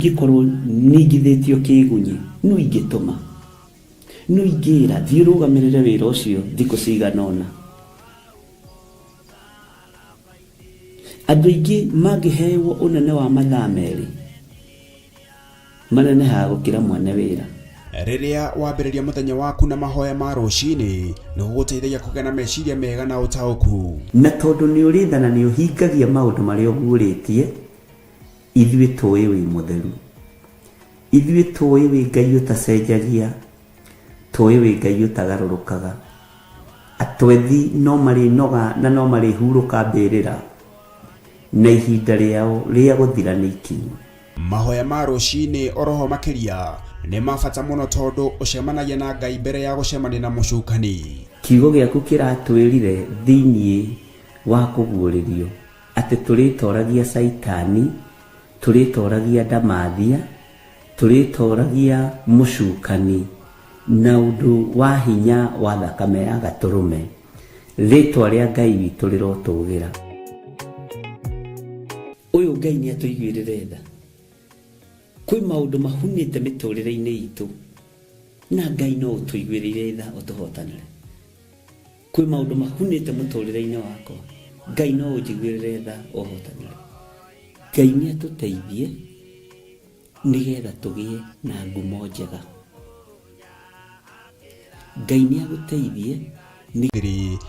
Ingĩkorwo ningithĩtio kĩgunyi nũ ingĩtũma, nũ ingĩra thiĩ ũrũgamĩrĩre wĩra ũcio thikũ cigana ũna. Andũ aingĩ mangĩhewo ũnene wa mathaa merĩ manenehaga gũkĩra mwene wĩra. Rĩrĩa wambĩrĩria mũthenya waku na mahoya ma rũcinĩ, nĩ gũgũteithagia kũgĩa na meciria mega na ũtaũku. Na tondũ nĩ ũrĩ tha na nĩ ũhingagia maũndũ marĩa ũguũrĩtie, ithuĩ tũĩ wĩ mũtheru. Ithuĩ tũĩ wĩ Ngai ũtacenjagia, tũĩ wĩ Ngai ũtagarũrũkaga. Atwethi no marĩnoga na no marĩhurũka mbĩrĩra, na ihinda rĩao rĩa gũthira nĩ ikinyu. Mahoya ma rũcinĩ oroho makĩria nĩ ma bata mũno tondũ ũcemanagia na Ngai mbere ya gũcemania na mũcukani. Kiugo gĩaku kĩratwĩrire thĩinĩ wa kũguũrĩrio atĩ tũrĩtoragia Caitani, tũrĩtoragia ndamathia, tũrĩtoragia mũcukani na ũndũ wa hinya wa thakame ya gatũrũme. Rĩtwa rĩa Ngai witũ rĩrotũgĩra. Ũyũ Ngai nĩ atũiguĩrĩre tha. Kwĩ maũndũ mahunĩte mĩtũrĩre-inĩ itũ na Ngai no ũtũiguĩrĩire tha ũtũhotanĩre. Kwĩ maũndũ mahunĩte mũtũrĩre-inĩ wakwa, Ngai no ũnjiguĩrĩre tha ũhotanĩre. Ngai nĩ atũteithie nĩgetha tũgĩe na ngumo njega. Ngai nĩ agũteithie nĩ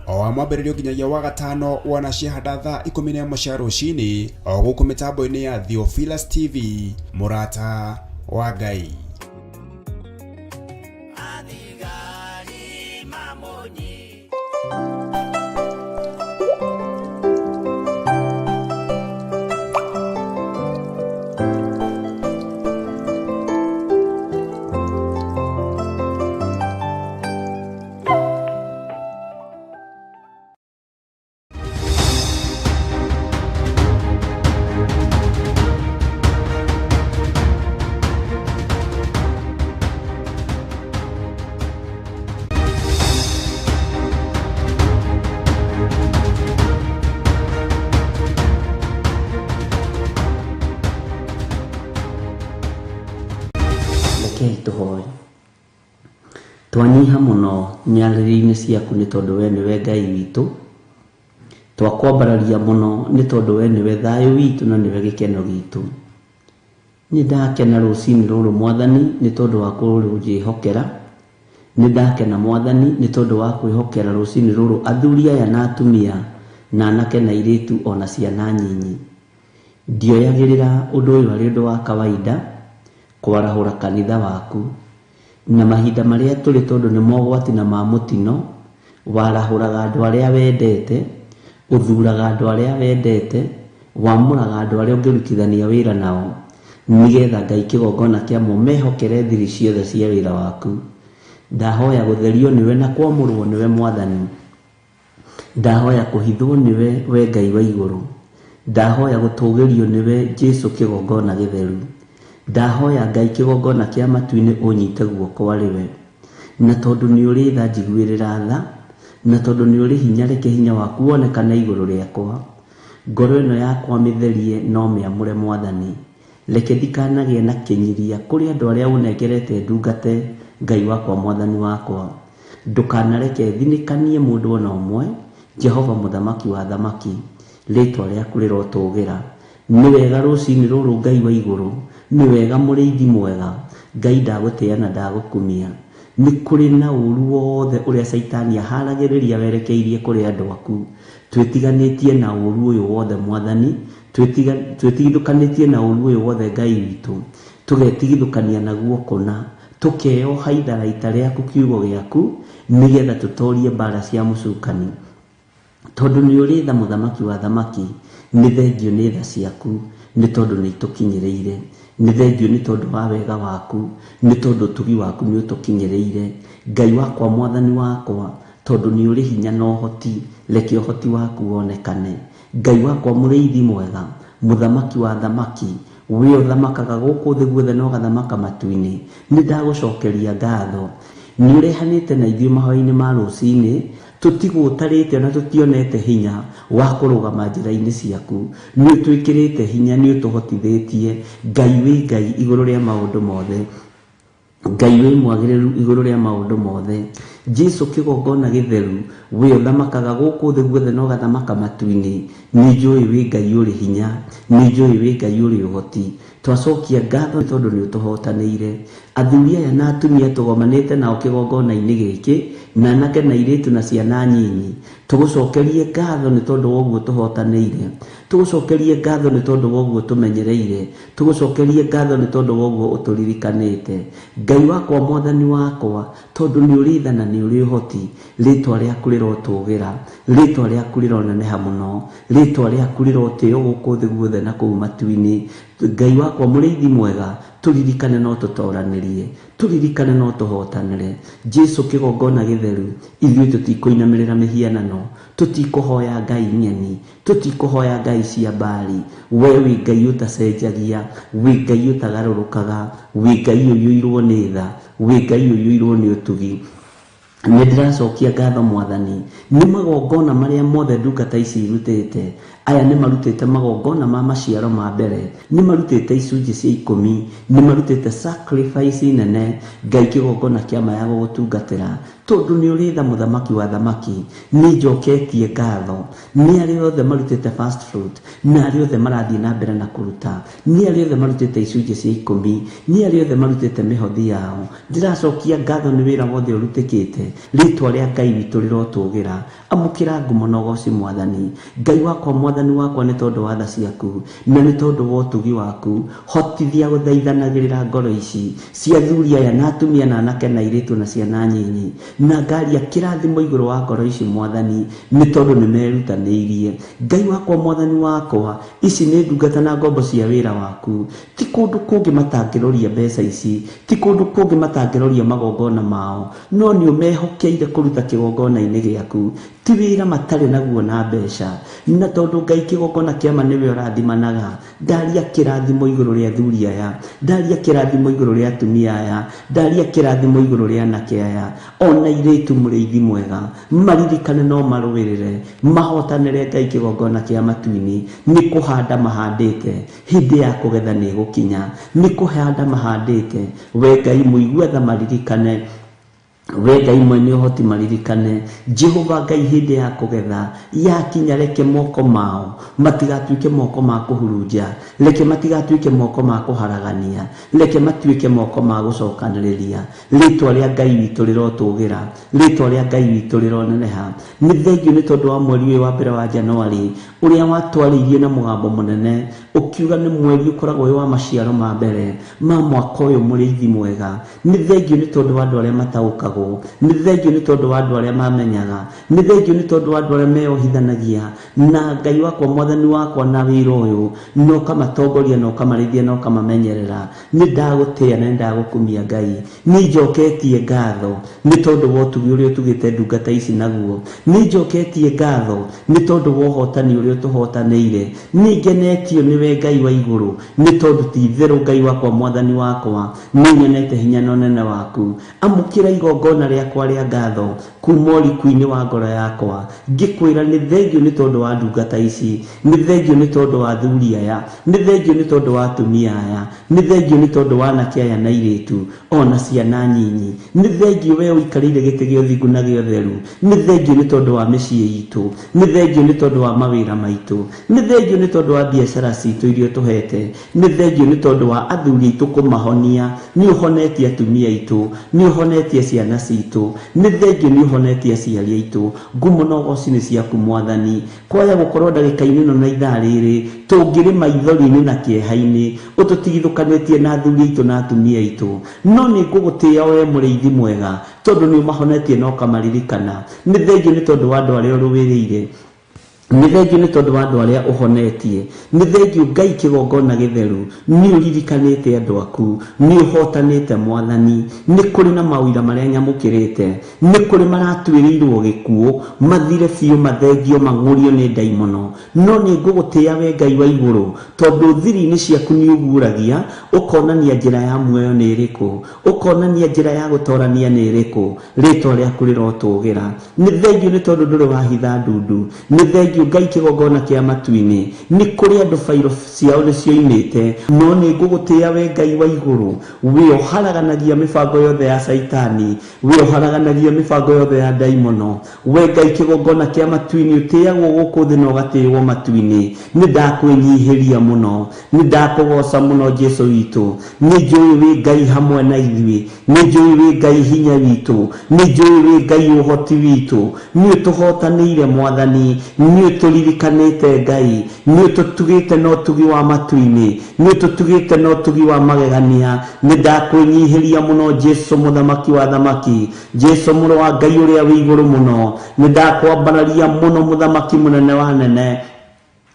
O wa mwambĩrĩrio nginyagia wa gatano wona ciahanda thaa 11 cia rũcinĩ o gũkũ mĩtambo-inĩ ya Theophilus TV, mũrata wa Ngai. Rekei tũhoe. Twanyiha mũno nyarĩrĩ-inĩ ciaku nĩ tondũ we nĩwe Ngai witũ. Twakwambararia mũno nĩ tondũ we nĩwe thayũ witũ na nĩwe gĩkeno gitũ. Nĩ ndakena rũcinĩ rũrũ Mwathani nĩ tondũ wa kũnjĩhokera. Nĩ ndakena Mwathani nĩ tondũ wa kwĩhokera rũcinĩ rũrũ athuri aya na atumia na anake na airĩtu ona ciana nyinyi. Ndioyagĩrĩra ũndũ ũyũ arĩ ũndũ wa kawaida kwarahũra kanitha waku. Na mahinda marĩa tũrĩ tondũ nĩ mogwati na ma mũtino, warahũraga andũ arĩa wendete, ũthuraga andũ arĩa wendete, wamũraga andũ arĩa ũngĩrutithania wĩra nao, nĩgetha Ngai kĩgongona kĩamo mehokere thiri ciothe cia wĩra waku. Ndahoya gũtherio nĩwe na kwamũrwo nĩwe Mwathani. Ndahoya kũhithwo nĩwe we Ngai wa igũrũ. Ndahoya gũtũgĩrio nĩwe Jesu kĩgongona gĩtheru. Ndahoya Ngai kĩgongona kĩa matu-inĩ ũnyite guoko arĩ we. Na tondũ nĩ ũrĩ tha njiguĩrĩra tha, na tondũ nĩ ũrĩ hinya reke hinya waku wonekane igũrũ rĩakwa. Ngoro ĩno yakwa mĩtherie no mĩamũre Mwathani. Reke ndikanagĩe na kĩnyiria kũrĩ andũ arĩa ũnengerete ndungate Ngai wakwa Mwathani wakwa. Ndũkanareke thinĩkanie mũndũ ona ũmwe, Jehova mũthamaki wa thamaki, rĩtwa rĩaku rĩrotũgĩra. Nĩ wega rũcinĩ rũrũ Ngai wa igũrũ, nĩ wega mũrĩithi mwega, Ngai ndagũtĩa na ndagũkumia. Nĩ kũrĩ na ũru wothe ũrĩa Caitani aharagĩrĩria werekeirie kũrĩ andũ aku. Twĩtiganĩtie na ũru ũyũ wothe Mwathani, twĩtigithũkanĩtie na ũru ũyũ wothe Ngai witũ, tũgetigithũkania naguo kũna, tũkeyoha itharaita rĩaku kiugo gĩaku, nĩgetha tũtorie mbara cia mũcukani. Tondũ nĩ ũrĩ tha mũthamaki wa thamaki, nĩ thengio nĩ tha ciaku, nĩ tondũ nĩ itũkinyĩrĩire. Nĩ thengio nĩ tondũ wa wega waku, nĩ tondũ ũtugi waku nĩ ũtũkinyĩrĩire. Ngai wakwa Mwathani wakwa, tondũ nĩ ũrĩ hinya na ũhoti, reke ũhoti waku wonekane. Ngai wakwa mũrĩithi mwega, mũthamaki wa thamaki, we ũthamakaga gũkũ thĩ guothe na ũgathamaka matu-inĩ, nĩ ndagũcokeria ngatho. Nĩ ũrehanĩte na ithuĩ mahoya-inĩ ma rũcinĩ, Tũtigũtarĩte na tũtionete hinya wa kũrũgama njĩra-inĩ ciaku. Nĩ ũtwĩkĩrĩte hinya, nĩ ũtũhotithĩtie. Ngai wĩ Ngai igũrũ rĩa maũndũ mothe. Ngai wĩ mwagĩrĩru igũrũ rĩa maũndũ mothe. Jesu kĩgongona gĩtheru, we ũthamakaga gũkũ thĩ guothe na ũgathamaka matu-inĩ. Nĩ njũĩ wĩ Ngai ũrĩ hinya, nĩ njũĩ wĩ Ngai ũrĩ ũhoti. Twacokia ngatho tondũ nĩ ũtũhotanĩire. Athuri aya na atumia tũgomanĩte nao kĩgongona-inĩ gĩkĩ, na anake na airĩtu na ciana nyinyi, tũgũcokerie ngatho nĩ tondũ wa ũguo tũhotanĩire. Tũgũcokerie ngatho nĩ tondũ wa ũguo tũmenyereire. Tũgũcokerie ngatho nĩ tondũ wa ũguo ũtũririkanĩte. Ngai wakwa, Mwathani wakwa, tondũ nĩ ũrĩ tha na nĩ ũrĩ ũhoti, rĩtwa rĩaku rĩrotũgĩra, rĩtwa rĩaku rĩroneneha mũno, rĩtwa rĩaku rĩrotĩo gũkũ thĩ guothe na kũu matu-inĩ. Ngai wakwa mũrĩithi mwega, tũririkane no tũtoranĩrie, tũririkane no tũhotanĩre. Jesu kĩgongona gĩtheru, ithuĩ tũtikũinamĩrĩra mĩhianano, tũtikũhoya ngai ng'eni, tũtikũhoya ngai cia Baali. We wĩ Ngai ũtacenjagia, wĩ Ngai ũtagarũrũkaga, wĩ Ngai ũiyũirwo nĩ tha, wĩ Ngai ũiyũirwo nĩ ũtugi. Nĩ ndĩracokia ngatho Mwathani nĩ magongona marĩa mothe ndungata ici irutĩte. Aya nĩ marutĩte magongona ma maciaro ma mbere, nĩ marutĩte icunjĩ cia 10, nĩ marutĩte sacrifice nene. Ngai kĩgongona kĩa ma ya gũgũtungatĩra, tondũ nĩ ũrĩ tha mũthamaki wa thamaki. Nĩ njoketie ngatho nĩ arĩa othe marutĩte first fruit, na arĩa othe marathiĩ na mbere na kũruta, nĩ arĩa othe marutĩte icunjĩ cia 10, nĩ arĩa othe marutĩte mĩhothi yao. Ndĩracokia ngatho nĩ wĩra wothe ũrutĩkĩte. Rĩtwa rĩa Ngai witũ rĩrotũgĩra. Amũkĩra ngumo na ũgoci Mwathani. Ngai wakwa, Mwathani wakwa, nĩ tondũ wa tha ciaku na nĩ tondũ wa ũtugi waku, hotithia gũthaithanagĩrĩra ngoro ici cia athuri aya na atumia na anake na airĩtu na ciana nyinyi, na ngaria kĩrathimo igũrũ wa ngoro ici Mwathani, nĩ tondũ nĩ merutanĩirie. Ngai wakwa, Mwathani wakwa, ici nĩ ndungata na ngombo cia wĩra waku. Ti kũndũ kũngĩ matangĩroria mbeca ici, ti kũndũ kũngĩ matangĩroria magongona mao, no nĩ ũmehokeire kũruta kĩgongona-inĩ gĩaku. Ti wĩra matarĩ naguo na mbeca, na tondũ Ngai kĩgongona kĩa ma nĩwe ũrathimanaga, ndaria kĩrathimo igũrũ rĩa athuri aya, ndaria kĩrathimo igũrũ rĩa atumia aya, ndaria kĩrathimo igũrũ rĩa anake aya, ona airĩtu mũrĩithi mwega, maririkane no marũĩrĩre, mahotanĩre Ngai kĩgongona kĩa matu-inĩ. Nĩ kũhanda mahandĩte, hĩndĩ ya kũgetha nĩ ĩgũkinya. Nĩ kũhanda mahandĩte, we Ngai mũigua tha maririkane, we Ngai mwene ũhoti maririkane. Jehova Ngai, hĩndĩ ya kũgetha yakinya, reke moko mao matigatuĩke moko ma kũhurunja, reke matigatuĩke moko ma kũharagania, reke matuĩke moko ma gũcokanĩrĩria. Rĩtwa rĩa Ngai witũ rĩrotũgĩra, rĩtwa rĩa Ngai witũ rĩroneneha. Nĩ thengio nĩ tondũ wa mweri ũyũ wa mbere wa Januari, ũrĩa watwarĩirie na mũgambo mũnene ũkiuga nĩ mweri ũkoragwo wĩ wa maciaro ma mbere ma mwaka ũyũ mũrĩithi mwega. Nĩ thengio nĩ tondũ wa andũ arĩa mataũkagwo, nĩ thengio nĩ tondũ wa andũ arĩa mamenyaga, nĩ thengio nĩ tondũ wa andũ arĩa meyohithanagia na Ngai wakwa, Mwathani wakwa, na wĩra ũyũ, na ũkamatongoria na ũkamarĩithia na ũkamamenyerera. Nĩ ndagũtĩĩa na nĩ ndagũkumia Ngai. Nĩ njoketie ngatho nĩ tondũ wa ũtugi ũrĩa ũtugĩte ndungata ici naguo. Nĩ njoketie ngatho nĩ tondũ wa ũhotani ũrĩa ũtũhotanĩire. Nĩ ngenetio nĩwe Ngai wa igũrũ, nĩ tondũ ti itherũ Ngai wakwa, Mwathani wakwa, nĩ nyonete hinya na ũnene waku. Amũkĩra igongona rĩakwa rĩa ngatho kuma ũriku-inĩ wa ngoro yakwa, ngĩkwĩra nĩ thengio nĩ tondũ wa ndungata ici, nĩ thengio nĩ tondũ wa athuri aya, nĩ thengio nĩ tondũ wa atumia aya, nĩ thengio nĩ tondũ wa anake aya na airĩtu ona ciana nyinyi. Nĩ thengio we ũikarĩire gĩtĩ gĩa ũthingu na gĩa ũtheru. Nĩ thengio nĩ tondũ wa mĩciĩ itũ, nĩ thengio nĩ tondũ wa mawĩra maitũ, nĩ thengio nĩ tondũ wa biacara citũ iria ũtũhete, nĩ thengio nĩ tondũ wa athuri aitũ kũmahonia. Nĩ ũhonetie atumia aitũ, nĩ ũhonetie ciana citũ, nĩ thengio nĩ ũhonetie aciari aitũ. Ngumo na ũgoci nĩ ciaku Mwathani. Kwaya gũkorwo ndagĩka-inĩ ĩno na ithaa rĩrĩ tũngĩrĩ maithori-inĩ na kĩeha-inĩ, ũtũtigithũkanĩtie na athuri aitũ na atumia aitũ, no nĩ ngũgũtĩĩa we mũrĩithi mwega, tondũ nĩ ũmahonetie na ũkamaririkana. Nĩ thengio nĩ tondũ wa andũ arĩa ũrũĩrĩire. Nĩ thengio nĩ tondũ wa andũ arĩa ũhonetie. Nĩ thengio Ngai kĩgongona gĩtheru, nĩ ũririkanĩte andũ aku, nĩ ũhotanĩte Mwathani. Nĩ kũrĩ na mawĩra marĩa nyamũkĩrĩte, nĩ kũrĩ maratuĩrĩirwo gĩkuũ, mathire biũ, mathengio, mang'ũrio nĩ ndaimono. No nĩ ngũgũtĩĩa we Ngai wa igũrũ, tondũ thiri-inĩ ciaku nĩ ũguũragia, ũkonania njĩra ya muoyo nĩ ĩrĩkũ, ũkonania njĩra ya gũtorania nĩ ĩrĩkũ. Rĩtwa rĩaku rĩrotũgĩra. Nĩ thengio nĩ tondũ ndũrĩ wahitha ndundu. Nĩ thengio Ngai kĩgongona kĩa matu-inĩ. Nĩ kũrĩ andũ bairo ciao nĩ cioimĩte, no nĩ ngũgũtĩĩa we Ngai wa igũrũ. Wĩ ũharaganagia mĩbango yothe ya Caitani, wĩ ũharaganagia mĩbango yothe ya ndaimono. We Ngai kĩgongona kĩa matu-inĩ, ũtĩagwo gũkũ thĩ na ũgatĩĩwo matu-inĩ. Nĩ ndakwĩnyihĩria mũno, nĩ ndakũgoca mũno Jesu witũ. Nĩ njũĩ wĩ Ngai hamwe na ithuĩ, nĩ njũĩ wĩ Ngai hinya witũ, nĩ njũĩ wĩ Ngai ũhoti witũ. Nĩ ũtũhotanĩire Mwathani, nĩ ũtũririkanĩte Ngai, nĩ ũtũtugĩte na ũtugi wa matu-inĩ, nĩ ũtũtugĩte na ũtugi wa magegania. Nĩ ndakwĩnyihĩria mũno Jesu mũthamaki wa thamaki, Jesu mũrũ wa Ngai ũrĩa wĩ igũrũ mũno. Nĩ ndakwambararia mũno mũthamaki mũnene wa nene.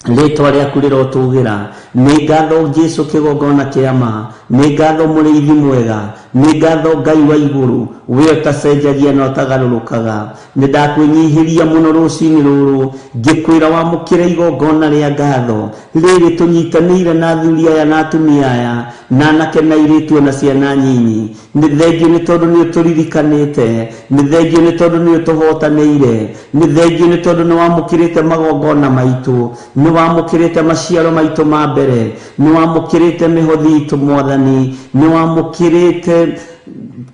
Rĩtwa rĩaku rĩrotũgĩra. Nĩ ngatho Jesu kĩgongona kĩa ma, nĩ ngatho mũrĩithi mwega, nĩ ngatho Ngai wa igũrũ, we ũtacenjagia na ũtagarũrũkaga. Nĩ ndakwĩnyihĩria mũno rũcinĩ rũrũ, ngĩkwĩra wamũkĩre igongona rĩa ngatho rĩrĩ tũnyitanĩire na athuri aya na atumia aya, na anake na airĩtu ona ciana nyinyi. Nĩ thengio nĩ tondũ nĩ ũtũririkanĩte, nĩ thengio nĩ tondũ nĩ ũtũhotanĩire, nĩ thengio nĩ tondũ nĩ wamũkĩrĩte magongona maitũ, nĩ wamũkĩrĩte maciaro maitũ ma mbere, nĩ wamũkĩrĩte mĩhothi itũ Mwathani, nĩ wamũkĩrĩte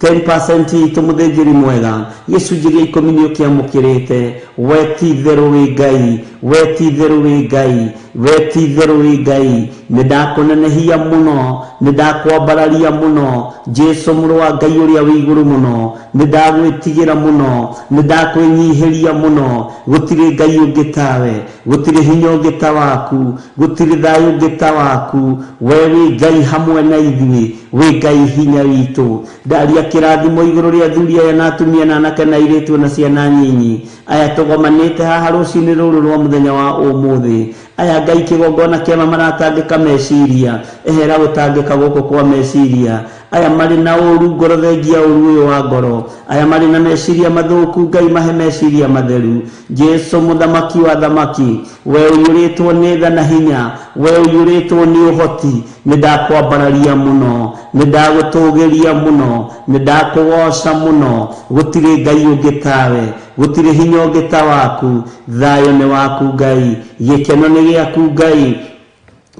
10% itũ mũthĩnjĩri mwega, gĩcunjĩ gĩa ikũmi nĩ ũkĩamũkĩrĩte. We ti itherũ wĩ Ngai, we ti itherũ wĩ Ngai, we ti itherũ wĩ Ngai. Nĩ ndakũnenehia mũno, nĩ ndakwambararia mũno Jesu mũrũ wa Ngai ũrĩa wĩ igũrũ mũno. Nĩ ndagwĩtigĩra mũno, nĩ ndakwĩnyihĩria mũno. Gũtirĩ Ngai ũngĩ tawe, gũtirĩ hinya ũngĩ ta waku, gũtirĩ thayũ ũngĩ ta waku. We wĩ Ngai hamwe na ithuĩ, wĩ Ngai hinya witũ. Ndaria kĩrathimo igũrũ rĩa athuri aya na atumia na anake na airĩtu na ciana nyinyi aya tũgomanĩte haha rũcinĩ rũrũ rwa mũthenya wa ũmũthĩ. Aya Ngai kĩgongona kĩama maratangĩka meciria, ehera gũtangĩka gũkũ kwa meciria. Aya marĩ na ũru ngoro, thengia ũru ũyũ wa ngoro. Aya marĩ na meciria mathũku, Ngai mahe meciria matheru. Jesu mũthamaki wa thamaki, we ũiyũrĩtwo nĩ tha na hinya, we ũiyũrĩtwo nĩ ũhoti, nĩ ndakwambararia mũno, nĩ ndagũtũgĩria mũno, nĩ ndakũgoca mũno. Gũtirĩ Ngai ũngĩ tawe, gũtirĩ hinya ũngĩ ta waku. Thayũ nĩ waku Ngai, gĩkeno nĩ gĩaku Ngai,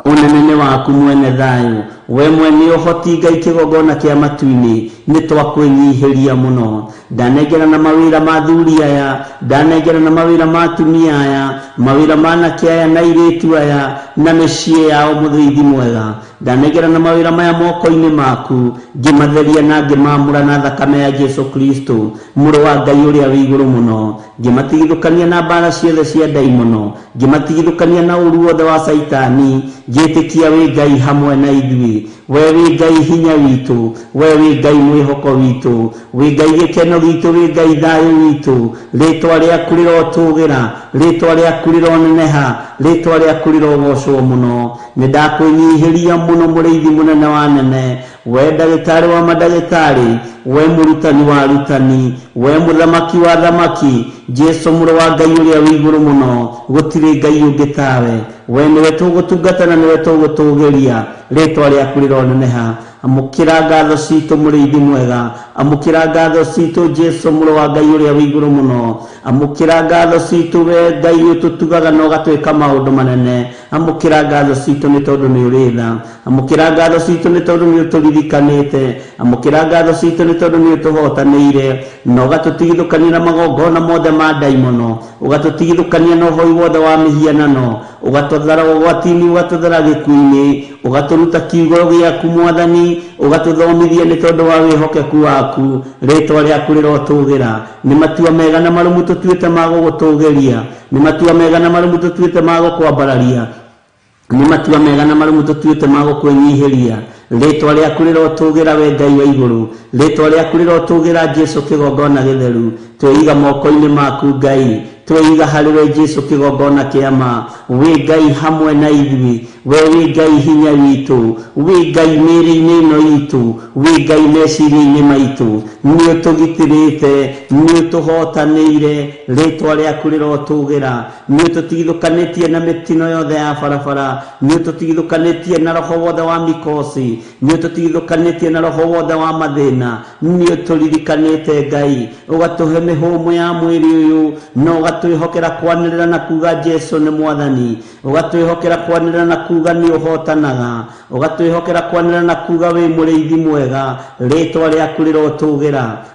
ũnene nĩ waku mwene thayũ. We mwene ũhoti Ngai kĩgongona kĩa matu-inĩ, nĩ twakwĩnyihĩria mũno. Ndanengera na mawĩra ma athuri aya, ndanengera na mawĩra ma atumia aya, mawĩra ma anake aya na airĩtu aya, na mĩciĩ yao mũthĩithi mwega. Ndanengera na mawĩra maya moko-inĩ maku, ngĩmatheria na ngĩmamũra na thakame ya Jesu Kristo mũrũ wa Ngai ũrĩa wĩ igũrũ mũno. Ngĩmatigithũkania na mbara ciothe cia ndaimono, ngĩmatigithũkania na ũru wothe wa Caitani. Ngĩtĩkia wĩ Ngai hamwe na ithuĩ, we wĩ Ngai hinya witũ, we wĩ Ngai mwĩhoko witũ, wĩ Ngai gĩkeno gitũ, wĩ Ngai thayũ witũ. Rĩtwa rĩaku rĩrotũgĩra, rĩtwa rĩaku rĩroneneha, rĩtwa rĩaku rĩrogocwo mũno. Nĩ ndakwĩnyihĩria mũno mũrĩithi mũnene wa nene, we ndagĩtarĩ wa mandagĩtarĩ, we mũrutani wa arutani, we mũthamaki wa thamaki, Jesu mũrũ wa Ngai ũrĩa wĩ igũrũ mũno. Gũtirĩ Ngai ũngĩ tawe, we nĩwe tũgũtungata na nĩwe tũgũtũgĩria. Rĩtwa rĩaku rĩroneneha. Amũkĩra ngatho citũ mũrĩithi mwega, amũkĩra ngatho citũ Jesu mũrũ wa Ngai ũrĩa wĩ igũrũ mũno. Amũkĩra ngatho citũ we Ngai ũtũtugaga na ũgatwĩka maũndũ manene. Amũkĩra ngatho citũ nĩ tondũ nĩ ũrĩ tha. Amũkĩra ngatho citũ nĩ tondũ nĩ ũtũririkanĩte. Amũkĩra ngatho citũ nĩ tondũ nĩ ũtũhotanĩire na ũgatũtigithũkania na magongona mothe ma ndaimono, ũgatũtigithũkania na ũhoi wothe wa mĩhianano, ũgatũthara ũgwati-inĩ, ũgatũthara gĩkuũ-inĩ, ũgatũruta kiugo gĩaku Mwathani, ũgatũthomithia nĩ tondũ wa wĩhokeku waku. Rĩtwa rĩaku rĩrotũgĩra. Nĩ matua mega na marũmu tũtuĩte ma gũgũtũgĩria, nĩ matua mega na marũmu tũtuĩte ma gũkwambararia, nĩ matua mega na marũmu tũtuĩte ma gũkwĩnyihĩria. Rĩtwa rĩaku rĩrotũgĩra we Ngai wa igũrũ, rĩtwa rĩaku rĩrotũgĩra Jesu kĩgongona gĩtheru. Twĩiga moko-inĩ maku Ngai, Tweiga harĩ we Jesu kĩgongona kĩa ma. Wĩ Ngai hamwe na ithuĩ, we wĩ Ngai hinya witũ, wĩ Ngai mĩĩrĩ-inĩ ĩno itũ, wĩ Ngai meciria-inĩ maitũ. Nĩ ũtũgitĩrĩte, nĩ ũtũhotanĩire, rĩtwa rĩaku rĩrotũgĩra. Nĩ ũtũtigithũkanĩtie na mĩtino yothe ya barabara, nĩ ũtũtigithũkanĩtie na roho wothe wa mikosi, nĩ ũtũtigithũkanĩtie na roho wothe wa mathĩna. Nĩ ũtũririkanĩte Ngai, ũgatũhe mĩhũmũ ya mwĩrĩ ũyũ, na ũgatwĩhokera kwanĩrĩra na kuga Jesu nĩ mwathani, ũgatwĩhokera kwanĩrĩra na kuga nĩ ũhotanaga, ũgatwĩhokera kwanĩrĩra na kuga wĩ mũrĩithi mwega. Rĩtwa rĩaku rĩrotũgĩra.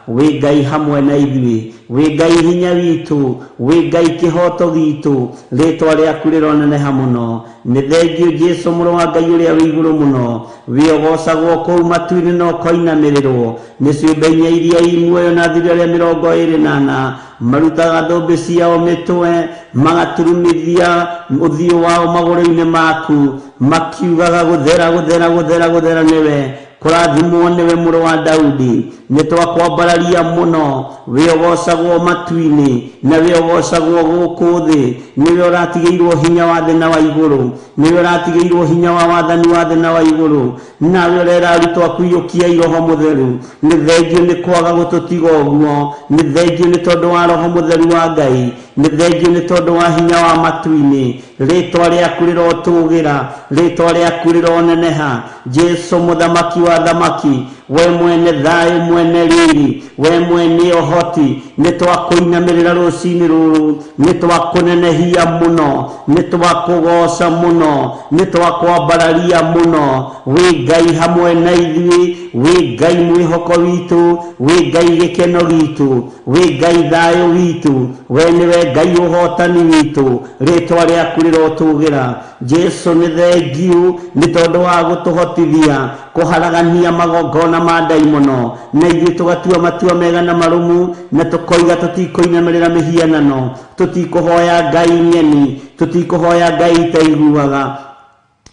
Wĩ Ngai hamwe na ithuĩ, wĩ Ngai hinya witũ, wĩ Ngai kĩhoto gitũ. Rĩtwa rĩaku rĩroneneha mũno. Nĩ thengio Jesu mũrũ wa Ngai ũrĩa wĩ igũrũ mũno, wĩ ũgocagwo kũu matu-inĩ na ũkoinamĩrĩrwo nĩ ciũmbe inya iria i muoyo na athuri arĩa 24 marutaga thũmbĩ ciao mĩtwe, magaturumithia ũthiũ wao magũrũ-inĩ maku, makiugaga gũthera gũthera gũthera gũthera nĩwe, kũrathimwo nĩwe mũrũ wa Daudi. Nĩ twakwambararia mũno, wĩ ũgocagwo matu-inĩ na wĩ ũgocagwo gũkũ thĩ. Nĩwe ũratigĩirwo hinya wa thĩ na wa igũrũ, nĩwe ũratigĩirwo hinya wa wathani wa thĩ na wa igũrũ. Nawe ũrera arutwo aku iyũkiai Roho Mũtheru. Nĩ thengio nĩ kwaga gũtũtiga ũguo, nĩ thengio nĩ tondũ wa Roho Mũtheru wa Ngai, nĩ thengio nĩ tondũ wa hinya wa matu-inĩ. Rĩtwa rĩaku rĩrotũgĩra, rĩtwa rĩaku rĩroneneha. Jesu mũthamaki wa thamaki, we mwene thayũ, mwene riri, we mwene ũhoti, nĩ twakũinamĩrĩra rũcinĩ rũrũ, nĩ twakũnenehia mũno, nĩ twakũgoca mũno, nĩ twakwambararia mũno. Wĩ Ngai hamwe na ithuĩ, wĩ Ngai mwĩhoko witũ, wĩ Ngai gĩkeno gitũ, wĩ Ngai thayũ witũ, we nĩwe Ngai ũhotani witũ. Rĩtwa rĩaku rĩrotũgĩra. Jesu nĩ thengiũ nĩ tondũ wa gũtũhotithia kũharagania magongona ma ndaimono, na ithuĩ tũgatua matua mega na marũmu, na tũkoiga tũtikũinamĩrĩra mĩhianano, tũtikũhoya Ngai ng'eni, tũtikũhoya Ngai itaiguaga,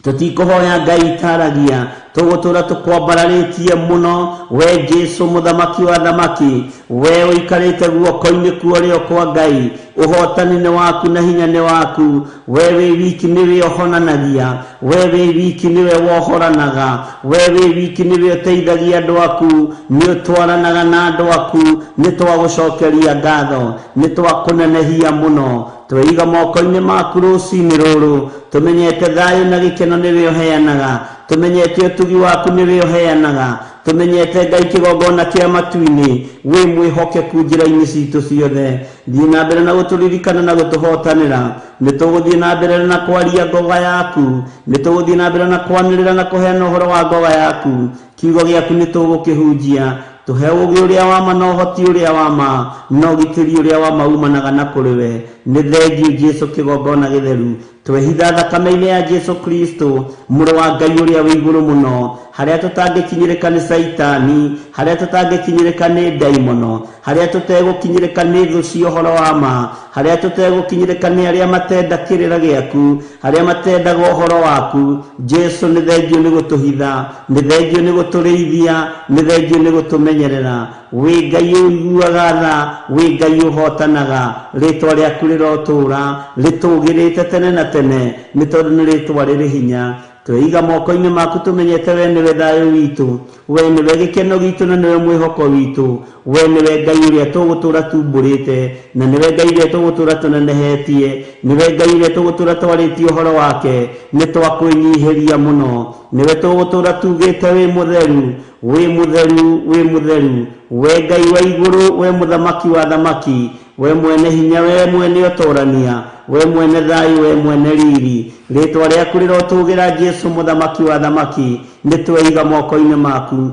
tũtikũhoya Ngai itaragia, tũgũtũra tũkwambararĩtie mũno. We Jesu mũthamaki wa thamaki, we ũikarĩte guoko-inĩ kwa ũrĩo kwa Ngai, ũhotani nĩ waku na hinya nĩ waku. We wĩ wiki nĩwe ũhonanagia, we wĩ wiki nĩwe wohoranaga, we wĩ wiki nĩwe ũteithagia andũ aku, nĩ ũtwaranaga na andũ aku. Nĩ twagũcokeria ngatho, nĩ twakũnenehia mũno. Tweiga moko-inĩ maku rũcinĩ rũrũ, tũmenyete thayũ na gĩkeno nĩwe ũheanaga, tũmenyete ũtugi waku nĩwe ũheanaga, tũmenyete Ngai kĩgongona kĩa matu-inĩ, wĩ mwĩhokeku njĩra-inĩ citũ ciothe. Thiĩ na mbere na gũtũririkana na gũtũhotanĩra. Nĩ tũgũthiĩ na mbere na kwaria ngoga yaku, nĩ tũgũthiĩ na mbere na kwanĩrĩra na kũheana ũhoro wa ngoga yaku. Kiugo gĩaku nĩ tũgũkĩhunjia. Tũhe ũũgĩ ũrĩa wa ma na ũhoti ũrĩa wa ma na ũgitĩri ũrĩa wa ma umanaga na kũrĩ we. Nĩ thengio Jesu kĩgongona gĩtheru. Twehitha thakame-inĩ ya Jesu Kristo mũrũ wa Ngai ũrĩa wĩ igũrũ mũno, harĩa tũtangĩkinyĩrĩka nĩ Caitani, harĩa tũtangĩkinyĩrĩka nĩ ndaimono, harĩa tũtegũkinyĩrĩka nĩ thũ cia ũhoro wa ma, harĩa tũtegũkinyĩrĩka nĩ arĩa matenda kĩrĩra gĩaku, harĩa matendaga ũhoro waku. Jesu nĩ thengio nĩ gũtũhitha, nĩ thengio nĩ gũtũrĩithia, nĩ thengio nĩ gũtũmenyerera. Wĩ Ngai ũiguaga tha, wĩ Ngai ũhotanaga. Rĩtwa rĩaku rĩrotũra rĩtũgĩrĩte tene na tene, nĩ tondũ nĩ rĩtwa rĩrĩ hinya. Tweiga moko-inĩ maku tũmenyete we nĩwe thayũ witũ, we nĩwe gĩkeno gitũ na nĩwe mwĩhoko witũ, we nĩwe Ngai ũrĩa tũgũtũra tumbũrĩte, na nĩwe Ngai ũrĩa tũgũtũra tũnenehetie, nĩwe Ngai ũrĩa tũgũtũra twarĩtie ũhoro wake. Nĩ twakwĩnyihĩria mũno, nĩwe tũgũtũra tugĩte wĩ mũtheru, wĩ mũtheru, wĩ mũtheru, we Ngai wa igũrũ, we mũthamaki wa thamaki, we mwene hinya, we mwene ũtorania, we mwene thayũ, we mwene riri. Rĩtwa rĩaku rĩrotũgĩra Jesu mũthamaki wa thamaki. Nĩ tweiga moko-inĩ maku.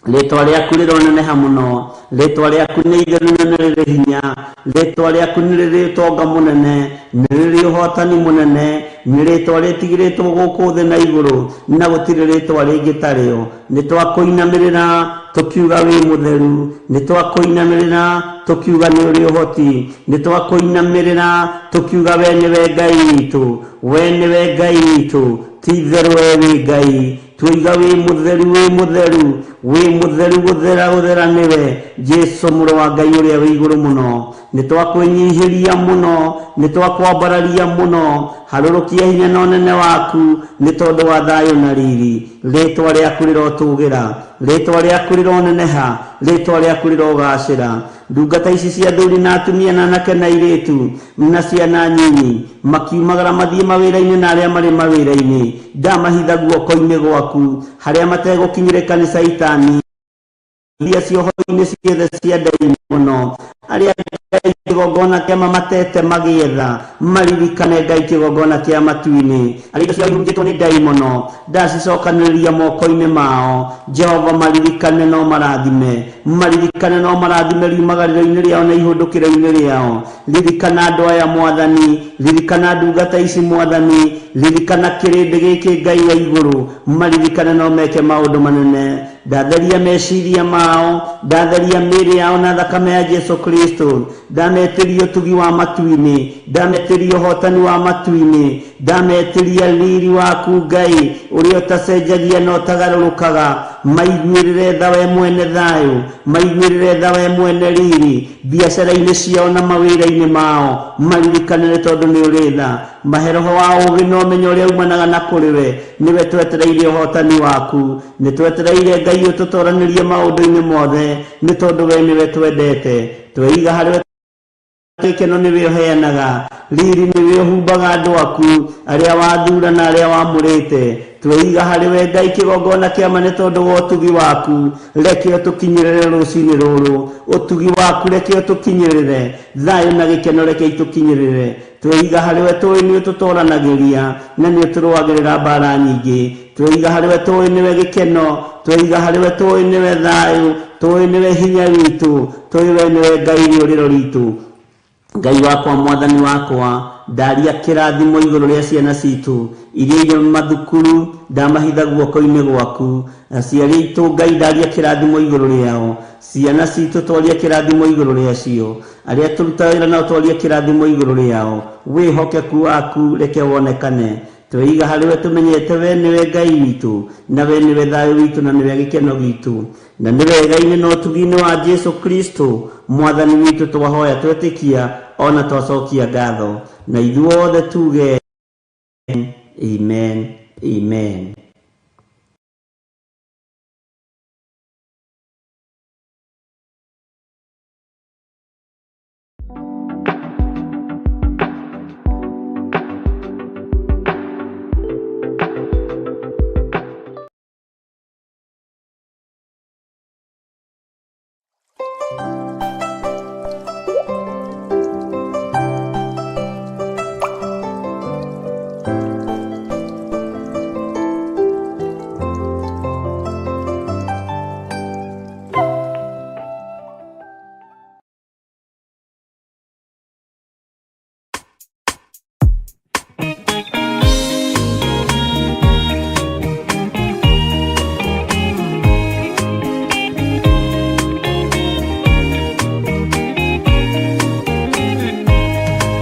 Rĩtwa rĩaku rĩroneneha mũno, rĩtwa rĩaku nĩ itheru na nĩ rĩrĩ hinya, rĩtwa rĩaku nĩ rĩrĩ ũtonga mũnene, nĩ rĩrĩ ũhotani mũnene, nĩ rĩtwa rĩtigĩrĩtwo gũkũ thĩ na igũrũ, na gũtirĩ rĩtwa rĩngĩ tarĩo. Nĩ twakũinamĩrĩra tũkiuga wĩ mũtheru, nĩ twakũinamĩrĩra tũkiuga nĩ ũrĩ ũhoti, nĩ twakũinamĩrĩra tũkiuga we nĩwe Ngai witũ, we nĩwe Ngai witũ, ti itherũ we wĩ Ngai. Tuoiga wĩ mũtheru, wĩ mũtheru, wĩ mũtheru, gũthera gũthera nĩwe Jesu mũrũ wa Ngai ũrĩa wĩ igũrũ mũno. Nĩ twakwĩnyihĩria mũno, nĩ twakwambararia mũno, harũrũkia hinya na ũnene waku nĩ tondũ wa thayũ na riri. Rĩtwa rĩaku rĩrotũgĩra, rĩtwa rĩaku rĩroneneha, rĩtwa rĩaku rĩrogacĩra. Ndungata ici cia athuri na atumia na anake na airĩtu na ciana nyinyi makiumagara mathiĩ mawĩra-inĩ na arĩa marĩ mawĩra-inĩ, ndamahitha guoko-inĩ gwaku harĩa mategũkinyĩrĩka nĩ caitani iria cioho-inĩ ciothe cia ndaimono. Arĩa Ngai kĩgongona kĩa mamatete magĩetha maririkane Ngai kĩgongona kĩa matu-inĩ. Arĩa indo ciao ihurunjĩtwo nĩ ndaimono ndacicokanĩrĩria moko-inĩ mao. Jehova maririkane no marathime, maririkane no marathime riumagarĩro-inĩ rĩao na ihũndũkĩro-inĩ rĩao. Ririkana andũ aya Mwathani, ririkana ndungata ici Mwathani, ririkana kĩrĩndĩ gĩkĩ Ngai wa igũrũ, maririkane no meke maũndũ manene. Ndatheria meciria mao, ndatheria mĩĩrĩ yao na thakame ya Jesu Kristo. Ndametĩria ũtugi wa matu-inĩ, ndametĩria ũhotani wa matu-inĩ, ndametĩria riri waku Ngai ũrĩa ũtacenjagia na ũtagarũrũkaga. Maiguĩrĩre tha we mwene thayũ, maiguĩrĩre tha we mwene riri biacara-inĩ ciao na mawĩra-inĩ mao. Maririkane nĩ tondũ nĩ ũrĩ tha. Mahe roho wa ũũgĩ na ũmenyo ũrĩa umanaga na kũrĩ we. Nĩwe twetereire ũhotani waku, nĩ twetereire Ngai ũtũtoranĩrie maũndũ-inĩ mothe, nĩ tondũ we nĩwe twendete. Tweiga harĩ we gĩkeno nĩwe ũheanaga, riri nĩwe ũhumbaga andũ aku arĩa wathura na arĩa wamũrĩte. Tweiga harĩ we Ngai kĩgongona kĩa ma nĩ tondũ wa ũtugi waku. Reke ũtũkinyĩrĩre rũcinĩ rũrũ, ũtugi waku reke ũtũkinyĩrĩre, thayũ na gĩkeno reke itũkinyĩrĩre. Tweiga harĩ we tũĩ nĩ ũtũtoranagĩria na nĩ ũtũrũagĩrĩra mbara nyingĩ. Tweiga harĩ we tũĩ nĩwe gĩkeno, tweiga harĩ we tũĩ nĩwe thayũ, tũĩ nĩwe hinya witũ, tũĩ we nĩwe Ngai rĩũrĩro ritũ. Ngai wakwa, Mwathani wakwa, ndaria kĩrathimo igũrũ rĩa ciana citũ iria irĩ mathukuru, ndamahitha guoko-inĩ gwaku. Aciari aitũ Ngai, ndaria kĩrathimo igũrũ rĩao. Ciana citũ twaria kĩrathimo igũrũ rĩacio. Arĩa tũrutaga wĩra nao twaria kĩrathimo igũrũ rĩao. Wĩhokeku waku reke wonekane. Tweiga harĩ we tũmenyete we nĩwe Ngai witũ, na we nĩwe thayũ witũ, na nĩwe gĩkeno gitũ, na nĩ wega-inĩ na ũtugi-inĩ wa Jesu Kristo Mwathani witũ twahoya twetĩkia ona twacokia ngatho, na ithuothe tuge amen, amen.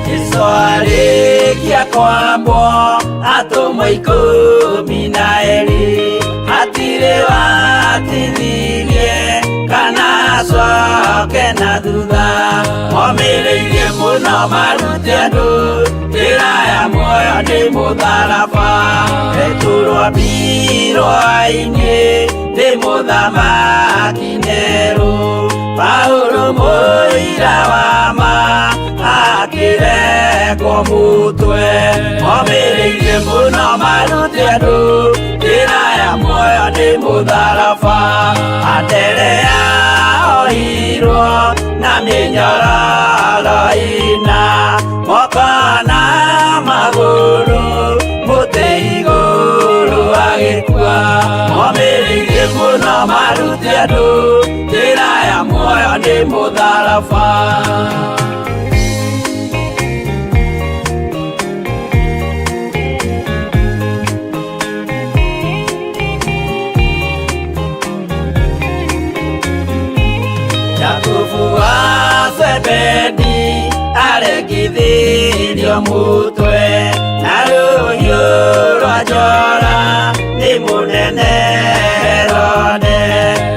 Jesu arĩkia kwambwo atũmwo ikũmi na erĩ, hatirĩ watithirie kana acoke na thutha. Momĩrĩirie mũno marute andũ njĩra ya muoyo nĩ mũtharaba. Petero ambirwo-inĩ nĩ mũthamaki Nero, Paulo mũira wa ma akĩrekwo mũtwe. Momĩrĩirie mũno marute andũ njĩra ya muoyo nĩ mũtharaba. Anderea ohirwo na mĩnyororo ĩna, moko na magũrũ mũtĩ igũrũ agĩkua. Momĩrĩirie mũno marute andũ njĩra ya muoyo nĩ mũtharaba. Jakubu wa Zebedi Arengithirio mutwe na rũhiũ rwa njora nĩ mũnene Herode.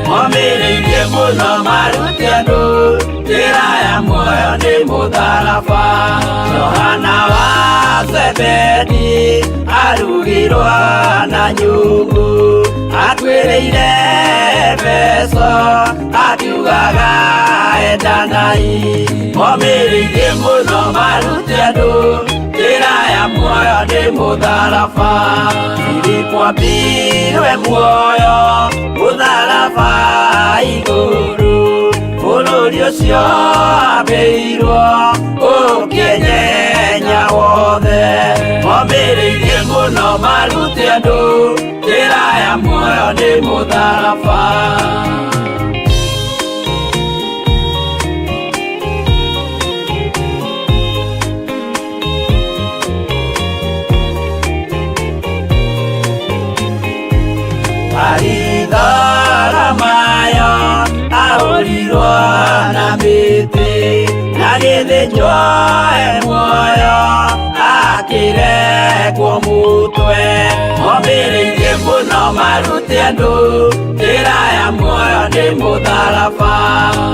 Momĩrĩirie mũno marute andũ njĩra ya muoyo nĩ mũtharaba. Johana wa Zebedi arugirwo na nyungu, atuĩrĩire mbeca akiugaga endanai. Momĩrĩirie mũno marute andũ njĩra ya muoyo nĩ mũtharaba. Filipo ambirwe muoyo mũtharaba igũrũ, bũrũri ũcio ambĩirwo ũkĩnyenya wothe. Momĩrĩirie mũno marute andũ njĩra ya muoyo nĩ mũtharaba. Maritharamayo ahũrirwo na mĩtĩ, na gĩthĩnjwo e muoyo akĩrekwo mũtwe. Momĩrĩirie mũno marute andũ njĩra ya muoyo nĩ mũtharaba.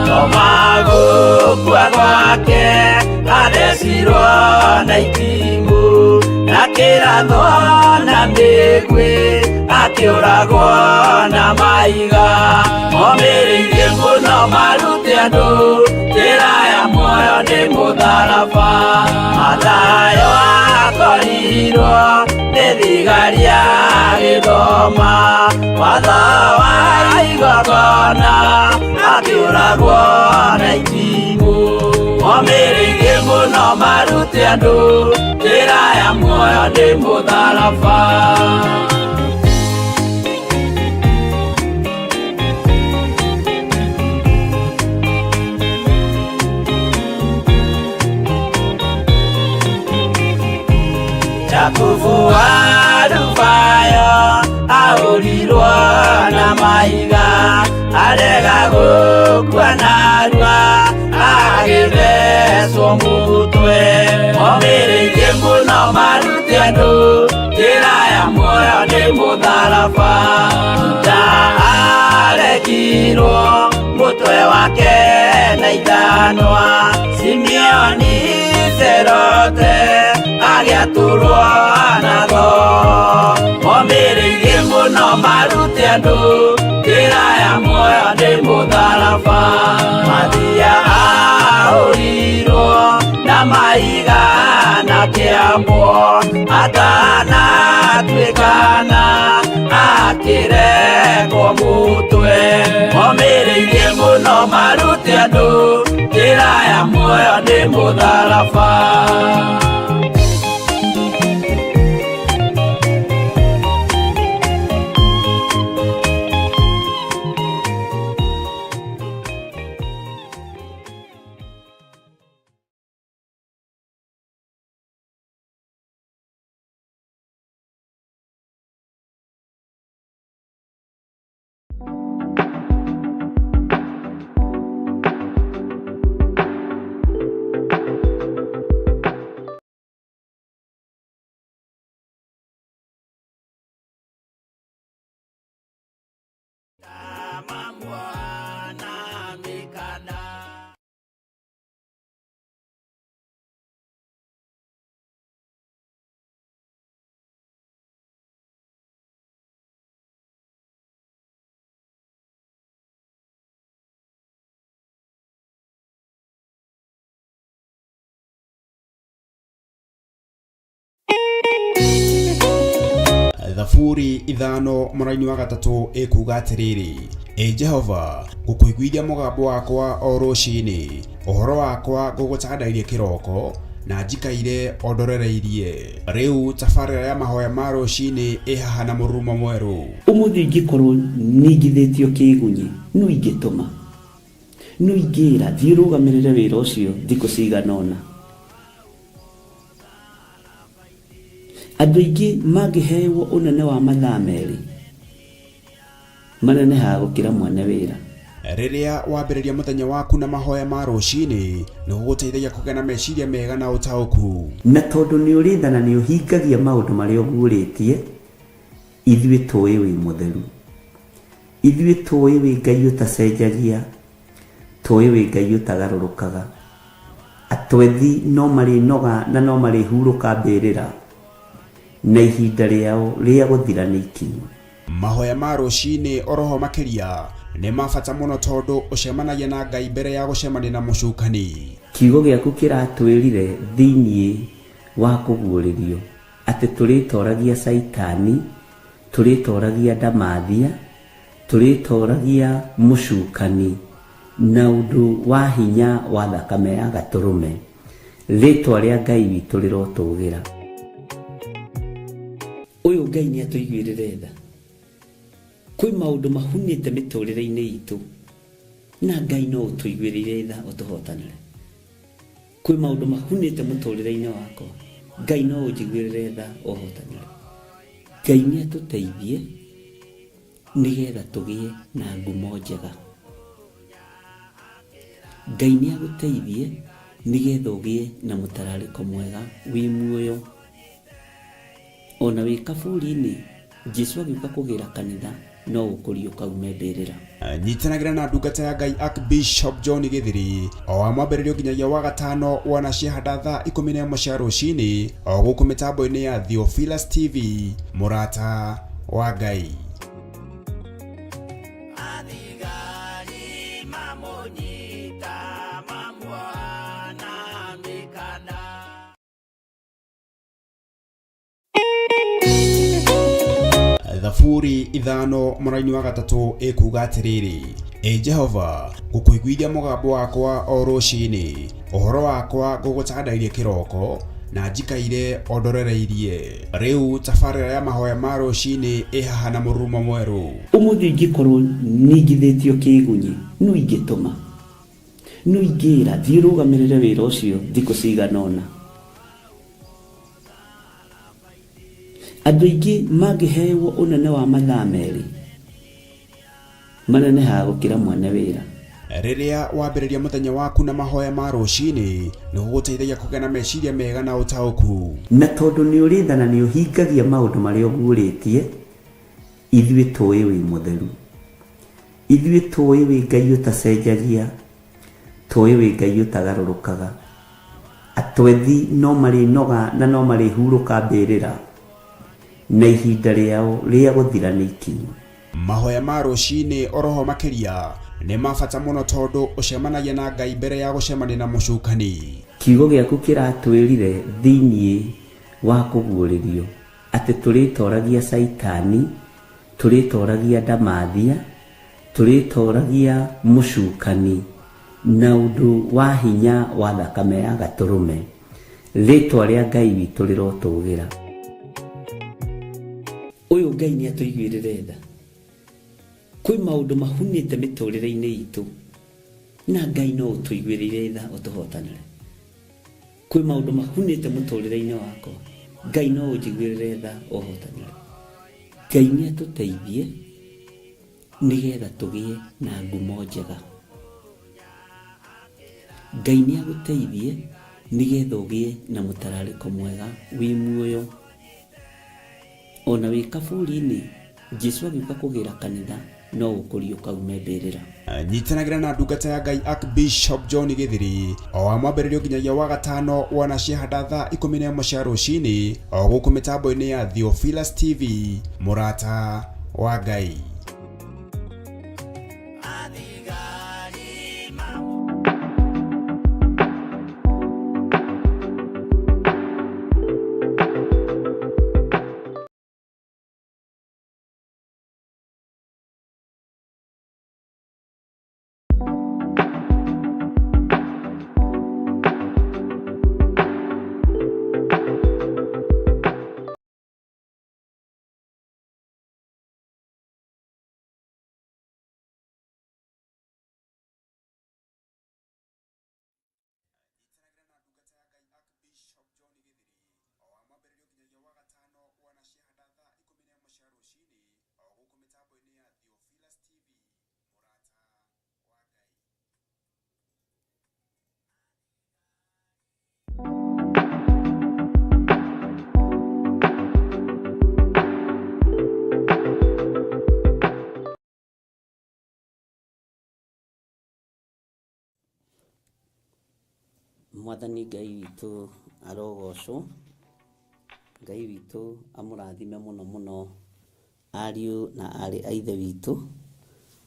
Toma gũkua gwake athecirwo na itimũ, na kĩrathwo na mĩguĩ akĩũragwo na mahiga. Momĩrĩirie mũno marute andũ njĩra ya muoyo nĩ mũtharaba. Mathayo akorirwo nĩ thigari agĩthoma watho wa igongona, akĩũragwo na itimũ. Momĩrĩirie mũno marute andũ njĩra ya muoyo nĩ mũtharaba. Jakubu wa Alufayo ahũrirwo na mahiga, arega gũkua narua agĩthecwo mũtwe. Momĩrĩirie mũno marute andũ njĩra ya muoyo nĩ mũtharaba. Juda arekirwo mũtwe wake na ithanwa, Simeoni Serote agĩatũrwo na thoo. Momĩrĩirie mũno marute andũ njĩra ya muoyo nĩ mũtharaba. Mathia ahũrirwo na mahiga na kĩambwo, atanatuĩkana akĩrekwo mũtwe. Momĩrĩirie mũno marute andũ njĩra ya muoyo nĩ mũtharaba. Mwana mikanda. Thaburi 5:3 ĩkuuga atĩrĩrĩ, Ĩ Jehova, ngũkũiguithia mũgambo wakwa o rũcinĩ, ũhoro wakwa ngũgũtandairie kĩroko, na njikaire o ndorereirie. Rĩu tabarĩra ya mahoya ma rũcinĩ ĩ haha na mũrurumo mwerũ. Ũmũthĩ ingĩkorwo ningithĩtio kĩgunyi, no ingĩtũma, no ingĩra thiĩ ũrũgamĩrĩre wĩra ũcio thikũ cigana ũna. Andũ aingĩ mangĩhewo ũnene wa mathaa 2 manenehaga gũkĩra mwene wĩra. Rĩrĩa wambĩrĩria mũthenya waku na mahoya ma rũcinĩ, nĩ gũgũteithagia kũgĩa na meciria mega na ũtaũku. Na tondũ nĩ ũrĩ tha na nĩ ũhingagia maũndũ marĩa ũguũrĩtie, ithuĩ tũĩ wĩ mũtheru. Ithuĩ tũĩ wĩ Ngai ũtacenjagia, tũĩ wĩ Ngai ũtagarũrũkaga. Atwethi no marĩnoga na no marĩhurũka mbĩrĩra, na ihinda rĩao rĩa gũthira nĩ ikinyu. Mahoya ma rũcinĩ oroho makĩria nĩ ma bata mũno tondũ ũcemanagia na Ngai mbere ya gũcemania na mũcukani. Kiugo gĩaku kĩratwĩrire thĩinĩ wa kũguũrĩrio atĩ tũrĩtoragia Caitani, tũrĩtoragia ndamathia, tũrĩtoragia mũcukani na ũndũ wa hinya wa thakame ya gatũrũme. Rĩtwa rĩa Ngai witũ rĩrotũgĩra. Ũyũ Ngai nĩ atũiguĩrĩre tha. Kwĩ maũndũ mahunĩte mĩtũrĩre-inĩ itũ na Ngai no ũtũiguĩrĩire tha ũtũhotanĩre. Kwĩ maũndũ mahunĩte mũtũrĩre-inĩ wakwa, Ngai no ũnjiguĩrĩre tha ũhotanĩre. Ngai nĩ atũteithie nĩgetha tũgĩe na ngumo njega. Ngai nĩ agũteithie nĩgetha ũgĩe na mũtararĩko mwega wĩ muoyo. Ona wĩ kaburi-inĩ, Jesu agĩũka kũgĩra kanitha no ũkũriũka ume mbĩrĩra. Nyitanagĩra na ndungata ya Ngai Archbishop John Gĩthiri o wa mwambĩrĩrio nginyagia wa gatano wana ciahanda thaa 11 cia rũcinĩ o gũkũ mĩtambo-inĩ ya Theophilus TV, mũrata wa Ngai. Athigari mamũnyita mamuoha na mĩkanda. Thaburi 5 mũraini wa 3 ĩkuga atĩrĩrĩ, Ĩ Jehova, ngũkũiguithia mũgambo wakwa o rũcinĩ, ũhoro wakwa ngũgũtandairie kĩroko, na njikaire o ndorereirie. Rĩu tabarĩra ya mahoya ma rũcinĩ ĩ haha na mũrurumo mwerũ. Ũmũthĩ ingĩkorwo ningithĩtio kĩgunyi, no ingĩtũma, no ingĩra thiĩ ũrũgamĩrĩre wĩra ũcio thikũ cigana ũna. Andũ aingĩ mangĩhewo ũnene wa mathaa merĩ, manenehaga gũkĩra mwene wĩra. Rĩrĩa wambĩrĩria mũthenya waku na mahoya ma rũcinĩ, nĩ gũgũteithagia kũgĩa na meciria mega na ũtaũku. Na tondũ nĩ ũrĩ tha na nĩ ũhingagia maũndũ marĩa ũguũrĩtie, ithuĩ tũĩ wĩ mũtheru. Ithuĩ tũĩ wĩ Ngai ũtacenjagia, tũĩ wĩ Ngai ũtagarũrũkaga. Atwethi no marĩnoga na no marĩhurũka mbĩrĩra, na ihinda rĩao rĩa gũthira nĩ ikinyu. Mahoya ma rũcinĩ oroho makĩria nĩ ma bata mũno tondũ ũcemanagia na Ngai mbere ya gũcemania na mũcukani. Kiugo gĩaku kĩratwĩrire thĩinĩ wa kũguũrĩrio atĩ tũrĩtoragia Caitani, tũrĩtoragia ndamathia, tũrĩtoragia mũcukani na ũndũ wa hinya wa thakame ya gatũrũme. Rĩtwa rĩa Ngai witũ rĩrotũgĩra. Ũyũ Ngai nĩ atũiguĩrĩre tha. Kwĩ maũndũ mahunĩte mĩtũrĩre-inĩ itũ na Ngai no ũtũiguĩrĩire tha ũtũhotanĩre. Kwĩ maũndũ mahunĩte mũtũrĩre-inĩ wakwa, Ngai no ũnjiguĩrĩre tha ũhotanĩre. Ngai nĩ atũteithie nĩgetha tũgĩe na ngumo njega. Ngai nĩ agũteithie nĩgetha ũgĩe na mũtararĩko mwega wĩ muoyo. Ona wĩ kaburi-inĩ, Jesu agĩũka kũgĩra kanitha no ũkũriũka ume mbĩrĩra. Nyitanagĩra na ndungata ya Ngai Archbishop John Gĩthiri o wa mwambĩrĩrio nginyagia wa gatano wana ciahanda thaa 11 cia rũcinĩ o gũkũ mĩtambo-inĩ ya Theophilus TV, mũrata wa Ngai. Athigari Mwathani Ngai witũ arogocwo. Ngai witũ amũrathime mũno mũno ariũ na aarĩ a Ithe witũ.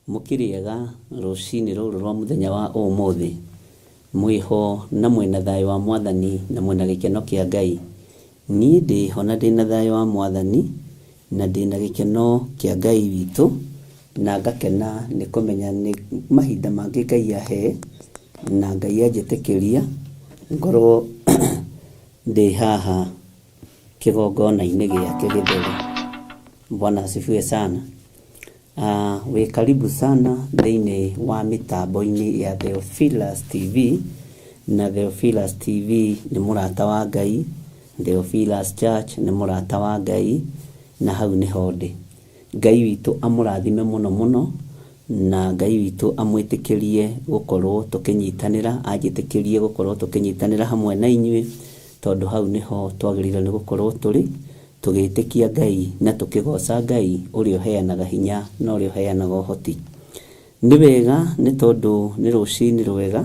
Mũkĩrĩ ega rũcinĩ rũrũ rwa mũthenya wa ũmũthĩ? Mwĩho na mwĩna thayũ wa Mwathani na mwĩna gĩkeno kĩa Ngai? Niĩ ndĩho na ndĩna thayũ wa Mwathani na ndĩna gĩkeno kĩa Ngai witũ na ngakena nĩ kũmenya nĩ mahinda mangĩ Ngai ahe na Ngai anjĩtĩkĩria ngorwo ndĩ haha kĩgongona-inĩ gĩake gĩtheru. Bwana asifiwe sana. Wĩ karibu sana thĩinĩ wa mĩtambo-inĩ ya Theophilus TV, na Theophilus TV nĩ mũrata wa Ngai, Theophilus Church nĩ mũrata wa Ngai, na hau nĩho ndĩ. Ngai witũ amũrathime mũno mũno, na Ngai witũ amwĩtĩkĩrie gũkorwo tũkĩnyitanĩra, anjĩtĩkĩrie gũkorwo tũkĩnyitanĩra hamwe na inyuĩ, tondũ hau nĩho twagĩrĩirwo nĩ gũkorwo tũrĩ, tũgĩtĩkia Ngai na tũkĩgoca Ngai ũrĩa ũheanaga hinya na ũrĩa ũheanaga ũhoti. Nĩ wega nĩ tondũ nĩ rũcinĩ rwega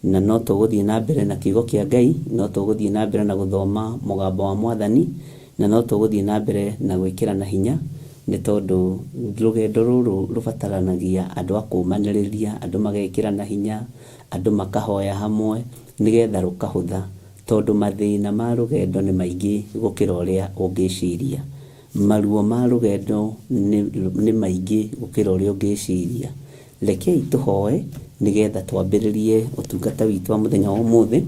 na no tũgũthiĩ na mbere na kiugo kĩa Ngai, no tũgũthiĩ na mbere na gũthoma mũgambo wa Mwathani, na no tũgũthiĩ na mbere na gwĩkĩrana hinya, nĩ tondũ rũgendo rũrũ rũbataranagia andũ a kũmanĩrĩria, andũ magekĩrana hinya, andũ makahoya hamwe, nĩgetha rũkahũtha, tondũ mathĩna ma rũgendo nĩ maingĩ gũkĩra ũrĩa ũngĩciria. Maruo ma rũgendo nĩ maingĩ gũkĩra ũrĩa ũngĩciria. Rekei tũhoe nĩgetha twambĩrĩrie ũtungata witũ wa mũthenya wa ũmũthĩ,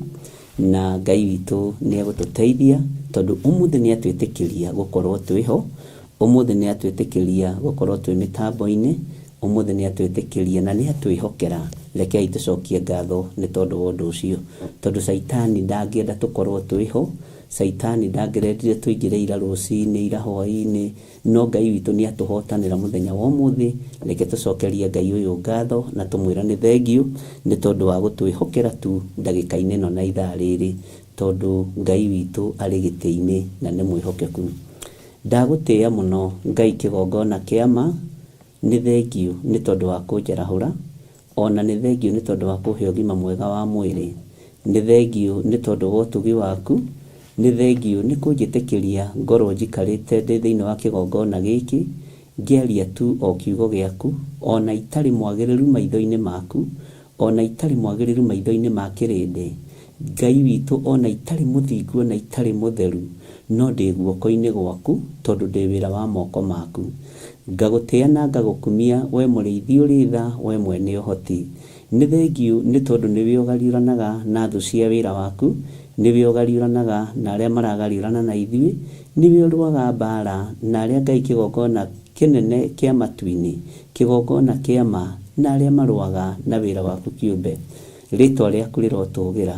na Ngai witũ nĩ egũtũteithia tondũ ũmũthĩ nĩ atwĩtĩkĩria gũkorwo twĩho, ũmũthĩ nĩ atwĩtĩkĩria gũkorwo twĩ mĩtambo-inĩ, ũmũthĩ nĩ atwĩtĩkĩria na nĩ atwĩhokera. Rekei tũcokie ngatho nĩ tondũ wa ũndũ ũcio, tondũ Caitani ndangĩenda tũkorwo twĩho, Caitani ndangĩrendire tũingĩre ira rũcinĩ, ira hwaĩ-inĩ, no Ngai witũ nĩ atũhotanĩra mũthenya wa ũmũthĩ. Reke tũcokerie Ngai ũyũ ngatho na tũmwĩre nĩ thengiũ nĩ tondũ wa gũtwĩhokera tu ndagĩka-inĩ ĩno na ithaa rĩrĩ, tondũ Ngai witũ arĩ gĩtĩ-inĩ na nĩ mwĩhokeku. Ndagũtĩĩa mũno Ngai kĩgongona kĩa ma, nĩ thengiũ nĩ tondũ wa kũnjarahũra, o na nĩ thengiũ nĩ tondũ wa kũhe ũgima mwega wa mwĩrĩ. Nĩ thengiũ nĩ tondũ wa ũtugi waku, nĩ thengiũ nĩ kũnjĩtĩkĩria ngorwo njikarĩte ndĩ thĩinĩ wa kĩgongona gĩkĩ, ngĩaria tu o kiugo gĩaku, o na itarĩ mwagĩrĩru maitho-inĩ maku, o na itarĩ mwagĩrĩru maitho-inĩ ma kĩrĩndĩ. Ngai witũ, o na itarĩ mũthingu, o na itarĩ mũtheru, no ndĩ guoko-inĩ gwaku, tondũ ndĩ wĩra wa moko maku. Ngagũtĩa na ngagũkumia, wee mũrĩithi ũrĩ tha, wee mwene ũhoti. Nĩ thengiũ nĩ tondũ nĩwe ũgariũranaga na thũ cia wĩra waku, nĩwe ũgariũranaga na arĩa maragariũrana na ithuĩ, nĩwe ũrũaga mbaara na arĩa Ngai kĩgongona kĩnene kĩa matu-inĩ, kĩgongona kĩa ma, na arĩa marũaga na wĩra waku kĩũmbe. Rĩĩtwa rĩaku rĩrotũũgĩra.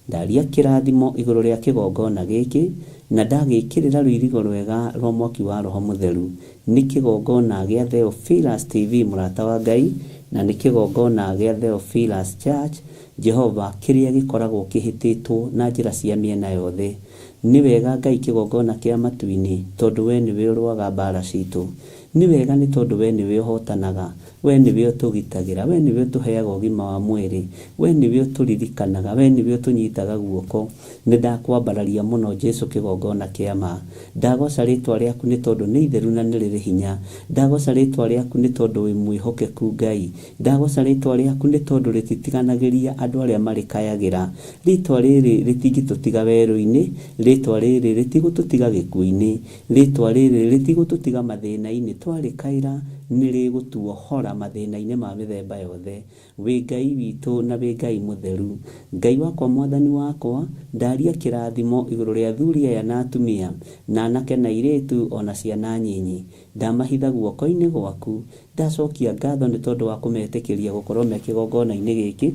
Ndaria kĩrathimo igũrũ rĩa kĩgongona gĩkĩ, na ndagĩĩkĩrĩra rũirigo rwega rwa mwaki wa Roho Mũtheru. Nĩ kĩgongona gĩa Theophilus TV mũrata wa Ngai, na nĩ kĩgongona gĩa Theophilus Church, Jehova, kĩrĩa gĩkoragwo kĩhĩtĩtwo na njĩra cia mĩena yothe. Nĩ wega Ngai kĩgongona kĩa matu-inĩ, tondũ wee nĩwe ũrũaga mbaara citũ. Nĩ wega nĩ tondũ wee nĩwe ũhotanaga, wee nĩwe ũtũgitagĩra, wee nĩwe ũtũheaga ũgima wa mwĩrĩ, wee nĩwe ũtũririkanaga, wee nĩwe ũtũnyitaga guoko. Nĩ ndakwambararia mũno Jesu kĩgongona kĩa ma. Ndagoca rĩtwa rĩaku nĩ tondũ nĩ itheru na nĩ rĩrĩ hinya. Ndagoca rĩtwa rĩaku nĩ tondũ wĩ mwĩhokeku Ngai. Ndagoca rĩtwa rĩaku nĩ tondũ rĩtitiganagĩria andũ arĩa marĩkayagĩra. Rĩtwa rĩrĩ rĩtingĩtũtiga werũ-inĩ, rĩtwa rĩrĩ rĩtigũtũtiga gĩkuũ-inĩ. Rĩĩtwa rĩrĩ rĩtigũtũtiga mathĩna-inĩ, twarĩkaĩra nĩrĩgũtuohora mathĩna-inĩ ma mĩthemba yothe. Wĩ Ngai witũ na wĩ Ngai mũtheru. Ngai wakwa Mwathani wakwa, ndaria kĩrathimo igũrũ rĩa athuri aya na atumia, na anake na airĩtu o na ciana nyinyi. Ndamahitha guoko-inĩ gwaku. Ndacokia ngatho nĩ tondũ wa kũmetĩkĩria gũkorwo me kĩgongona-inĩ gĩkĩ,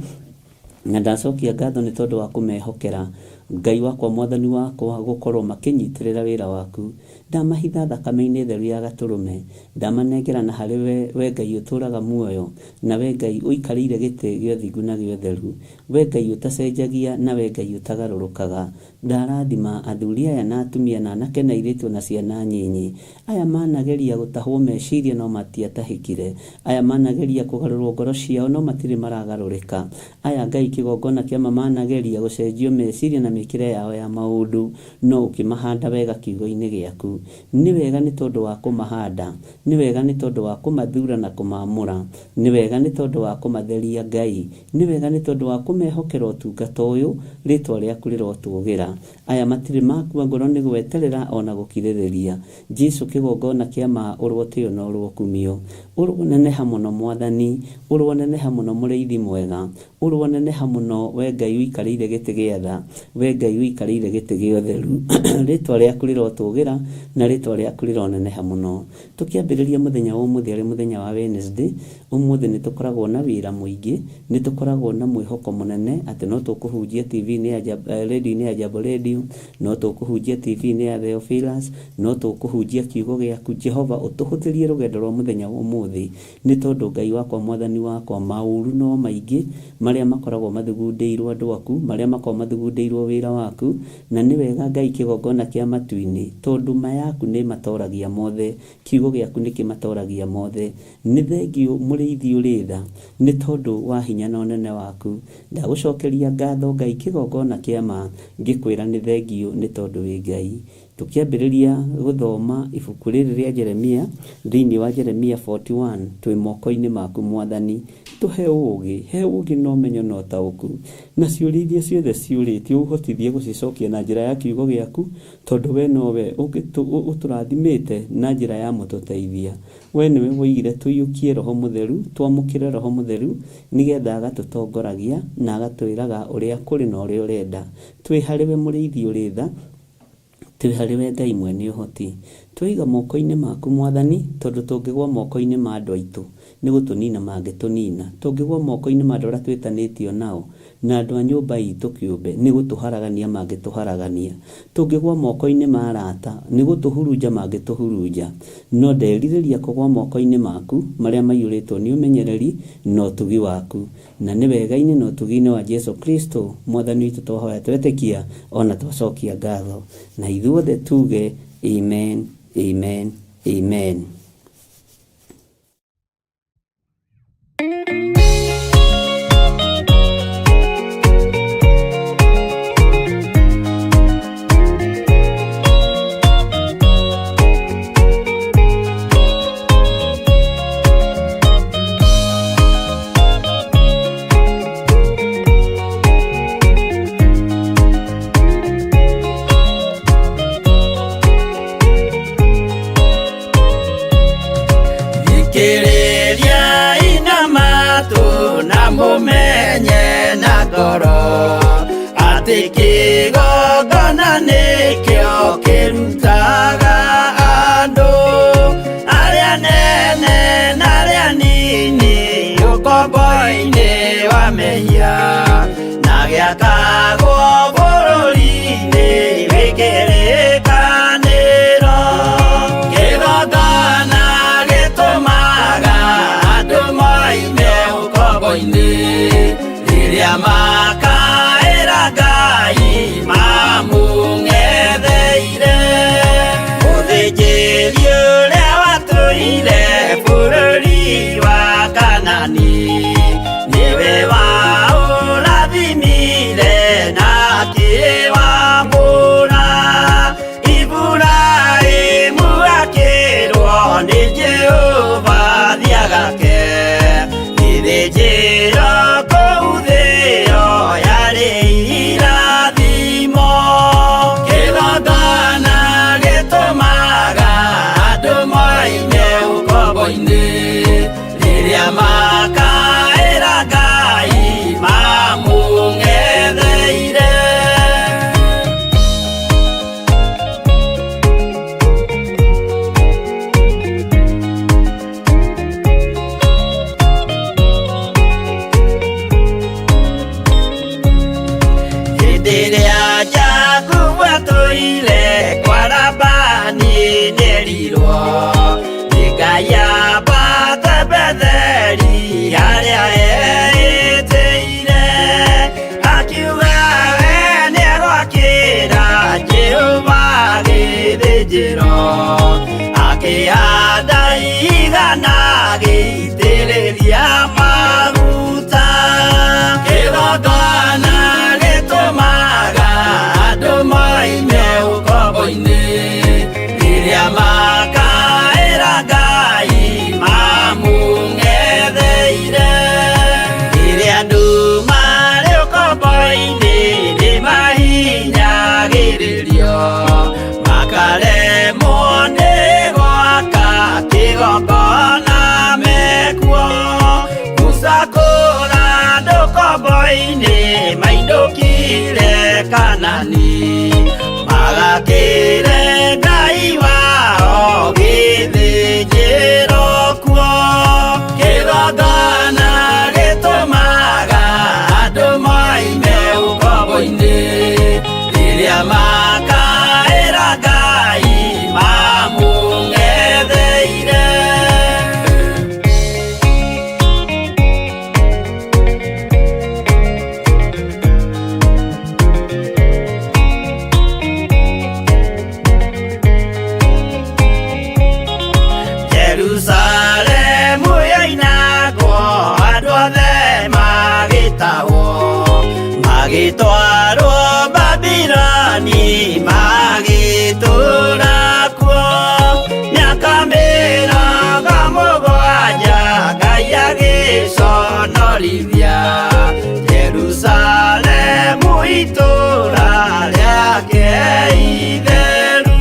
na ndacokia ngatho nĩ tondũ wa kũmehokera. Ngai wakwa mwathani wakwa gũkorwo makĩnyitĩrĩra wĩra waku. Ndamahitha thakame-inĩ theru ya gatũrũme, ndamanengera na harĩ we, we Ngai ũtũũraga muoyo, na we Ngai ũikarĩire gĩtĩ gĩa ũthingu na gĩa ũtheru, we Ngai ũtacenjagia na we Ngai ũtagarũrũkaga. Ndarathima athuri aya na atumia na anake na airĩtu na ciana nyinyi. Aya manageria gũtahwo meciria no matiatahĩkire. Aya manageria kũgarũrwo ngoro ciao no matirĩ maragarũrĩka. Aya Ngai kĩgongona kĩa ma manageria gũcenjio meciria na mĩkĩre yao ya maũndũ no ũkĩmahanda wega kiugo-inĩ gĩaku. Nĩ wega nĩ tondũ wa kũmahanda, nĩ wega nĩ tondũ wa kũmathura na kũmaamũra, nĩ wega nĩ tondũ wa kũmatheria Ngai, nĩ wega nĩ tondũ wa kũmehokera ũtungata ũyũ, rĩtwa rĩaku rĩrotũgĩra. Aya matirĩ makua ngoro nĩ gweterera ona gũkirĩrĩria. Jesu kĩgongona kĩa ma ũrotĩo na ũrokumio. Ũroneneha mũno mwathani, ũroneneha mũno mũrĩithi mwega, ũroneneha mũno we Ngai ũikarĩire gĩtĩ gĩa tha, we Ngai ũikarĩire gĩtĩ gĩa ũtheru. Rĩtwa rĩaku rĩrotũgĩra na rĩtwa rĩaku rĩroneneha mũno. Tũkĩambĩrĩria mũthenya wa ũmũthĩ arĩ mũthenya wa Wednesday, ũmũthĩ nĩ tũkoragwo na wĩra mũingĩ, nĩ tũkoragwo na mwĩhoko mũnene atĩ no tũkũhunjia TV-inĩ ya radio-inĩ ya Jambo Radio, no tũkũhunjia TV-inĩ ya Theophilus, no tũkũhunjia kiugo gĩaku. Jehova ũtũhũthĩrie rũgendo rwa mũthenya wa ũmũthĩ, nĩ tondũ Ngai wakwa mwathani wakwa maũru no maingĩ marĩa makoragwo mathugundĩirwo andũ aku, marĩa makoragwo mathugundĩirwo wĩra waku, na nĩ wega Ngai kĩgongona kĩa matu-inĩ, tondũ ma yaku nĩ matoragia mothe, kiugo gĩaku nĩ kĩmatoragia mothe. Nĩ thengiũ mũrĩithi ũrĩ tha, nĩ tondũ wa hinya na ũnene waku. Ndagũcokeria ngatho Ngai kĩgongona kĩa ma, ngĩkwĩra nĩ thengiũ nĩ tondũ wĩ Ngai. Tũkĩambĩrĩria gũthoma ibuku rĩrĩ rĩa Jeremia, thĩinĩ wa Jeremia 41, twĩ moko-inĩ maku mwathani. Tũhe ũũgĩ, he ũũgĩ na ũmenyo na ũtaũku, na ciũria iria ciothe ciũrĩtio ũhotithie gũcicokia na njĩra ya kiugo gĩaku, tondũ we nowe ũtũrathimĩte na njĩra ya mũtũteithia. We nĩwe woigire tũiyũkie Roho Mũtheru, twamũkĩre Roho Mũtheru, nĩgetha agatũtongoragia na agatwĩraga ũrĩa kũrĩ na ũrĩa ũrenda. Twĩ harĩ we mũrĩithi ũrĩ tha, twĩ harĩ we Ngai mwene ũhoti. Tweiga moko-inĩ maku mwathani, tondũ tũngĩgwa moko-inĩ ma andũ aitũ, nĩ gũtũnina mangĩtũnina. Tũngĩgwa moko-inĩ ma andũ arĩa twĩtanĩtio nao, na andũ a nyũmba itũ kĩũmbe, nĩ gũtũharagania mangĩtũharagania. Tũngĩgwa moko-inĩ ma arata, nĩ gũtũhurunja mangĩtũhurunja. No nderirĩria kũgwa moko-inĩ maku, marĩa maiyũrĩtwo nĩ ũmenyereri na ũtugi waku. Na nĩ wega-inĩ na ũtugi-inĩ wa Jesu Kristo, mwathani witũ twahoya twetĩkia, ona twacokia ngatho. Na ithuothe tuge, amen, amen, amen. Thikĩrĩria ina matũ na mũmenye na ngoro atĩ kĩgongona nĩkĩo kĩrutaga andũ arĩa nene na arĩa nini ũkombo-inĩ wa mehia na gĩakagwo bũrũri-inĩ wĩ kĩrĩkanĩro. Kĩgongona gĩtũmaga andũ moime ũkombo-inĩ rĩrĩa makaĩra Ngai mamũng'etheire. Mũthĩnjĩri ũrĩa watũire bũrũri wa Kanani nĩwe waũrathimire na akĩwamũra. Iburahĩmu akĩrwo nĩ Jehova thiĩ agake gĩthĩnjĩro Ndanagĩitĩrĩria maguta. Kĩgongona gĩtũmaga andũ moime ũkombo-inĩ, rĩrĩa makaĩra Ngai mamũng'etheire. Rĩrĩa andũ marĩ ũkombo-inĩ nĩmahinyagĩrĩrio, makaremwo nĩ gwaka kĩgongona mekuo. Musa kũra andũ ũkombo-inĩ mainũkire Kanani, magakĩre Ngai wao gĩthĩnjĩro kuo. Kĩgongona gĩtũmaga andũ moime ũkombo-inĩ, rĩrĩa makaĩra Ngai mamũng'etheire. Jerusalemu yoinagwo andũ othe magĩtahwo, magĩtwarwo Babiloni magĩtũũra kuo. Mĩaka 70 Ngai agĩconorithia Jerusalemu itũũra rĩake itheru.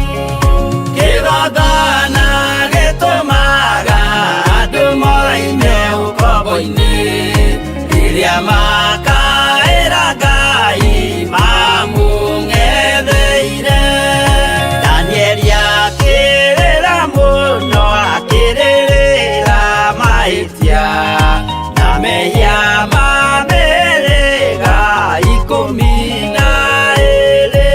Kĩgongona gĩtũmaga andũ moime ũkombo-inĩ, rĩrĩa makaĩra Ngai mamũng'etheire. Danieli akĩrĩra mũno akĩrĩrĩra mahĩtia na mehia ma mĩhĩrĩga 12.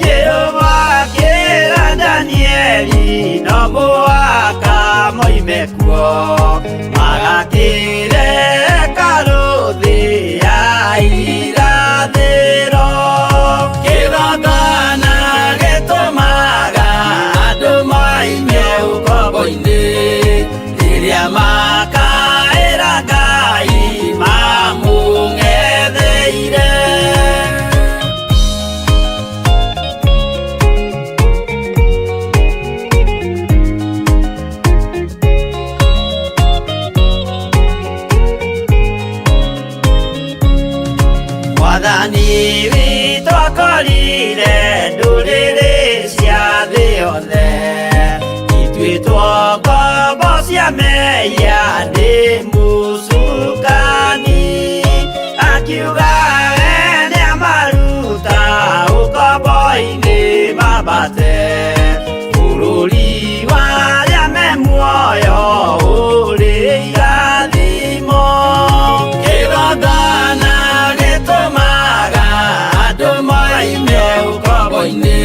Jehova akĩra Danieli no mũhaka moime kuo, magakĩre hekarũ thĩ ya irathĩro. Kĩgongona gĩtũmaga andũ moime ũkombo-inĩ, rĩrĩa makaĩra Ngai mamũng'etheire. Mwathani witũ akorire ndũrĩrĩ cia thĩ yothe, ituĩtwo ngombo cia mehia nĩ mũcukani. Akiuga we nĩamaruta ũkombo-inĩ mambate, bũrũri wa arĩa me muoyo ũrĩ irathimo. Kĩgongona gĩtũmaga andũ moime ũkombo-inĩ,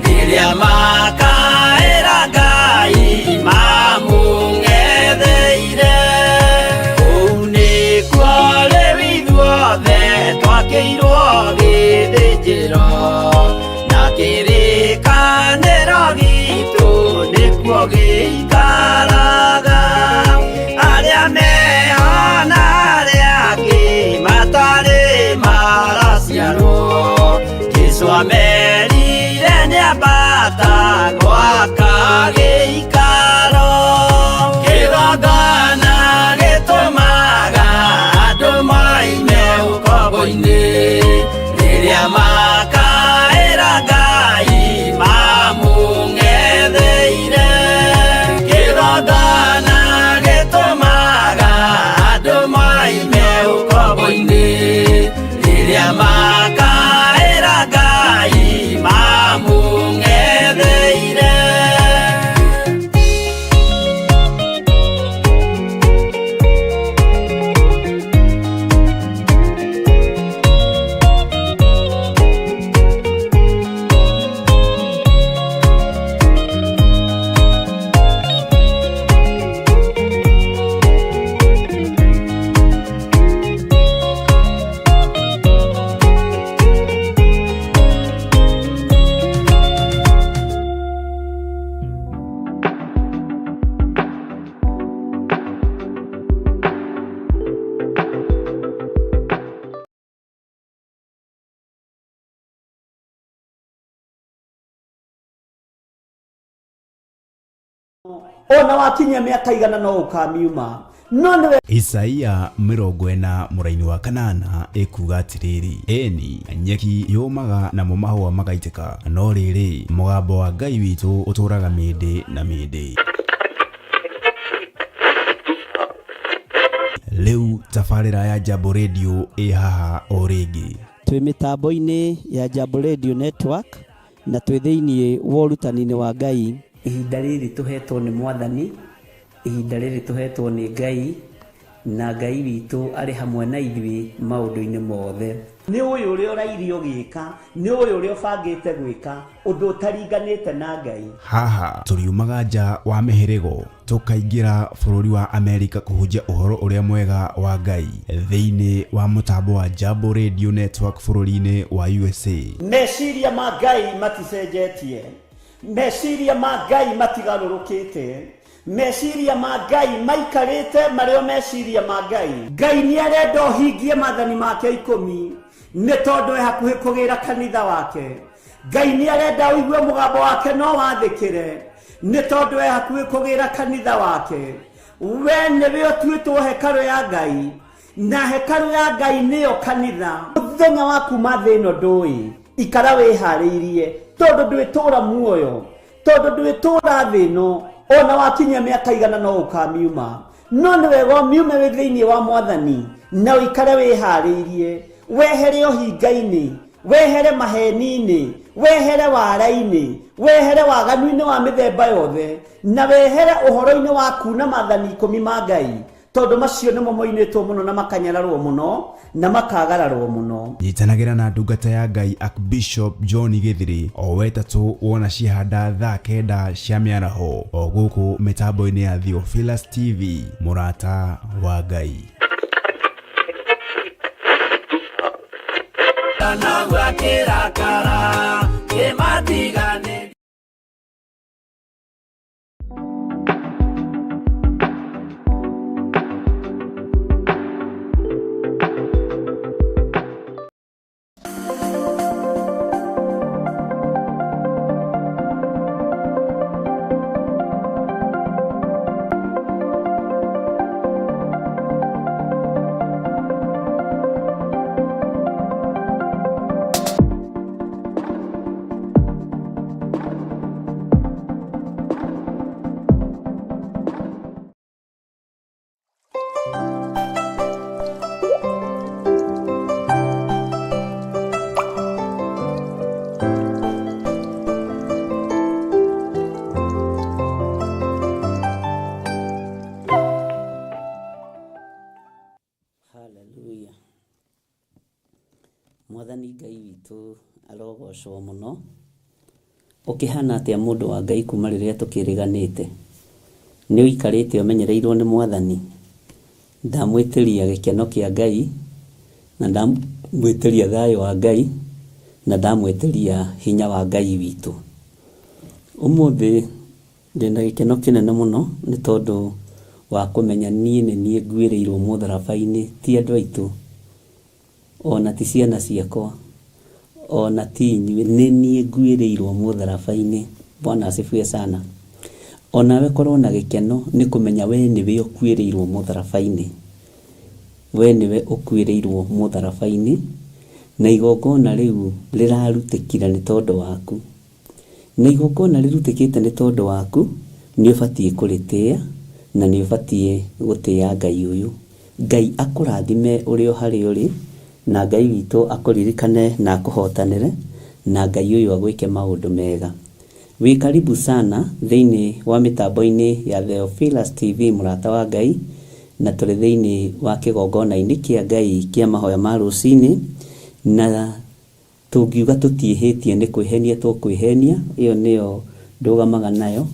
rĩrĩa makaĩra Ngai mamũng'etheire. Kũu nĩkuo rĩu ithuothe twakĩirwo gĩthĩnjĩro, na kĩrĩkanĩro gitũ nĩkuo gĩikaraga. Arĩa meho na arĩa angĩ matarĩ maraciarwo, Jesũ amerire nĩambata gwaka gĩikaro. Kĩgongona gĩtũmaga andũ moime ũkombo-inĩ, rĩrĩa makaĩra Ngai mamũng'etheire. Kĩgongona gĩtũmaga andũ moime ũkombo-inĩ, rĩrĩa makaĩra Ngai mamũng'etheire. Ona wakinyia mĩaka igana no ũkamiuma no nĩwe. Isaia 40 mũraini wa kanana ĩkuga atĩrĩrĩ, ĩni nyeki yũmaga namo mahũa magaitĩka, no rĩrĩ mũgambo wa Ngai witũ ũtũũraga mĩndĩ na mĩndĩ. Rĩu tabarĩra ya Jambo Radio ĩ haha o rĩngĩ. Twĩ mĩtambo-inĩ ya Jambo Radio Network na twĩ thĩinĩ wa ũrutani-inĩ wa Ngai. Ihinda rĩrĩ tũhetwo nĩ Mwathani, ihinda rĩrĩ tũhetwo nĩ Ngai, na Ngai witũ arĩ hamwe na ithuĩ maũndũ-inĩ mothe. Nĩ ũyũ ũrĩa ũrairie ũgĩka, nĩ ũyũ ũrĩa ũbangĩte gwĩka, ũndũ ũtaringanĩte na Ngai. Haha tũriumaga nja wa mĩhĩrĩgo tũkaingĩra bũrũri wa Amerika kũhunjia ũhoro ũrĩa mwega wa Ngai thĩinĩ wa mũtambo wa Jambo Radio Network bũrũri-inĩ wa USA. Meciria ma Ngai maticenjetie, meciria ma Ngai matigarũrũkĩte, meciria ma Ngai maikarĩte marĩ o meciria ma Ngai. Ngai nĩ arenda ũhingie maathani make 10 nĩ tondũ e hakuhĩ kũgĩra kanitha wake. Ngai nĩ arenda ũigue mũgambo wake no wathĩkĩre nĩ tondũ e hakuhĩ kũgĩra kanitha wake. We nĩwe ũtuĩtwo hekarũ ya Ngai, na hekarũ ya Ngai nĩyo kanitha. Mũthenya wa kuma thĩ ĩno ndũĩ, ikara wĩharĩirie tondũ ndwĩtũra muoyo, tondũ ndwĩtũra thĩ ĩno, ona wakinyia mĩaka igana no ũkamiuma. No nĩ wega ũmiume wĩ thĩinĩ wa Mwathani na ũikare wĩharĩirie, wehere ũhinga-inĩ, wehere maheni-inĩ, wehere wara-inĩ, wehere waganu-inĩ wa mĩthemba yothe, na wehere ũhoro-inĩ wa kuna maathani 10 ma Ngai, tondũ macio nĩmo moinĩtwo mũno na makanyararwo mũno na makagararwo mũno. Nyitanagĩra na ndungata ya Ngai Archbishop John Gĩthiri o wetatũ wona cihanda thaa 9 cia mĩaraho o gũkũ mĩtambo-inĩ ya Theophilus TV, mũrata wa Ngai. Hallelujah. Mwathani Ngai witũ arogocwo mũno. Ũkĩhana atĩa mũndũ wa Ngai kuma rĩrĩa tũkĩrĩganĩte? Nĩ ũikarĩte ũmenyereirwo nĩ Mwathani? Ndamwĩtĩria gĩkeno kĩa Ngai, na ndamwĩtĩria thayũ wa Ngai, na ndamwĩtĩria hinya wa Ngai witũ. Ũmũthĩ ndĩna gĩkeno kĩnene mũno nĩ tondũ wa kũmenya niĩ nĩ niĩ nguĩrĩirwo mũtharaba-inĩ, ti andũ aitũ, ona ti ciana ciakwa, ona ti inyuĩ, nĩ niĩ nguĩrĩirwo mũtharaba-inĩ. Bwana asifiwe sana. Onawe korwo na gĩkeno nĩ kũmenya we nĩwe ũkuĩrĩirwo mũtharaba-inĩ. We nĩwe ũkuĩrĩirwo mũtharaba-inĩ, na igongona rĩu rĩrarutĩkire nĩ tondũ waku. Na igongona rĩrutĩkĩte nĩ tondũ waku, nĩ ũbatiĩ kũrĩtĩĩa na nĩ ũbatiĩ gũtĩĩa Ngai ũyũ. Ngai akũrathime ũrĩ o harĩa ũrĩ, na Ngai witũ akũririkane na akũhotanĩre, na Ngai ũyũ agwĩke maũndũ mega. Wĩ karibu sana thĩinĩ wa mĩtambo-inĩ ya Theophilus TV mũrata wa Ngai, na tũrĩ thĩinĩ wa kĩgongona-inĩ kĩa Ngai kĩa mahoya ma rũcinĩ, na tũngiuga tũtiĩhĩtie nĩ kwĩhenia tũkwĩhenia, ĩyo nĩyo ndũgamaga nayo,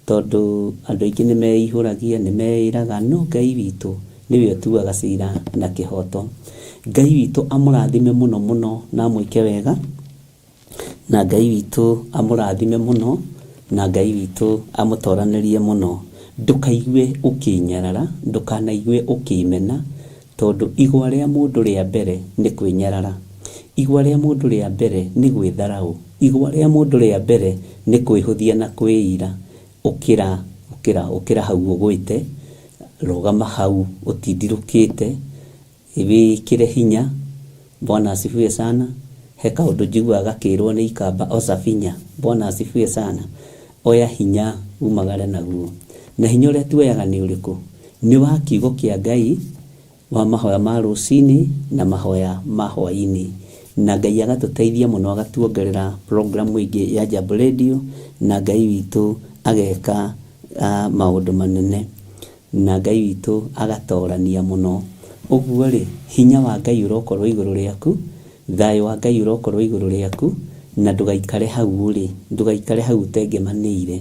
tondũ andũ aingĩ nĩ meihũragia, nĩ meĩraga, no Ngai witũ nĩwe ũtuaga cira na kĩhoto. Ngai witũ amũrathime mũno mũno na amwĩke wega, na Ngai witũ amũrathime mũno, na Ngai witũ amũtoranĩrie mũno. Ndũkaigue ũkĩnyarara, ndũkanaigue ũkĩmena, tondũ igwa rĩa mũndũ rĩa mbere nĩ kwĩnyarara. Igwa rĩa mũndũ rĩa mbere nĩ gwĩtharaũ. Igwa rĩa mũndũ rĩa mbere nĩ kwĩhũthia na kwĩira. Ũkĩra Ũkĩra, ũkĩra hau ũgwĩte, rũgama hau ũtindirũkĩte, wĩkĩre hinya. Bwana asifiwe sana. He kaũndũ njiguaga gakĩrwo nĩ ikamba oca binya. Bwana asifiwe sana. Oya hinya umagare naguo. Na hinya ũrĩa tuoyaga nĩ ũrĩkũ? Nĩ wa kiugo kĩa Ngai, wa mahoya ma rũcinĩ na mahoya ma hwaĩ-inĩ. Na Ngai agatũteithia mũno agatuongerera programu ĩngĩ ya Jambo Radio, na Ngai witũ ageka maũndũ manene, na Ngai witũ agatorania mũno. Ũguo rĩ, hinya wa Ngai ũrokorwo igũrũ rĩaku, thayũ wa Ngai ũrokorwo igũrũ rĩaku, na ndũgaikare hau ũrĩ, ndũgaikare hau ũtengemanĩire,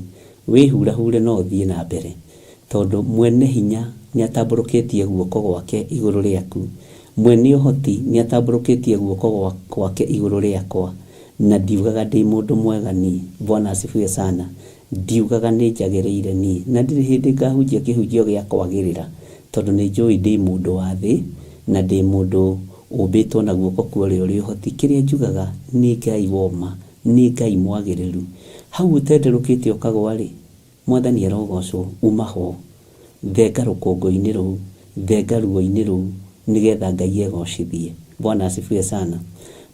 wĩhurahure no ũthiĩ na mbere, tondũ mwene hinya nĩ atambũrũkĩtie guoko gwake igũrũ rĩaku, mwene ũhoti nĩ atambũrũkĩtie guoko gwake igũrũ rĩakwa, na ndiugaga ndĩ mũndũ mwega niĩ. Bwana asifiwe sana. Ndiugaga nĩ njagĩrĩire niĩ, na ndirĩ hĩndĩ ngahunjia kĩhunjio gĩa kwagĩrĩra, tondũ nĩ njũĩ ndĩ mũndũ wa thĩ, na ndĩ mũndũ ũmbĩtwo na guoko kwa ũrĩa ũrĩ ũhoti. Kĩrĩa njugaga nĩ Ngai woma, nĩ Ngai mwagĩrĩru. Hau ũtenderũkĩte ũkagwa rĩ, Mwathani arogocwo, uma ho, thenga rũkũngũ-inĩ rũu, thenga ruo-inĩ rũu, nĩgetha Ngai egocithie. Bwana asifiwe sana.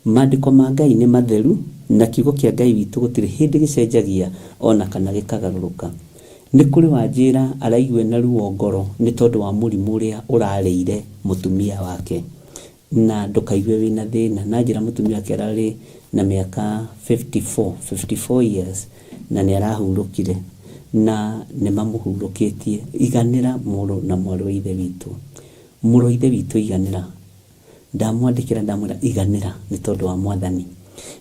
Maandĩko ma Ngai nĩ matheru, na kiugo kĩa Ngai witũ gũtirĩ hĩndĩ gĩcenjagia ona kana gĩkagarũrũka. Nĩ kũrĩ wanjĩra araigua na ruo ngoro nĩ tondũ wa mũrimũ ũrĩa ũrarĩire mũtumia wake, na ndũkaigue wĩna thĩna. Na njĩra mũtumia wake ararĩ na mĩaka 54 years, na nĩ arahurũkire, na nĩ mamũhurũkĩtie. Iganĩra mũrũ na mwarĩ wa ithe witũ, mũrũ wa ithe witũ iganĩra. Ndamwandĩkĩra ndamwĩra iganĩra nĩ tondũ wa Mwathani,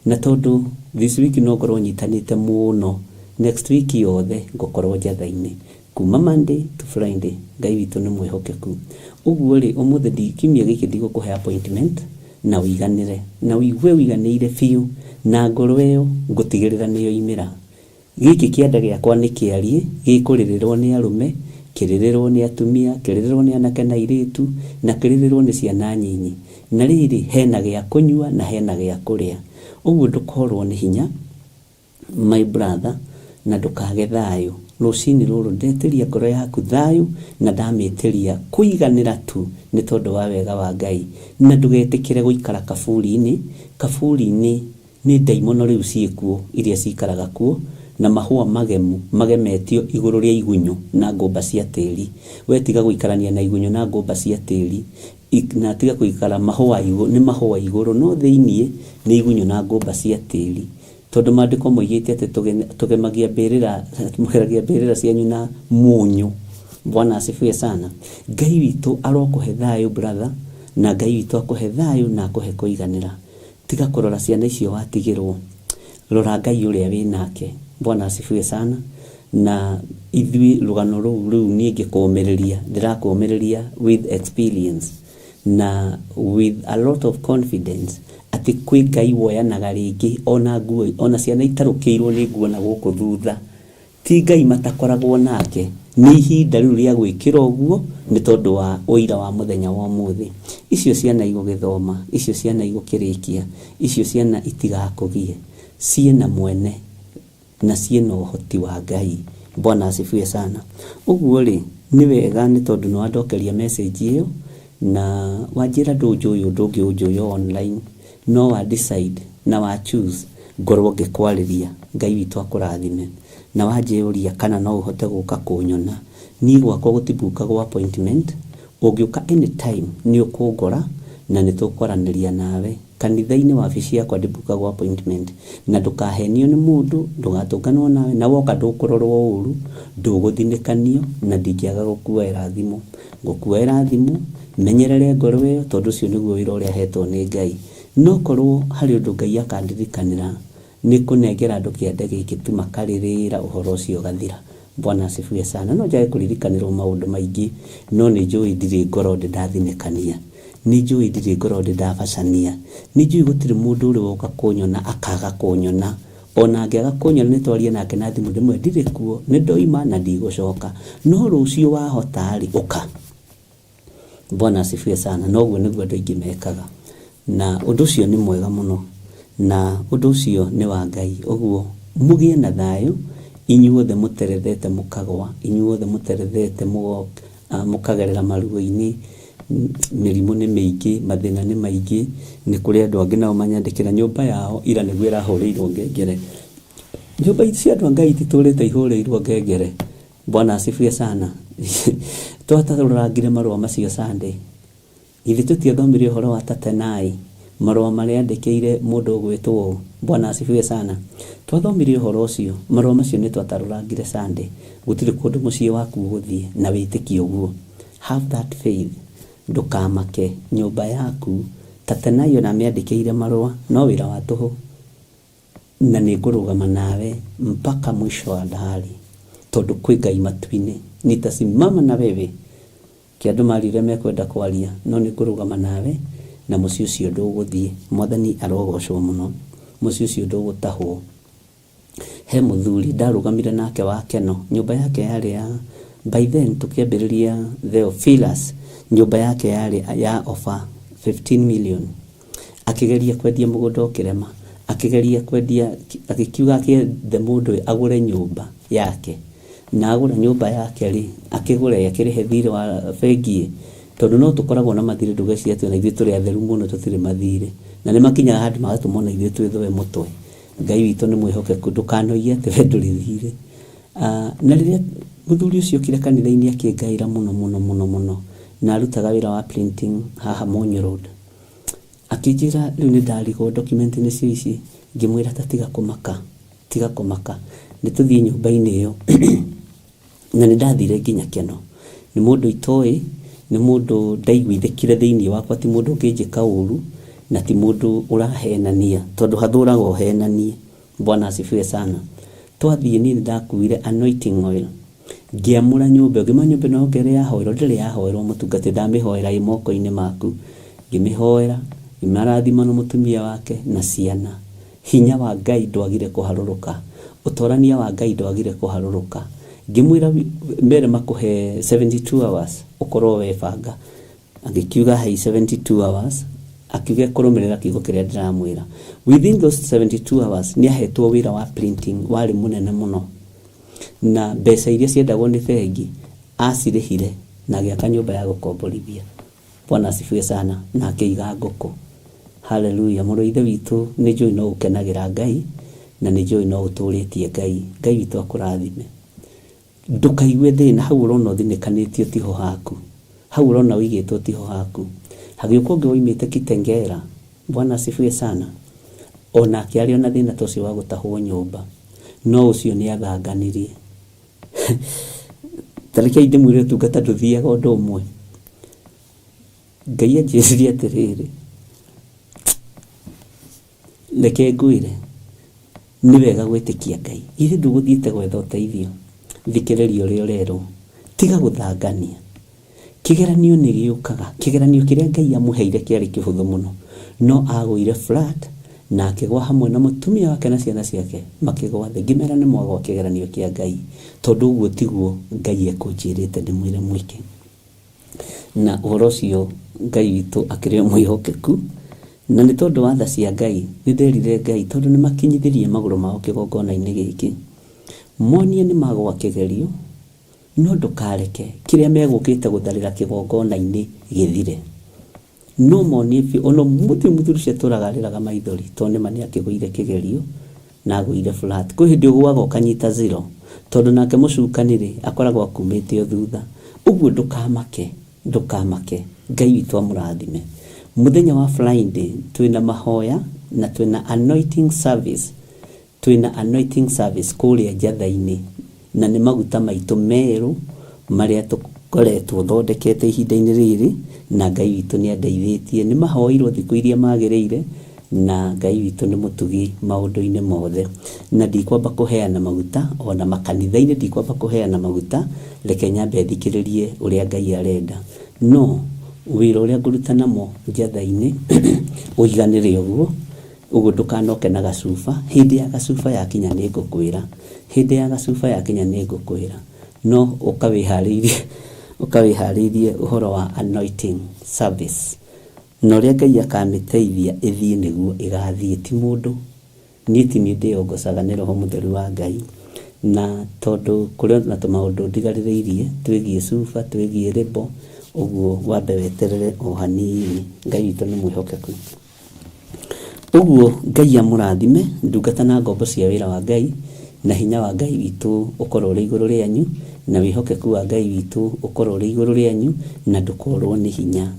na tondũ this week no ngorwo nyitanĩte mũno, next week yothe ngũkorwo njatha-inĩ kuma Monday to Friday. Ngai witũ nĩ mwĩhokeku. Ũguo rĩ, ũmũthĩ kiumia gĩkĩ ndigũkũhe appointment, na ũiganĩre, na ũigue ũiganĩire biũ, na ngoro ĩyo ngũtigĩrĩra nĩ yoimĩra. Gĩkĩ kĩanda gĩakwa nĩ kĩariĩ, gĩkũrĩrĩrwo nĩ arũme, kĩrĩrĩrwo nĩ atumia, kĩrĩrĩrwo nĩ anake na airĩtu, na kĩrĩrĩrwo nĩ ciana nyinyi. Na rĩrĩ, hena gĩa kũnyua na hena gĩa kũrĩa. Ũguo ndũkorwo nĩ hinya, my brother, na ndũkage thayũ. Rũcinĩ rũrũ ndetĩria ngoro yaku thayũ, na ndamĩtĩria kũiganĩra tu nĩ tondũ wa wega wa Ngai. Na ndũgetĩkĩre gũikara kaburi-inĩ. Kaburi-inĩ nĩ ndaimono rĩu ciĩkuo iria cikaraga kuo, na mahũa magemu magemetio igũrũ rĩa igunyũ na ngũmba cia tĩri. We tiga gũikarania na igunyũ na ngũmba cia tĩri, na tiga gũikara mahũa igũrũ, nĩ mahũa igũrũ, no thĩiniĩ nĩ igunyũ na ngũmba cia tĩri. Tondũ maandĩko moigĩte atĩ tũgemagia mbĩrĩra, tũgeragia mbĩrĩra cianyu na mũnyũ. Bwana asifiwe sana. Ngai witũ arokũhe thayũ brother, na Ngai witũ akũhe thayũ na akũhe kũiganĩra. Tiga kũrora ciana icio watigĩrwo, rora Ngai ũrĩa wĩ nake. Bwana asifiwe sana. Na ithuĩ rũgano rũu rĩu niĩ ngĩkũmĩrĩria, ndĩrakũmĩrĩria with experience na with a lot of confidence atĩ kwĩ Ngai woyanaga rĩngĩ ona nguo, ona ciana itarũkĩirwo nĩ nguo na gũkũ thutha. Ti Ngai matakoragwo nake, nĩ ihinda rĩu rĩa gwĩkĩra ũguo nĩ tondũ wa ũira wa mũthenya wa ũmũthĩ. Icio ciana igũgĩthoma, icio ciana igũkĩrĩkia, icio ciana itigakũgie, ciĩna mwene na ciĩna ũhoti wa Ngai. Bwana asifiwe sana. Ũguo rĩ, nĩ wega nĩ tondũ nĩ wandokeria message ĩyo, na wanjĩra ndũnjũĩ ũndũ ũngĩ ũnjũĩ online, no wa decide na wa choose ngorwo ngĩkwarĩria. Ngai witũ akũrathime. Na wanjĩũria kana no ũhote gũka kũnyona, niĩ gwakwa gũtibukagwo appointment. Ũngĩũka anytime nĩ ũkũngora na nĩ tũkwaranĩria nawe. Kanitha-inĩ wabici yakwa ndibukagwo appointment, na ndũkahenio nĩ mũndũ, ndũgatũnganwo nawe, na woka ndũkũrorwo ũru, ndũgũthinĩkanio, na ndingĩaga gũkuoera thimũ. Ngũkuoera thimũ, menyerere ngoro ĩyo, tondũ ũcio nĩguo wĩra ũrĩa hetwo nĩ Ngai. No korwo harĩ ũndũ Ngai akandirikanĩra, nĩ kũnengera andũ kĩande gĩkĩ tu makarĩrĩra ũhoro ũcio ũgathira. Bwana asifiwe sana. No njage kũririkanĩrwo maũndũ maingĩ, no nĩ njũĩ ndirĩ ngoro ndĩ ndathinĩkania, nĩ njũĩ ndirĩ ngoro ndĩ ndabacania, nĩ njũĩ gũtirĩ mũndũ ũrĩ woka kũnyona akaga kũnyona. Ona angĩaga kũnyona nĩ twarie nake na thimũ ndĩmwĩre ndirĩ kuo, nĩ ndoima na ndigũcoka, no rũciũ wahota rĩ, ũka. Bwana asifiwe sana. Na ũguo nĩguo andũ aingĩ mekaga, na ũndũ ũcio nĩ mwega mũno, na ũndũ ũcio nĩ wa Ngai. Ũguo mũgĩe na thayũ Inyuothe mũterethete mũkagwa, inyuothe mũterethete mũkagerera maruo-inĩ, mĩrimũ nĩ mĩingĩ, mathĩna nĩ maingĩ. Nĩ kũrĩ andũ angĩ nao manyandĩkĩra nyũmba yao ira nĩguo ĩrahũrĩirwo ngengere. Nyũmba cia andũ a Ngai ititũrĩte ihũrĩirwo ngengere. Bwana asifiwe sana. Twatarũrangire marũa macio Sunday. Githĩ tũtiathomire ũhoro wa Tatenai, marũa marĩa andĩkĩire mũndũ ũgwĩtwo ũũ? Bwana asifiwe sana. Twathomire ũhoro ũcio, marũa macio nĩ twatarũrangire Sunday. Gũtirĩ kũndũ mũciĩ waku ũgũthiĩ na wĩtĩkie ũguo. Have that faith. Ndũkamake, nyũmba yaku, Tatenai ona amĩandĩkĩire marũa, no wĩra wa tũhũ. Na nĩ ngũrũgama nawe mpaka mwisho wa dahari, tondũ kwĩ Ngai matu-inĩ. Nitasimama na wewe. Ke andũ marire mekwenda kwaria, no nĩ ngũrũgama nawe, na mũciĩ ũcio ndũgũthiĩ. Mwathani arogocwo mũno. Mũciĩ ũcio ndũgũtahwo. He mũthuri ndarũgamire nake wa Keno, nyũmba yake yarĩ ya, by then tũkĩambĩrĩria Theophilus, nyũmba yake yarĩ ya over 15 million. Akĩgeria kwendia mũgũnda ũkĩrema, akĩgeria kwendia, agĩkiuga akĩethe mũndũ agũre nyũmba yake. Na agũra nyũmba yake rĩ, akĩgũre akĩrĩhe thirĩ wa bengi ĩ, tondũ no tũkoragwo na mathirĩ ndũgecirie atĩ ona ithuĩ tũrĩ atheru mũno tũtirĩ mathirĩ. Na nĩ makinyaga handũ magatũma ona ithuĩ twĩthũe mũtwe. Ngai witũ nĩ mwĩhokeku, ndũkanoige atĩ we ndũrĩ thirĩ. Na rĩrĩa mũthuri ũcio okire kanitha-inĩ akĩngaĩra mũno mũno mũno mũno, na arutaga wĩra wa printing haha Mũnyũ Road. Akĩnjĩra rĩu nĩ ndarigwo document nĩcio ici, ngĩmwĩra ta tiga kũmaka, tiga kũmaka, nĩ tũthiĩ nyũmba-inĩ ĩyo. Na nĩ ndathire nginya Keno. Nĩ mũndũ itoĩ, nĩ mũndũ ndaiguithĩkire thĩinĩ wakwa, ti mũndũ ũngĩnjĩka ũru, na ti mũndũ ũrahenania, tondũ hathũraga ũhenanie. Bwana asifiwe sana. Twathiĩ niĩ nĩ ndakuire anointing oil, ngĩamũra nyũmba ĩyo, ngĩmenya nyũmba ĩno yongerere yahoerwo, ndĩrĩ yahoerwo mũtungatĩri, ndamĩhoera ĩ moko-inĩ maku. Ngĩmĩhoera, ngĩmarathima na mũtumia wake na ciana. Hinya wa Ngai ndwagire kũharũrũka, ũtorania wa Ngai ndwagire kũharũrũka. Ngĩmwĩra mbere makũhe 72 hours ũkorwo webanga. Agĩkiuga hei 72 hours, akiuga ekũrũmĩrĩra kiugo kĩrĩa ndĩramwĩra. Within those 72 hours nĩ ahetwo wĩra wa printing warĩ mũnene mũno. Na mbeca iria ciendagwo nĩ bengi acirĩhire na agĩaka nyũmba ya gũkomborithia. Bwana asifiwe sana. Na akĩiga ngũkũ. Hallelujah. Mũrũ wa Ithe witũ nĩ njũĩ no ũkenagĩra Ngai na nĩ njũĩ no ũtũrĩtie Ngai. Ngai witũ akũrathime. Ndũkaigue thĩna hau ũrona ũthinĩkanĩtio tiho haku. Hau ũrona ũigĩtwo tiho haku. Hagĩũka ũngĩ woimĩte Kitengela. Bwana asifiwe sana. Onake arĩ ona thĩna ta ũcio wa gũtahwo nyũmba. No ũcio nĩ athanganirie. Ta rekei ndĩmwĩre ũtungata ndũthiaga ũndũ ũmwe. Ngai anjĩrire atĩrĩrĩ, reke ngwĩre, nĩ wega gwĩtĩkia Ngai. Githĩ ndũgũthiĩte gwetha ũteithio? Thikĩrĩria ũrĩa ũrerwo. Tiga gũthangania. Kĩgeranio nĩ gĩũkaga. Kĩgeranio kĩrĩa Ngai amũheire kĩarĩ kĩhũthũ mũno. No agũire flat na akĩgwa hamwe na mũtumia wake na ciana ciake makĩgwa thĩ. Ngĩmera nĩ mwagwa kĩgeranio kĩa Ngai, tondũ ũguo tiguo Ngai ekũnjĩrĩte ndĩmwĩre mwĩke. Na ũhoro ũcio Ngai witũ akĩrĩ o mwĩhokeku, na nĩ tondũ wa tha cia Ngai, nĩ nderire Ngai tondũ nĩ makinyithirie magũrũ mao kĩgongona-inĩ gĩkĩ, monie nĩ magwa kĩgerio, no ndũkareke kĩrĩa megũkĩte gũtharĩra kĩgongona-inĩ gĩthire. No monie biũ, ona ũmũthĩ mũthuri ũcio atũraga arĩraga maithori, tondũ nĩma nĩ akĩgũire kĩgerio, na agũire flat. Kwĩ hĩndĩ ũgũaga ũkanyita zero, tondũ nake mũcukani rĩ, akoragwo akumĩte o thutha. Ũguo ndũkamake, ndũkamake. Ngai witũ amũrathime. Mũthenya wa Friday, twĩna mahoya na twĩna anointing service. Twĩna anointing service kũrĩa Njatha-inĩ, na nĩ maguta maitũ merũ marĩa tũkoretwo thondekete ihinda-inĩ rĩrĩ, na Ngai witũ nĩ andeithĩtie. Nĩ mahoirwo thikũ iria magĩrĩire, na Ngai witũ nĩ mũtugi maũndũ-inĩ mothe. Na ndikwamba kũheana maguta, ona makanitha-inĩ ndikwamba kũheana maguta, reke nyambe thikĩrĩrie ũrĩa Ngai arenda. No wĩra ũrĩa ngũruta namo Njatha-inĩ ũiganĩre ũguo, ũguo ndũkanoke na gacuba. Hĩndĩ ya gacuba yakinya nĩ ngũkwĩra. Hĩndĩ ya gacuba yakinya nĩ ngũkwĩra. No ũkawĩharĩirie, ũkawĩharĩirie ũhoro wa anointing service. Na ũrĩa Ngai akamĩteithia ĩthiĩ nĩguo ĩgathiĩ, ti mũndũ. Niĩ ti niĩ ndĩyongocaga, nĩ Roho Mũtheru wa Ngai. Na tondũ kũrĩ na tũmaũndũ ndigarĩrĩirie twĩgiĩ cuba, twĩgiĩ rĩbo, ũguo wambe weterere o hanini. Ngai witũ nĩ mwĩhokeku. Ũguo Ngai amũrathime ndungata na ngombo cia wĩra wa Ngai, na hinya wa Ngai witũ ũkorwo ũrĩ igũrũ rĩanyu, na wĩhokeku wa Ngai witũ ũkorwo ũrĩ igũrũ rĩanyu, na ndũkorwo nĩ hinya.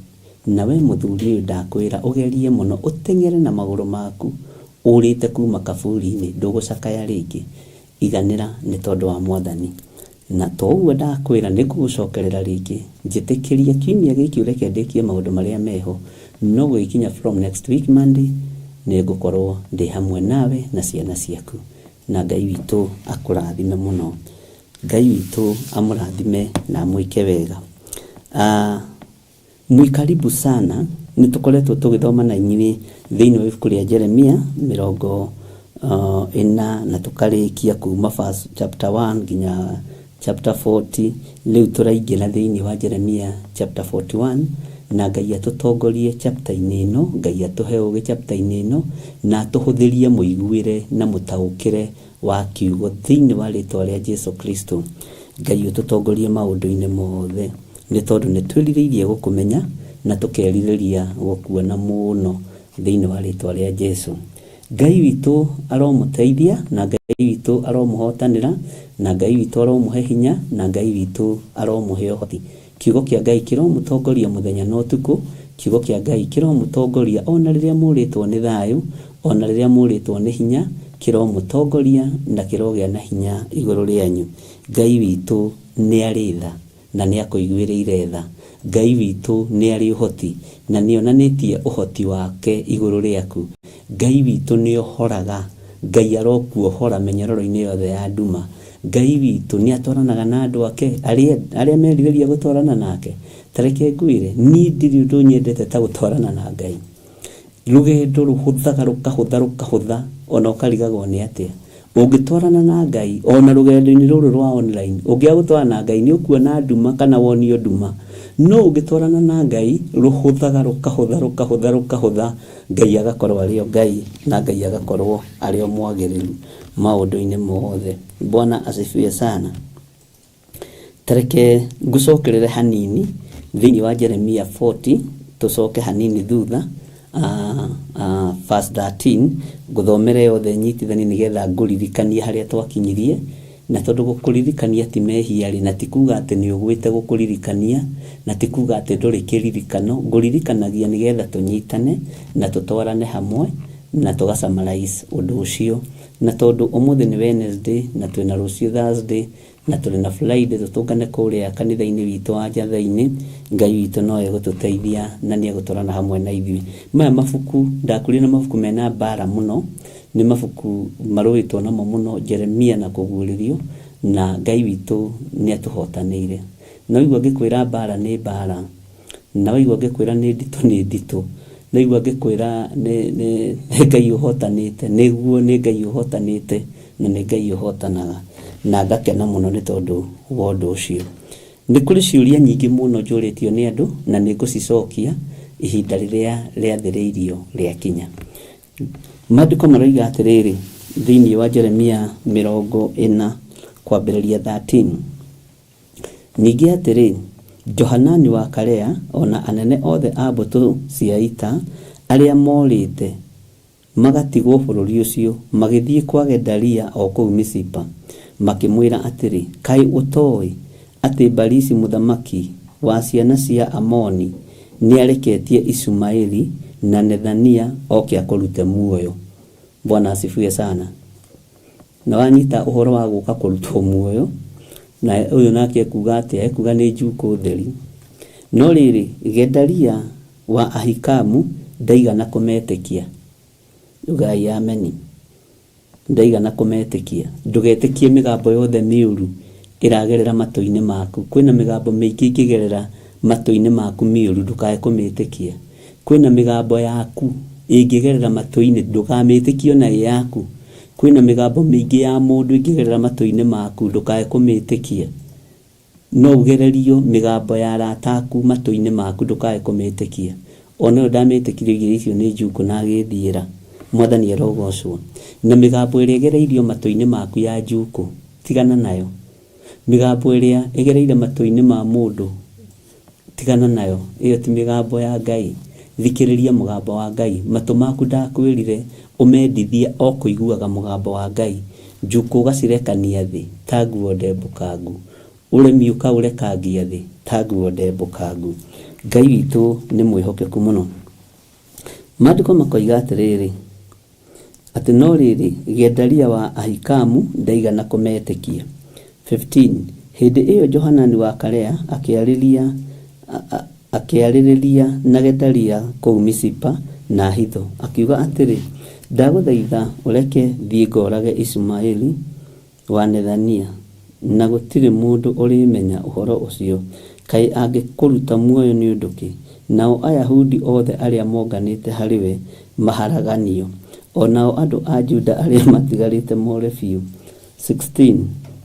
Na we mũthuri ũyũ ndakwĩra ũgerie mũno ũteng'ere na magũrũ maku ũrĩte kuma kaburi-inĩ, ndũgũcakaya rĩngĩ. Iganĩra nĩ tondũ wa Mwathani. Na to ũguo ndakwĩra nĩ ngũgũcokerera rĩngĩ, njĩtĩkĩria kiumia gĩkĩ ũreke ndĩkie maũndũ marĩa meho, no gũgĩkinya from next week Monday nĩ ngũkorwo ndĩ hamwe nawe na ciana ciaku. Na Ngai witũ akũrathime mũno. Ngai witũ amũrathime na amwĩke wega. Mwĩ karibu sana, nĩ tũkoretwo tũgĩthoma na inyuĩ thĩinĩ wa ibuku rĩa Jeremia mĩrongo ĩna na tũkarĩkia kuma verse chapter 1 nginya chapter 40. Rĩu tũraingĩra thĩinĩ wa Jeremia chapter 41 na Ngai atũtongorie chapter-inĩ ĩno, Ngai atũhe ũgĩ chapter-inĩ ĩno na atũhũthĩrie mũiguĩre na mũtaũkĩre wa kiugo thĩinĩ wa rĩtwa rĩa Jesu Kristo. Ngai ũtũtongorie maũndũ-inĩ mothe nĩ tondũ nĩ twĩrirĩirie gũkũmenya na tũkerirĩria gũkuona mũno thĩinĩ wa rĩtwa rĩa Jesu. Ngai witũ aromũteithia na Ngai witũ aromũhotanĩra na Ngai witũ aromũhe hinya na Ngai witũ aromũhe ũhoti. Kiugo kĩa Ngai kĩromũtongoria mũthenya na ũtukũ, kiugo kĩa Ngai kĩromũtongoria ona rĩrĩa mũrĩtwo nĩ thayũ, ona rĩrĩa mũrĩtwo nĩ hinya, kĩromũtongoria na kĩrogĩa na hinya igũrũ rĩanyu. Ngai witũ nĩ arĩ tha na nĩ akũiguĩrĩire tha. Ngai witũ nĩ arĩ ũhoti na nĩ onanĩtie ũhoti wake igũrũ rĩaku. Ngai witũ nĩ ohoraga. Ngai arokuohora mĩnyororo-inĩ yothe ya nduma. Ngai witũ nĩ atwaranaga na andũ ake arĩa merirĩria gũtwarana nake. Ta reke ngwĩre, niĩ ndirĩ ũndũ nyendete ta gũtwarana na Ngai. Rũgendo rũhũthaga rũkahũtha rũkahũtha ona ũkarigagwo nĩ atĩa. Ũngĩtwarana na Ngai ona rũgendo-inĩ rũrũ rwa online, ũngĩaga gũtwarana na Ngai nĩ ũkuona nduma kana wonio nduma. No ũngĩtwarana na Ngai rũhũthaga rũkahũtha rũkahũtha rũkahũtha, Ngai agakorwo arĩ o Ngai na Ngai agakorwo arĩ o mwagĩrĩru maũndũ-inĩ mothe. Bwana asifiwe sana. Ta reke ngũcokerere hanini thĩinĩ wa Jeremia 40, tũcoke hanini thutha verse 13, ngũthomere yothe nyitithanie nĩgetha ngũririkanie harĩa twakinyirie. Na tondũ gũkũririkania ti mehia rĩ, na ti kuga atĩ nĩ ũgwĩte gũkũririkania, na ti kuga atĩ ndũrĩ kĩririkano, ngũririkanagia nĩgetha tũnyitane na tũtwarane hamwe na tũga summarize ũndũ ũcio. Na tondũ ũmũthĩ nĩ Wednesday na twĩna rũciũ Thursday na tũrĩ na Friday, tũtũngane kũrĩa kanitha-inĩ witũ wa Njathai-inĩ, Ngai witũ no egũtũteithia na nĩ egũtwarana hamwe na ithuĩ. Maya mabuku, ndakurire na mabuku mena mbara mũno, nĩ mabuku marũĩtwo namo mũno, Jeremia na Kũguũrĩrio, na Ngai witũ nĩ atũhotanĩire. Na waigua ngĩkwĩra mbara nĩ mbara, na waigua ngĩkwĩra nĩ nditũ nĩ nditũ, na waigua ngĩkwĩra nĩ Ngai ũhotanĩte, nĩguo nĩ Ngai ũhotanĩte na nĩ Ngai ũhotanaga. Na ngakena mũno nĩ tondũ wa ũndũ ũcio. Nĩ kũrĩ ciũria nyingĩ mũno njũrĩtio nĩ andũ na nĩ ngũcicokia ihinda rĩrĩa rĩathĩrĩirio rĩakinya. Maandĩko maroiga atĩrĩrĩ thĩinĩ wa Jeremia 40 kwambĩrĩria 13, Ningĩ atĩrĩ, Johanani wa Karea o na anene othe a mbũtũ cia ita arĩa morĩte magatigwo bũrũri ũcio, magĩthiĩ kwa Gedalia o kũu Mizipa, makĩmwĩra atĩrĩ, Kaĩ ũtoĩ atĩ Balisi mũthamaki wa ciana cia Amoni nĩareketie Ishumaeli na Nethania oke akũrute muoyo? Bwana asifiwe sana. Na wanyita ũhoro wa gũka kũrutwo muoyo, na ũyũ nake ekuga atĩa? Ekuga nĩ njukũ theri. No rĩrĩ, Gedalia wa Ahikamu ndaigana kũmetĩkia. Ugai ameni. Ndaigana kũmetĩkia. Ndũgetĩkie mĩgambo yothe mĩũru ĩragerera matũ-inĩ maku. Kwĩna mĩgambo mĩingĩ ĩngĩgerera matũ-inĩ maku mĩũru, ndũkae kũmĩtĩkia. Kwĩna mĩgambo yaku ĩngĩgerera matũ-inĩ, ndũkamĩtĩkie ona ĩ yaku. Kwĩna mĩgambo mĩingĩ ya mũndũ ĩngĩgerera matũ-inĩ maku, ndũkae kũmĩtĩkia. No ũgererio mĩgambo ya arata aku matũ-inĩ maku, ndũkae kũmĩtĩkia. Ona ũyũ ndamĩtĩkirie oigire icio nĩ njukũ na agĩthiĩra. Mwathani arogocwo. Na mĩgambo ĩrĩa ĩgereirio matũ-inĩ maku ya njukũ, Tigana nayo. Mĩgambo ĩrĩa ĩgereire matũ-inĩ ma mũndũ, tigana nayo. Ĩyo ti mĩgambo ya Ngai. Thikĩrĩria mũgambo wa Ngai. Matũ maku ndakwĩrire ũmendithie o kũiguaga mũgambo wa Ngai. Njukũ ũgacirekania thĩ ta nguo ndembũkangu. Ũremi ũkaũrekangia thĩ ta nguo ndembũkangu. Ngai witũ nĩ mwĩhokeku mũno. Maandĩko makoiga atĩrĩrĩ, atĩ no rĩrĩ, Gedalia wa Ahikamu ndaigana kũmetĩkia. 15 Hĩndĩ ĩyo Johanani wa Karea akĩarĩria akĩarĩrĩria na Gedalia kũu Mizipa na hitho, akiuga atĩrĩ, Ndagũthaitha ũreke thiĩ ngoorage Ishumaeli wa Nethania, na gũtirĩ mũndũ ũrĩmenya ũhoro ũcio. Kaĩ angĩkũruta muoyo nĩ ũndũ kĩ, nao Ayahudi othe arĩa monganĩte harĩ we maharaganio, o nao andũ a Juda arĩa matigarĩte more biũ? 16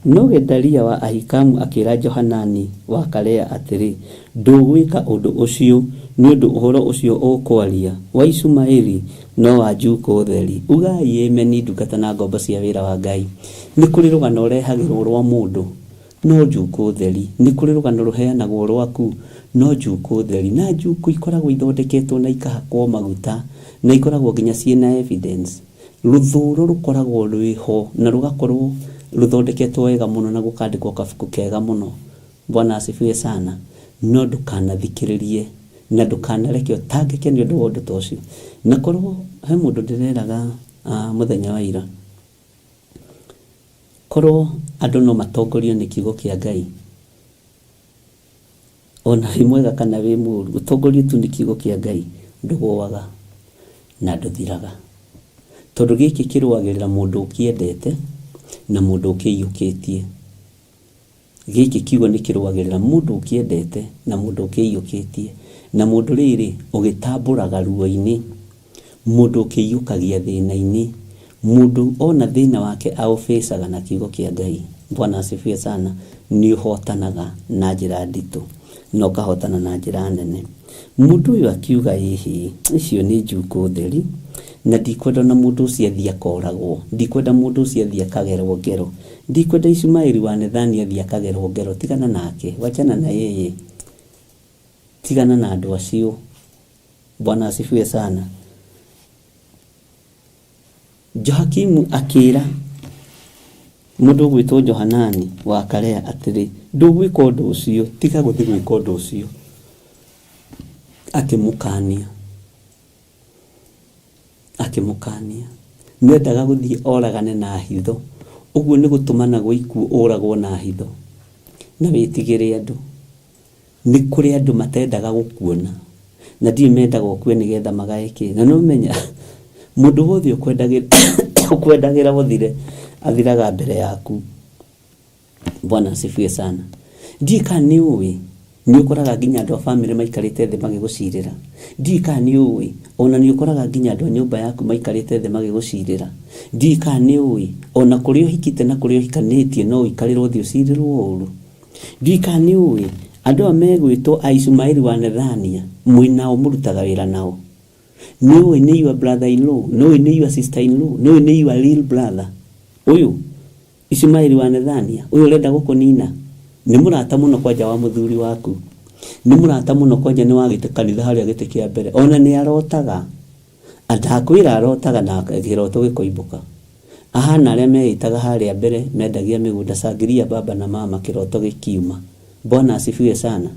No Gedalia wa Ahikamu akĩĩra Johanani wa Karea atĩrĩ, Ndũgwĩka ũndũ ũcio, nĩ ũndũ ũhoro ũcio ũkwaria wa Ishumaeli no wa njuukũ theri. Ugai Ameni, ndungata na ngombo cia wĩra wa Ngai. Nĩ kũrĩ rũgano ũrehagĩrwo rwa mũndũ, no njuukũ theri. Nĩ kũrĩ rũgano rũheanagwo rwaku, no njuukũ theri. Na njuukũ ikoragwo ithondeketwo na ikahakwo maguta, na ikoragwo nginya ciĩna evidence. Rũthũũro rũkoragwo rwĩho na rũgakorwo rũthondeketwo wega mũno na gũkandĩkwo kabuku kega mũno. Bwana asifiwe sana. No ndũkanathikĩrĩrie na ndũkanareke ũtangĩke nĩ ũndũ wa ũndũ ta ũcio. Na korwo he mũndũ ndĩreraga mũthenya wa ira, korwo andũ no matongorio nĩ kiugo kĩa Ngai, ona wĩ mwega kana wĩ mũru, ũtongorio tu nĩ kiugo kĩa Ngai, ndũgũaga na ndũthiraga. Tondũ gĩkĩ kĩrũagĩrĩra mũndũ ũkĩendete na mũndũ ũkĩiyũkĩtie. Gĩkĩ kiugo nĩ kĩrũagĩrĩra mũndũ ũkĩendete na mũndũ ũkĩiyũkĩtie. Na mũndũ rĩrĩ ũgĩtambũraga ruo-inĩ, mũndũ ũkĩiyũkagia thĩna-inĩ, mũndũ ona thĩna wake aũbĩcaga na kiugo kĩa Ngai. Bwana asifiwe sana. Nĩ ũhotanaga na njĩra nditũ na ũkahotana na njĩra nene. Mũndũ ũyũ akiuga ĩhĩ, icio nĩ njukũ theri, na ndikwenda ona mũndũ ũcio athiĩ akoragwo, ndikwenda mũndũ ũcio athiĩ akagerwo ngero, ndikwenda Ishumaeli wa Nethania athiĩ akagerwo ngero, tigana nake, wachana na yeye, tigana na andũ acio. Bwana asifiwe sana. Johakimu akĩĩra mũndũ ũgwĩtwo Johanani wa Karea atĩrĩ, Ndũgwĩka ũndũ ũcio, tiga gũthiĩ gwĩka ũndũ ũcio. Akĩmũkaania, akĩmũkaania. Nĩendaga gũthiĩ oragane na hitho. Ũguo nĩ gũtũmana gwa ikuũ ũragwo na hitho. Na wĩtigĩre andũ. Nĩ kũrĩ andũ matendaga gũkuona, na ndiũĩ mendaga ũkue nĩgetha magae kĩ. Na nĩ ũmenya mũndũ wothe ũkwendagĩra ũkwendagĩra ũthire, athiraga mbere yaku. Bwana asifiwe sana. Ndiũĩ kana nĩ ũĩ, nĩ ũkoraga nginya andũ a bamĩrĩ maikarĩte thĩ magĩgũcirĩra. Ndiũĩ kana nĩ ũĩ, ona nĩ ũkoraga nginya andũ a nyũmba yaku maikarĩte thĩ magĩgũcirĩra. Ndiũĩ kana nĩ ũĩ, ona kũrĩa ũhikĩte na kũrĩa ũhikanĩtie no ũikarĩrwo thĩ ũcirĩrwo ũru. Ndiũĩ kana nĩ ũĩ, andũ aya megwĩtwo a Ishumaeli wa Nethania, mwĩ nao mũrutaga wĩra nao. Nĩ ũĩ nĩ your brother in law, nĩ ũĩ nĩ your sister in law, nĩ ũĩ nĩ your real brother. Ũyũ Ishumaeli wa Nethania, ũyũ ũrenda gũkũnina, nĩ mũrata mũno kwanja wa mũthuri waku. Nĩ mũrata mũno kwanja nĩ wa gĩtĩ kanitha harĩa gĩtĩ kĩa mbere. Ona nĩ arotaga. Ndakwĩra arotaga na kĩroto gĩkoimbũka. Ahana arĩa meĩtaga harĩa mbere mendagia mĩgũnda shangilia baba na mama kĩroto gĩkiuma. Bwana asifiwe sana.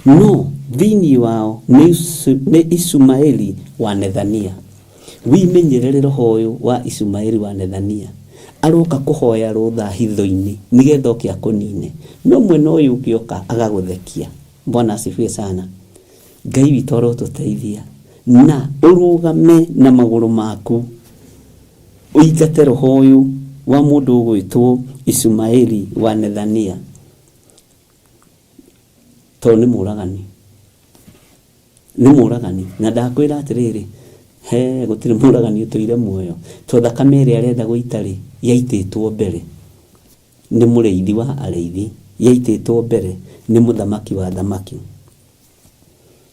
No thĩinĩ wao nĩ Ishumaeli wa Nethania. Wĩmenyerere roho ũyũ wa Ishumaeli wa Nethania. Aroka kũhoya rũtha hitho-inĩ nĩgetha oke akũnine. No mwena ũyũ ũngĩ oka agagũthekia. Bwana asifiwe sana. Ngai witũ arotũteithia na ũrũgame na magũrũ maku ũingate roho ũyũ wa mũndũ ũgwĩtwo Ishumaeli wa Nethania tondũ nĩ mũragani nĩ mũragani na ndakwĩra atĩrĩrĩ he gũtirĩ mũragani ũtũire muoyo to thakame ĩrĩa arenda gũita rĩ yaitĩtwo mbere nĩ mũrĩithi wa arĩithi yaitĩtwo mbere nĩ mũthamaki wa athamaki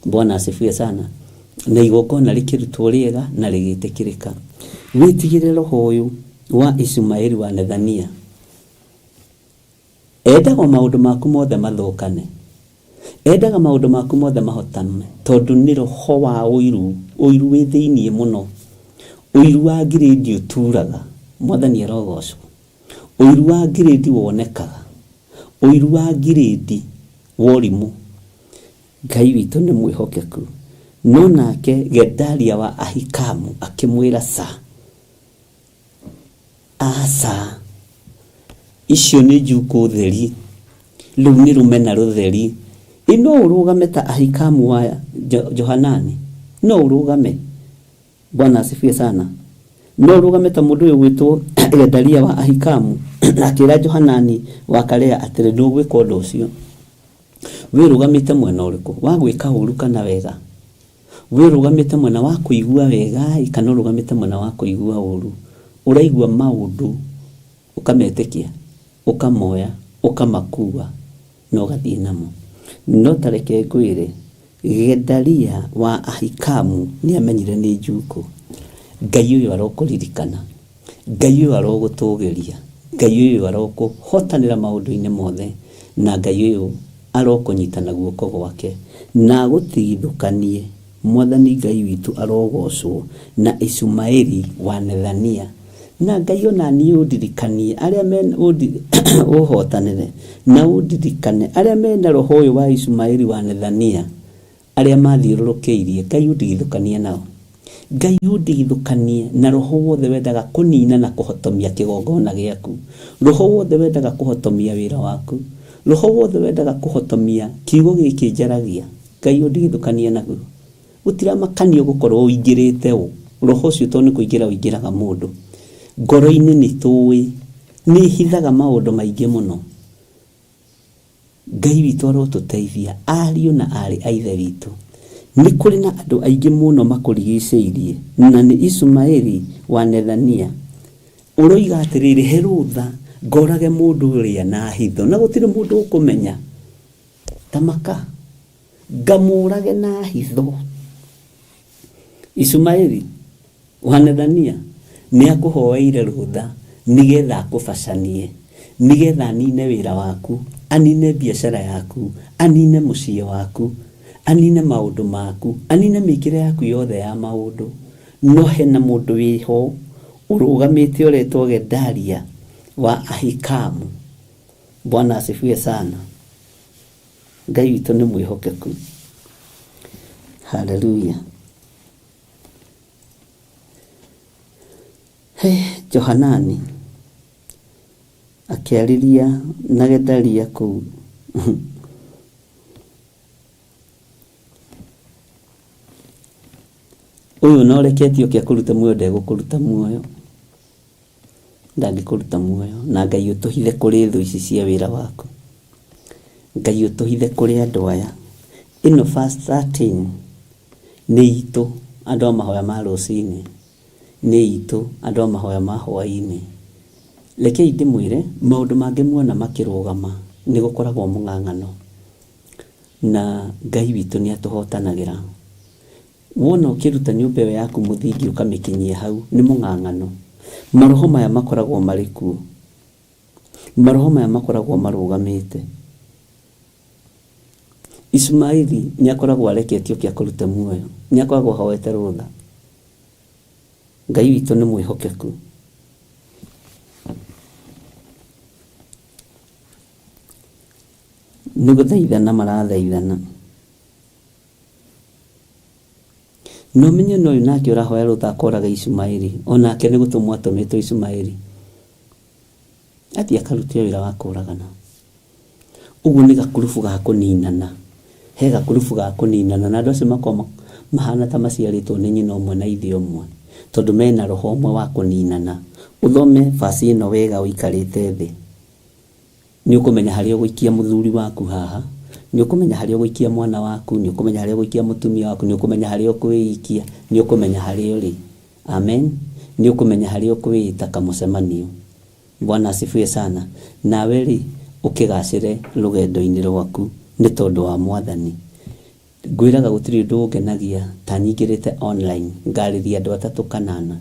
Bwana asifiwe sana. Na igongona rĩkĩrutwo rĩega na rĩgĩtĩkĩrĩka. Wĩtigĩre roho ũyũ wa Ishumaeli wa Nethania. Endaga o maũndũ maku mothe mathũkane. Endaga maũndũ maku mothe mahotame tondũ nĩ roho wa ũiru, ũiru wĩ thĩiniĩ mũno. Ũiru wa ngirĩndi ũturaga, Mwathani arogocwo. Ũiru wa ngirĩndi wonekaga. Ũiru wa ngirĩndi wa ũrimũ. Ngai witũ nĩ mwĩhokeku. No nake Gedalia wa Ahikamu akĩmwĩra ca. Aca, icio nĩ njukũ theri, rũu nĩ rũmena rũtheri. Ĩ no ũrũgame ta Ahikamu wa Johanani? No ũrũgame? Bwana asifiwe sana. No ũrũgame ta mũndũ ũyũ ũgwĩtwo Gedalia wa Ahikamu na akĩra Johanani wa Karea atĩrĩ, ndũgwĩka ũndũ ũcio. Wĩrũgamĩte mwena ũrĩkũ? Wa gwĩka ũru kana wega? Wĩrũgamĩte mwena wa kũigua wega-ĩ kana ũrũgamĩte mwena wa kũigua ũru? Ũraigua maũndũ ũkametĩkia, ũkamoya, ũkamakua na ũgathiĩ namo. No ta reke ngwĩre, Gedalia wa Ahikamu nĩamenyire nĩ njukũ. Ngai ũyũ arokũririkana. Ngai ũyũ arogũtũgĩria. Ngai ũyũ arokũhotanĩra maũndũ-inĩ mothe. Na Ngai ũyũ arokũnyita na guoko gwake na agũtigithũkanie. Mwathani Ngai witũ arogocwo, na Ishumaeli wa Nethania. Na Ngai o na niĩ ũndirikanie, arĩa me, ũhotanĩre, na ũndirikane, arĩa me na roho ũyũ wa Ishumaeli wa Nethania, arĩa mathiũrũrũkĩirie, Ngai ũndigithũkanie nao. Ngai ũndigithũkanie na roho wothe wendaga kũnina na kũhotomia kĩgongona gĩaku, roho wothe wendaga kũhotomia wĩra waku, roho wothe wendaga kũhotomia kiugo gĩkĩ njaragia, Ngai ũndigithũkanie naguo. Gũtiramakanio gũkorwo ũingĩrĩte ũ, roho ũcio tondũ nĩ kũingĩra ũingĩraga mũndũ ngoro-inĩ, nĩ tũĩ nĩ ĩhithaga maũndũ maingĩ mũno. Ngai witũ arotũteithia, ariũ na aarĩ a Ithe witũ. Nĩ kũrĩ na andũ aingĩ mũno makũrigicĩirie, na nĩ Ishumaeli wa Nethania. Ũroiga atĩrĩrĩ, he rũtha ngorage mũndũ ũrĩa na hitho, na gũtirĩ mũndũ ũkũmenya. Ta maka, ngamũũrage na hitho. Ishumaeli wa Nethania nĩakũhoeire rũtha nĩgetha akũbacanie, nĩgetha anine wĩra waku, anine biacara yaku, anine mũciĩ waku, anine maũndũ maku, anine mĩkĩre yaku yothe ya maũndũ. No hena mũndũ wĩho ũrũgamĩte ũretwo Gedalia wa Ahikamu. Bwana asifiwe sana. Ngai witũ nĩ mwĩhokeku. Haleluya. He, Johanani akĩarĩria na Gedalia kũu ũyũ na ũreketio oke akũrute muoyo ndegũkũruta muoyo ndangĩkũruta muoyo na Ngai ũtũhithe kũrĩ thũ ici cia wĩra waku Ngai ũtũhithe kũrĩ andũ aya ĩno verse 13 nĩ itũ andũ a mahoya ma rũcinĩ nĩ itũ andũ a mahoya ma hwaĩ-inĩ rekei ndĩmwĩre maũndũ mangĩ muona makĩrũgama nĩ gũkoragwo mũng'ang'ano na Ngai witũ nĩ atũhotanagĩra Wona ũkĩruta nyũmba ĩyo yaku mũthingi ũkamĩkinyia hau, nĩ mũng'ang'ano. Maroho maya makoragwo marĩ kuo. Maroho maya makoragwo marũgamĩte. Ishumaeli nĩ akoragwo areketio oke akũrute muoyo. Nĩ akoragwo ahoete rũtha. Ngai witũ nĩ mwĩhokeku. Nĩ gũthaithana marathaithana. Na ũmenye na ũyũ nake ũrahoya rũtha akoraga Ishumaeli, o nake nĩ gũtũmwo atũmĩtwo Ishumaeli athiĩ akarute wĩra wa kũragana. Ũguo nĩ gakurubu ga kũninana, he gakurubu ga kũninana, na andũ acio makoragwo mahana ta maciarĩtwo nĩ nyina ũmwe na ithe ũmwe, tondũ mena roho ũmwe wa kũninana. Ũthome verse ĩno wega ũikarĩte thĩ. Nĩ ũkũmenya harĩa ũgũikia mũthuri waku haha, nĩ ũkũmenya harĩa ũgũikia mwana waku, nĩ ũkũmenya harĩa ũgũikia mũtumia waku, nĩ ũkũmenya harĩa ũkwĩikia, nĩ ũkũmenya harĩa ũrĩ. Amen. Nĩ ũkũmenya harĩa ũkwĩĩta kamũcemanio. Bwana asifiwe sana. Nawe rĩ, ũkĩgacĩre rũgendo-inĩ rwaku nĩ tondũ wa Mwathani. Ngwĩraga gũtirĩ ũndũ ũngenagia ta nyingĩrĩte online ngarĩria andũ atatũ kana ana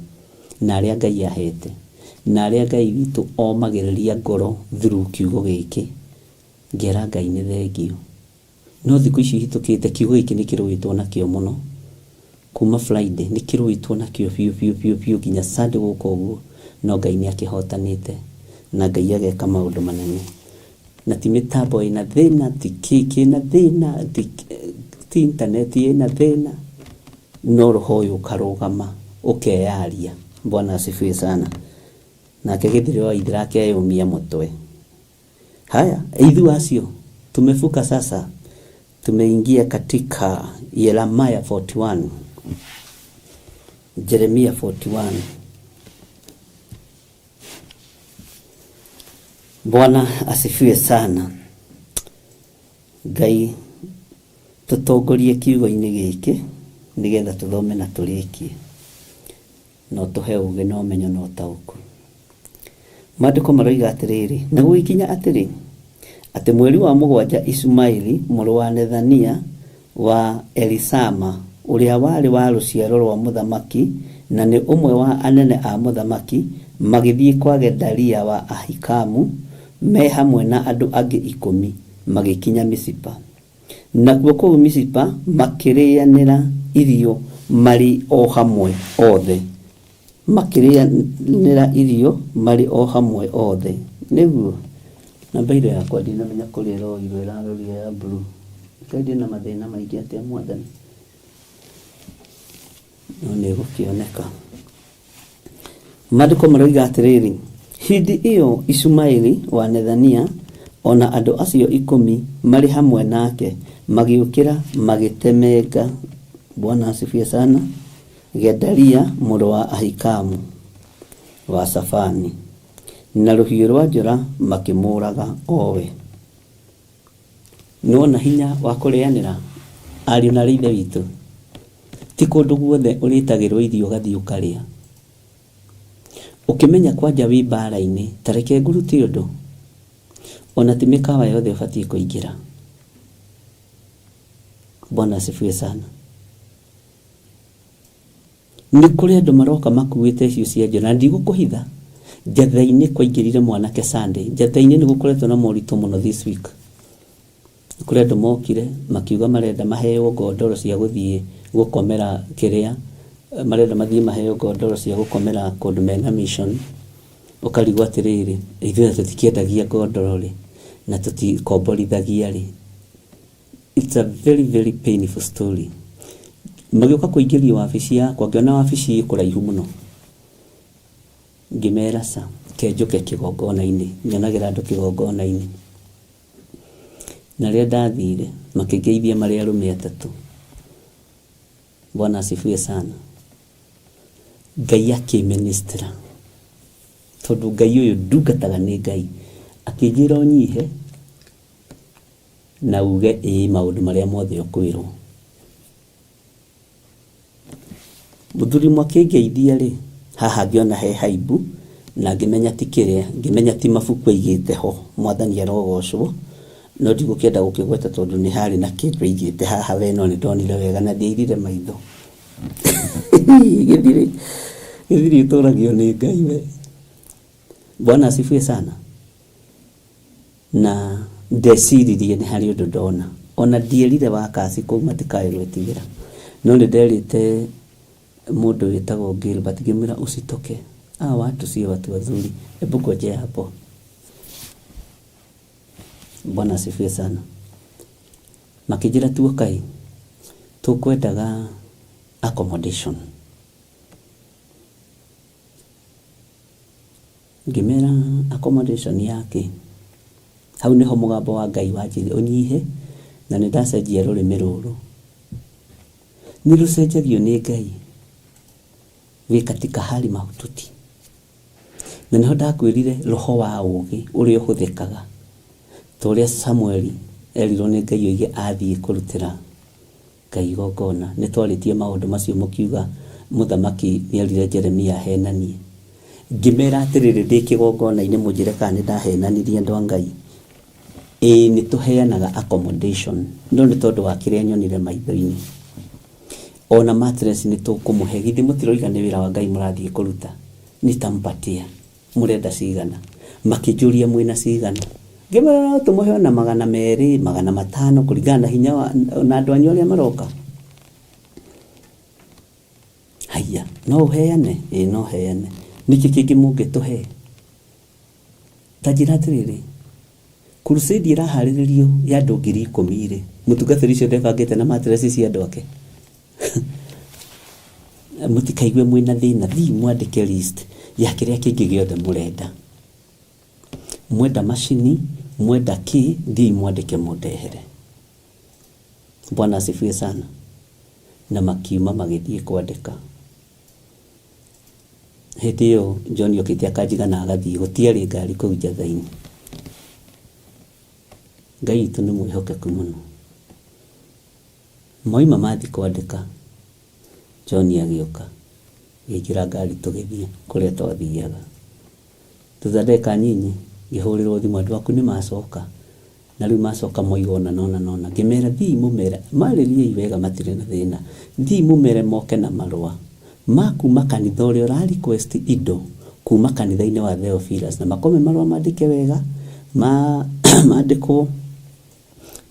na arĩa Ngai ahete na arĩa Ngai witũ omagĩrĩria ngoro through kiugo gĩkĩ. Ngera Ngai nĩ thengio. No thikũ ici ihĩtũkĩte kiugo gĩkĩ nĩ kĩrũĩtwo nakĩo mũno. Kuma Friday nĩ kĩrũĩtwo nakĩo biũ biũ biũ biũ nginya Sunday gũka ũguo, no Ngai nĩ akĩhotanĩte na Ngai ageka maũndũ manene. Na ti mĩtambo ĩna thĩna, ti kĩ kĩna thĩna, ti intaneti ĩna thĩna, no roho ũyũ ũkarũgama ũkeyaria. Bwana asifiwe sana. Nake Gĩthiri wa Waithera akeyũmia mũtwe. Haya, ithuĩ acio tumefuka sasa, tumeingia katika Yeremia 41, Jeremia 41. Bwana asifiwe sana. Ngai tũtongorie kiugo-inĩ gĩkĩ nĩgetha tũthome na tũrĩkie, no tũhe ũgĩ na ũmenyo na ũtaũku. Maandĩko maroiga atĩrĩrĩ, na gũgĩkinya atĩrĩ, atĩ mweri wa mũgwanja Ishumaeli mũrũ wa Nethania wa Elisama, ũrĩa warĩ wa rũciaro rwa mũthamaki na nĩ ũmwe wa anene a mũthamaki, magĩthiĩ kwa Gedalia wa Ahikamu me hamwe na andũ angĩ 10, magĩkinya Misipa. Nakuo kũu Misipa makĩrĩanĩra irio marĩ o hamwe othe. Makĩrĩanĩra irio marĩ o hamwe othe. Nĩguo na mbairũ yakwa ndinamenya kũrĩa ĩroirwo ĩrarorire ya blue. Ngai ndĩna mathĩna maingĩ atĩa mwathani, no nĩ ĩgũkĩoneka. Maandĩko maroiga atĩrĩrĩ, hĩndĩ ĩyo Ishumaeli wa Nethania ona andũ acio 10 marĩ hamwe nake magĩũkĩra magĩtemenga, Bwana asifiwe sana, Gedalia mũrũ wa Ahikamu wa Safani, na rũhiũ rwa njora makĩmũraga owe. Nĩwona hinya wa kũrĩanĩra ariũ na ithe witũ? Ti kũndũ guothe ũrĩtagĩrwo irio ũgathiĩ ũkarĩa. Ũkĩmenya kwanja wĩ mbara-inĩ, ta reke ngũrute ũndũ, ona ti mĩkawa yothe ũbatiĩ kũingĩra. Bwana asifiwe sana. Nĩ kũrĩ andũ maroka makuĩte icio cia njora, na ndigũkũhitha, njatha-inĩ kwaingĩrire mwanake Sunday. Njatha-inĩ nĩ gũkoretwo na moritũ mũno this week. Nĩ kũrĩ andũ mokire makiuga marenda maheo ngondoro cia gũthiĩ gũkomera kĩrĩa, marenda mathiĩ maheo ngondoro cia gũkomera kũndũ mena mission. Ũkarigwo atĩrĩrĩ, ithuĩ na tũtikĩendagia ngondoro rĩ, na tũtikomborithagia rĩ. It's a very very painful story. Magĩũka kũingĩrio wabici yakwa, ngĩona wabici ĩ kũraihu mũno. Ngĩmera ca, ke njũke kĩgongona-inĩ, nyonagĩra andũ kĩgongona-inĩ. Na rĩrĩa ndathire, makĩngeithia marĩ arũme 3. Bwana asifiwe sana. Ngai akĩministra, tondũ Ngai ũyũ ndungataga nĩ Ngai, akĩnjĩra ũnyihe na uge ĩĩ maũndũ marĩa mothe ũkwĩrwo. Mũthuri ũmwe akĩngeithia rĩ, haha ngĩona he haibu na ngĩmenya ti kĩrĩa, ngĩmenya ti mabuku aigĩte ho, mwathani arogocwo, no ndigũkĩenda gũkĩgweta tondũ nĩ harĩ na kĩndũ aigĩte haha we, no nĩ ndonire wega na ndiairire maitho. Gĩthiri, gĩthiri ũtũragio nĩ Ngai we. Bwana asifiwe sana. Na ndeciririe nĩ harĩ ũndũ ndona, ona ndierire wakasi kũu matikae gwĩtigĩra, no nĩ nderĩte mũndũ wĩtagwo Gilbert, ngĩmwĩra usitoke, hawa watu sio watu wazuri, hebu ngojea hapo. Bwana asifiwe sana. Makĩnjĩra tuokai, tũkwendaga accommodation. Ngĩmera accommodation yake. Hau nĩho mũgambo wa Ngai wanjĩrire ũnyihe, na nĩ ndacenjia rũrĩmĩ rũrũ. Nĩ rũcenjagio nĩ Ngai wĩ katika hali mahututi. Na nĩho ndakwĩrire roho wa ũgĩ ũrĩa ũhũthĩkaga, ta ũrĩa Samueli erirwo nĩ Ngai oige athiĩ kũrutĩra Ngai igongona. Nĩ twarĩtie maũndũ macio mũkiuga mũthamaki nĩerire Jeremia ahenanie. Ngĩmera atĩrĩrĩ, ndĩ kĩgongona-inĩ mũnjĩre kana nĩ ndahenanirie andũ a Ngai. Ĩĩ nĩ tũheanaga accommodation, no nĩ tondũ wa kĩrĩa nyonire maitho-inĩ. Ona mattress nĩ tũkũmũhe, githĩ mũtiroiga nĩ wĩra wa Ngai mũrathiĩ kũruta? Nitampatia. Mũrenda cigana? Makĩnjũria mwĩna cigana? Ngĩmwĩra no tũmũhe ona 200, 500 kũringana na hinya wa, na andũ anyu arĩa maroka. Haiya, no ũheane? Ĩĩ no heane. Nĩkĩ kĩngĩ mũngĩtũhe? Ta njĩra atĩrĩrĩ, crusade ĩraharĩrĩrio ya andũ 10,000 rĩ, mũtungatĩri ũcio ndebangĩte na mattress cia andũ ake? Mũtikaigue mwĩna thĩna, thiĩ mwandĩke list ya kĩrĩa kĩngĩ gĩothe mũrenda. Mwenda macini, mwenda kĩ, thiĩi mwandĩke mũndehere. Bwana asifiwe sana. Na makiuma magĩthiĩ kwandĩka. Hĩndĩ ĩyo John okĩte akanjiga na agathiĩ, gũtiarĩ ngari kũu Njatha-inĩ. Ngai witũ nĩ mwĩhokeku mũno. Moima mathiĩ kwandĩka, John agĩũka, agĩingĩra ngari tũgĩthiĩ kũrĩa twathiaga. Thutha ndagĩka nyinyi, ngĩhũrĩrwo thimũ andũ aku nĩ macoka, na rĩu macoka moiga ũna na ũna na ũna. Ngĩmera thiĩi mũmere, marĩriei wega matirĩ na thĩna, thiĩi mũmere moke na marũa ma kuma kanitha ũrĩa ũra request indo kuma kanitha-inĩ wa Theophilus, na makorwo me marũa mandĩke wega, mandĩkwo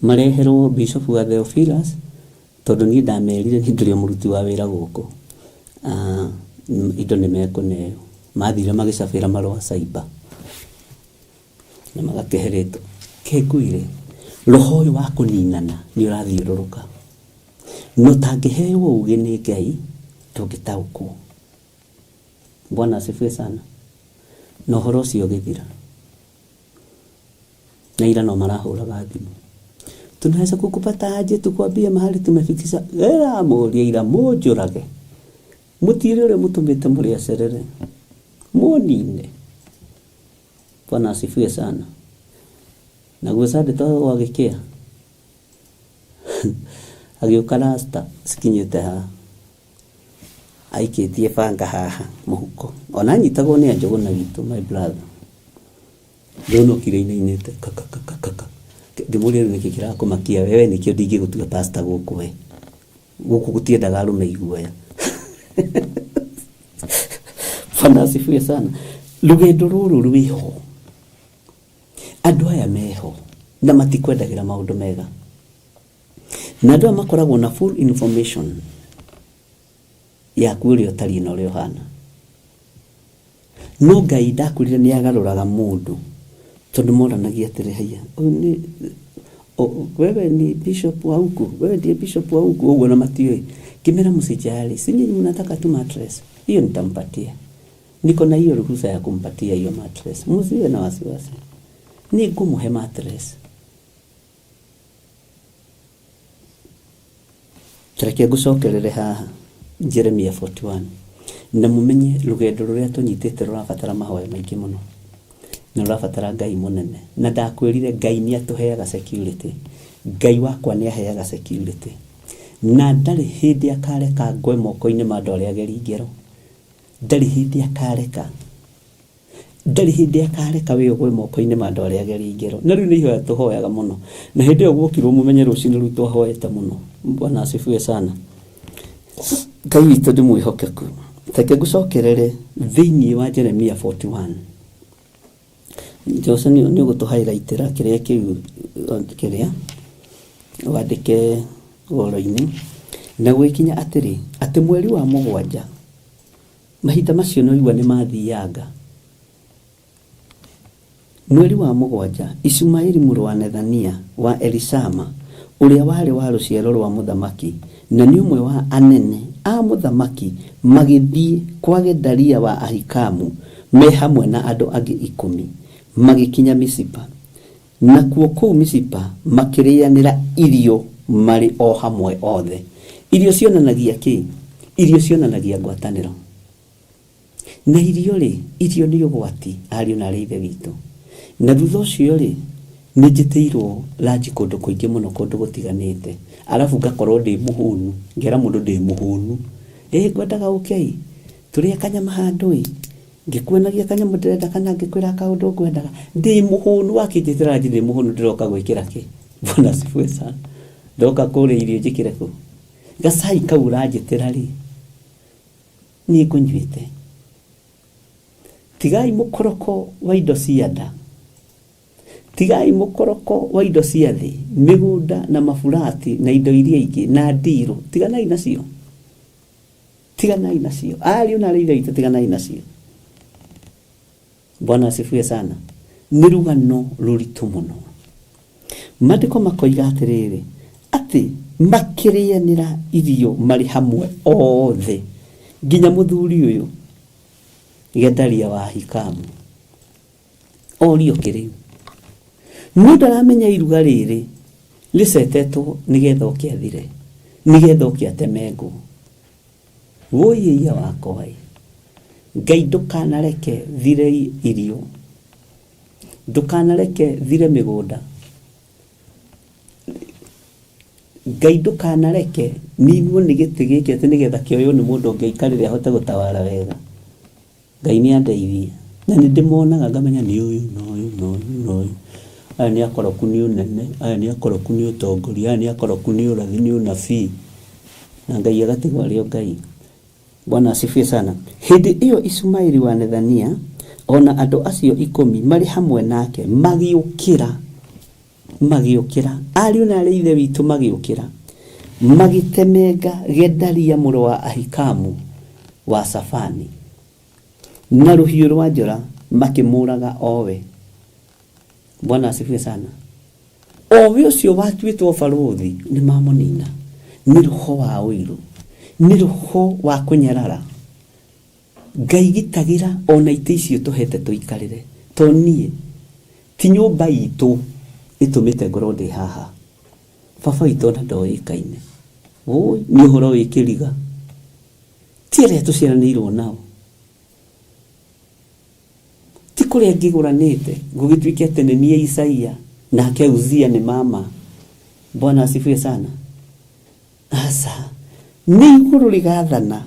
mareherwo bishop wa Theophilus, tondũ niĩ ndamerire niĩ ndĩrĩ o mũruti wa wĩra gũkũ, indo nĩ mekũneo. Mathire magĩcabĩra marũa cyber na magakĩhe rĩtwa. Kĩnguire, roho ũyũ wa kũninana nĩ ũrathiũrũrũka, na ũtangĩheo ũgĩ nĩ Ngai ndũngĩtaũkwo. Bwana asifiwe sana. Na ũhoro ũcio ũgĩthira, na ira no marahũraga thimũ, tunaweza kukupata aje tukwambie mahali tumefikisha. Ĩra mũria ira mũnjũrage, mũtire ũrĩa mũtũmĩte mũrĩ acerere mũnine. Bwana asifiwe sana. Naguo Sunday to gwagĩkĩa, agĩũka rasta cikinyĩte haha, aikĩtie banga haha mũhuko, ona anyitagwo nĩ Anjũgũna witũ, my brother. Ndĩrona okire inainĩte kakakakaka. Ngĩmũria rĩu nĩkĩ kĩrakũmakia wewe, nĩkĩo ndingĩgũtua pastor gũkũ we, gũkũ gũtiendaga arũme iguoya. Bwana asifiwe sana. Rũgendo rũrũ rwĩho, andũ aya meho na matikwendagĩra maũndũ mega, na andũ aya makoragwo na full information yaku ũrĩa ũtariĩ na ũrĩa ũhana. No Ngai ndakwĩrire nĩ agarũraga mũndũ, tondũ moranagia atĩrĩ, haiya, ũyũ nĩ wewe ni bishop wa huku, wewe ndiye bishop wa huku, ũguo na matiũĩ. Ngĩmera msijali, si nyinyi mnataka tu mattress, hiyo nitampatia, niko na hiyo ruhusa ya kumpatia hiyo mattress, msiwe na wasiwasi, nĩngũmũhe mattress. Reke ngũcokerere haha Jeremia 41, na mũmenye rũgendo rũrĩa tũnyitĩte rũrabatara mahoya maingĩ mũno, na rũrabatara Ngai mũnene. Na ndakwĩrire Ngai nĩ atũheaga security, Ngai wakwa nĩ aheaga security, na ndarĩ hĩndĩ akareka ngwe moko-inĩ ma andũ arĩa ageri ngero. Ndarĩ hĩndĩ akareka, ndarĩ hĩndĩ akareka wĩ ũgwe moko-inĩ ma andũ arĩa ageri ngero. Na rĩu nĩ ihoya tũhoyaga mũno, na hĩndĩ ĩyo gwokirwo mũmenye rũcinĩ rũu twahoete mũno. Bwana asifiwe sana. Ngai witũ nĩ mwĩhokeku. Reke ngũcokerere thĩinĩ wa Jeremia 41. Jose nĩ ũgũtũ-highlightĩra kĩrĩa kĩu kĩrĩa wandĩke ũhoro-inĩ. Na gwĩkinya atĩrĩ, atĩ mweri wa mũgwanja, mahinda macio nĩ ũigua nĩ mathianga. Mweri wa mũgwanja, Ishumaeli mũrũ wa Nethania wa Elishama, ũrĩa warĩ wa rũciaro rwa mũthamaki, na nĩ ũmwe wa anene a mũthamaki, magĩthiĩ kwa Gedalia wa Ahikamu me hamwe na andũ angĩ 10, magĩkinya Misipa. Nakuo kũu Misipa makĩrĩanĩra irio marĩ o hamwe othe. Irio cionanagia kĩ? Irio cionanagia ngwatanĩro. Na irio rĩ, irio nĩ ũgwati, ariũ na arĩ ithe witũ. Na thutha ũcio rĩ, nĩ njĩtĩirwo ranji kũndũ kũingĩ mũno, kũndũ gũtiganĩte, arabu ngakorwo ndĩ mũhũnu, ngera mũndũ ndĩ mũhũnu, ĩ ngwendaga ũke ĩ, tũrĩe kanyama handũ ĩ, ngĩkuonagia kanyamũ ndĩrenda kana ngĩkwĩra kaũndũ ngwendaga, ndĩ mũhũnu, wakĩnjĩtĩra ranji ndĩ mũhũnu, ndĩroka gwĩkĩra kĩ? Bwana asifiwe sana. Ndoka kũrĩa irio njĩkĩre kũ? Gacai kau ũranjĩtĩra rĩ, niĩ ngũnyuĩte. Tigai mũkoroko wa indo cia nda. Tigai mũkoroko wa indo cia thĩ, mĩgũnda na maburati na indo iria ingĩ na ndirũ, tiganai nacio, tiganai nacio ariũ na arĩ ithe witũ, tiganai nacio. Bwana asifiwe sana. Nĩ rũgano rũritũ mũno. Maandĩko makoiga atĩrĩrĩ, atĩ makĩrĩanĩra irio marĩ hamwe othe, nginya mũthuri ũyũ Gedalia wa Ahikamu orio kĩrĩu. No ndaramenya iruga rĩrĩ rĩcetetwo nĩgetha oke athire, nĩgetha oke ateme ngũ. Wũi ĩiya wakwa ĩ, Ngai ndũkanareke thire irio, ndũkanareke thire mĩgũnda, Ngai ndũkanareke ninwo nĩ gĩtĩ gĩkĩ atĩ nĩgetha kĩoywo nĩ mũndũ ũngĩ aikarĩre ahote gũtawara wega. Ngai nĩ andeithie. Na nĩ ndĩmonaga ngamenya nĩ ũyũ na ũyũ na ũyũ na ũyũ. Aya nĩ akoroku nĩ ũnene, aya nĩ akoroku nĩ ũtongoria, aya nĩ akoroku nĩ ũrathi, nĩ ũnabii. Na Ngai agatigwo arĩ o Ngai. Bwana asifiwe sana. Hĩndĩ ĩyo Ishumaeli wa Nethania ona andũ acio 10 marĩ hamwe nake magĩũkĩra, magĩũkĩra, ariũ na arĩ ithe witũ magĩũkĩra, magĩtemenga Gedalia mũrũ wa Ahikamu wa Safani na rũhiũ rwa njora, makĩmũraga owe. Bwana asifiwe sana. Owe ũcio watuĩtwo barũthi nĩ mamũnina. Nĩ roho wa ũiru, nĩ roho wa kũnyarara. Ngai gitagĩra ona itĩ icio tũhete tũikarĩre, to niĩ ti nyũmba itũ ĩtũmĩte ngorwo ndĩ haha. Baba witũ ona ndoĩkaine. Wũi, nĩ ũhoro wĩ kĩriga. Ti arĩa tũciaranĩirwo nao, ti kũrĩa ngĩgũranĩte gũgĩtuĩke atĩ nĩ niĩ Isaia nake Uzia nĩ mama. Bwana asifiwe sana. Aca, nĩ igũrũ rĩgathana,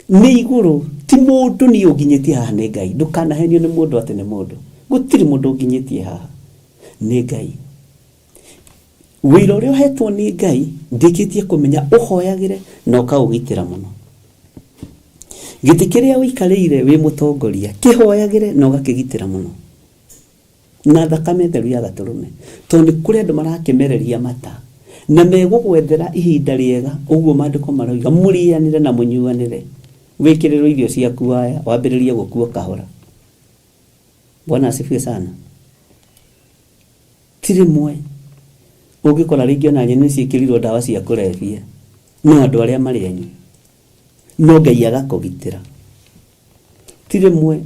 nĩ igũrũ, ti mũndũ niĩ ũnginyĩtie haha, nĩ Ngai. Ndũkanahenio nĩ mũndũ atĩ nĩ mũndũ, gũtirĩ mũndũ ũnginyĩtie haha, nĩ Ngai. Wĩra ũrĩa ũhetwo nĩ Ngai ndĩkĩtie kũmenya ũhoyagĩre na ũkaũgitĩra mũno. Gĩtĩ kĩrĩa ũikarĩire wĩ mũtongoria kĩhoyagĩre na ũgakĩgitĩra mũno na thakame theru ya gatũrũme, tondũ nĩ kũrĩ andũ marakĩmereria mata na megũgwethera ihinda rĩega. Ũguo maandĩko maroiga mũrĩanĩre na mũnyuanĩre, wĩkĩrĩrwo irio ciaku waya wambĩrĩrie gũkua kahora. Bwana asifiwe sana. Ti rĩmwe ũngĩkora rĩngĩ ona nyeni ciĩkĩrirwo ndawa cia kũrebia, no andũ arĩa marĩ anyu, no Ngai agakũgitĩra. Ti rĩmwe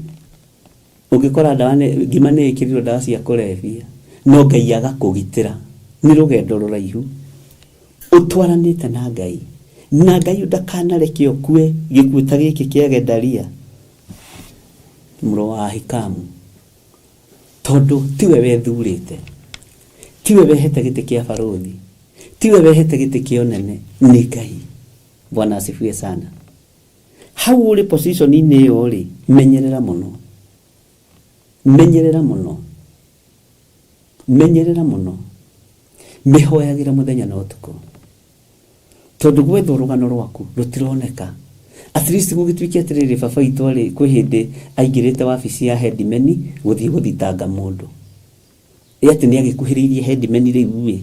ũngĩkora ndawa nĩ ngima nĩ ĩkĩrirwo ndawa cia kũrebia, no Ngai agakũgitĩra. Nĩ rũgendo rũraihu ũtwaranĩte na Ngai, na Ngai ndakanareke ũkue gĩkuũ ta gĩkĩ kĩa Gedalia mũrũ wa Ahikamu, tondũ tiwe wethurĩte, tiwe wehete gĩtĩ kĩa barũthi, tiwe wehete gĩtĩ kĩa ũnene, nĩ Ngai. Bwana asifiwe sana. Hau ũrĩ position-inĩ ĩyo rĩ, menyerera mũno, menyerera mũno, menyerera mũno, mĩhoyagĩra mũthenya na ũtukũ, tondũ gwethwo rũgano rwaku rũtironeka. At least gũgĩtuĩke atĩrĩrĩ, baba witũ arĩ kwĩ hĩndĩ aingĩrĩte wabici ya headman gũthiĩ gũthitanga mũndũ, ĩ atĩ nĩ agĩkuhĩrĩirie headman rĩu ĩ,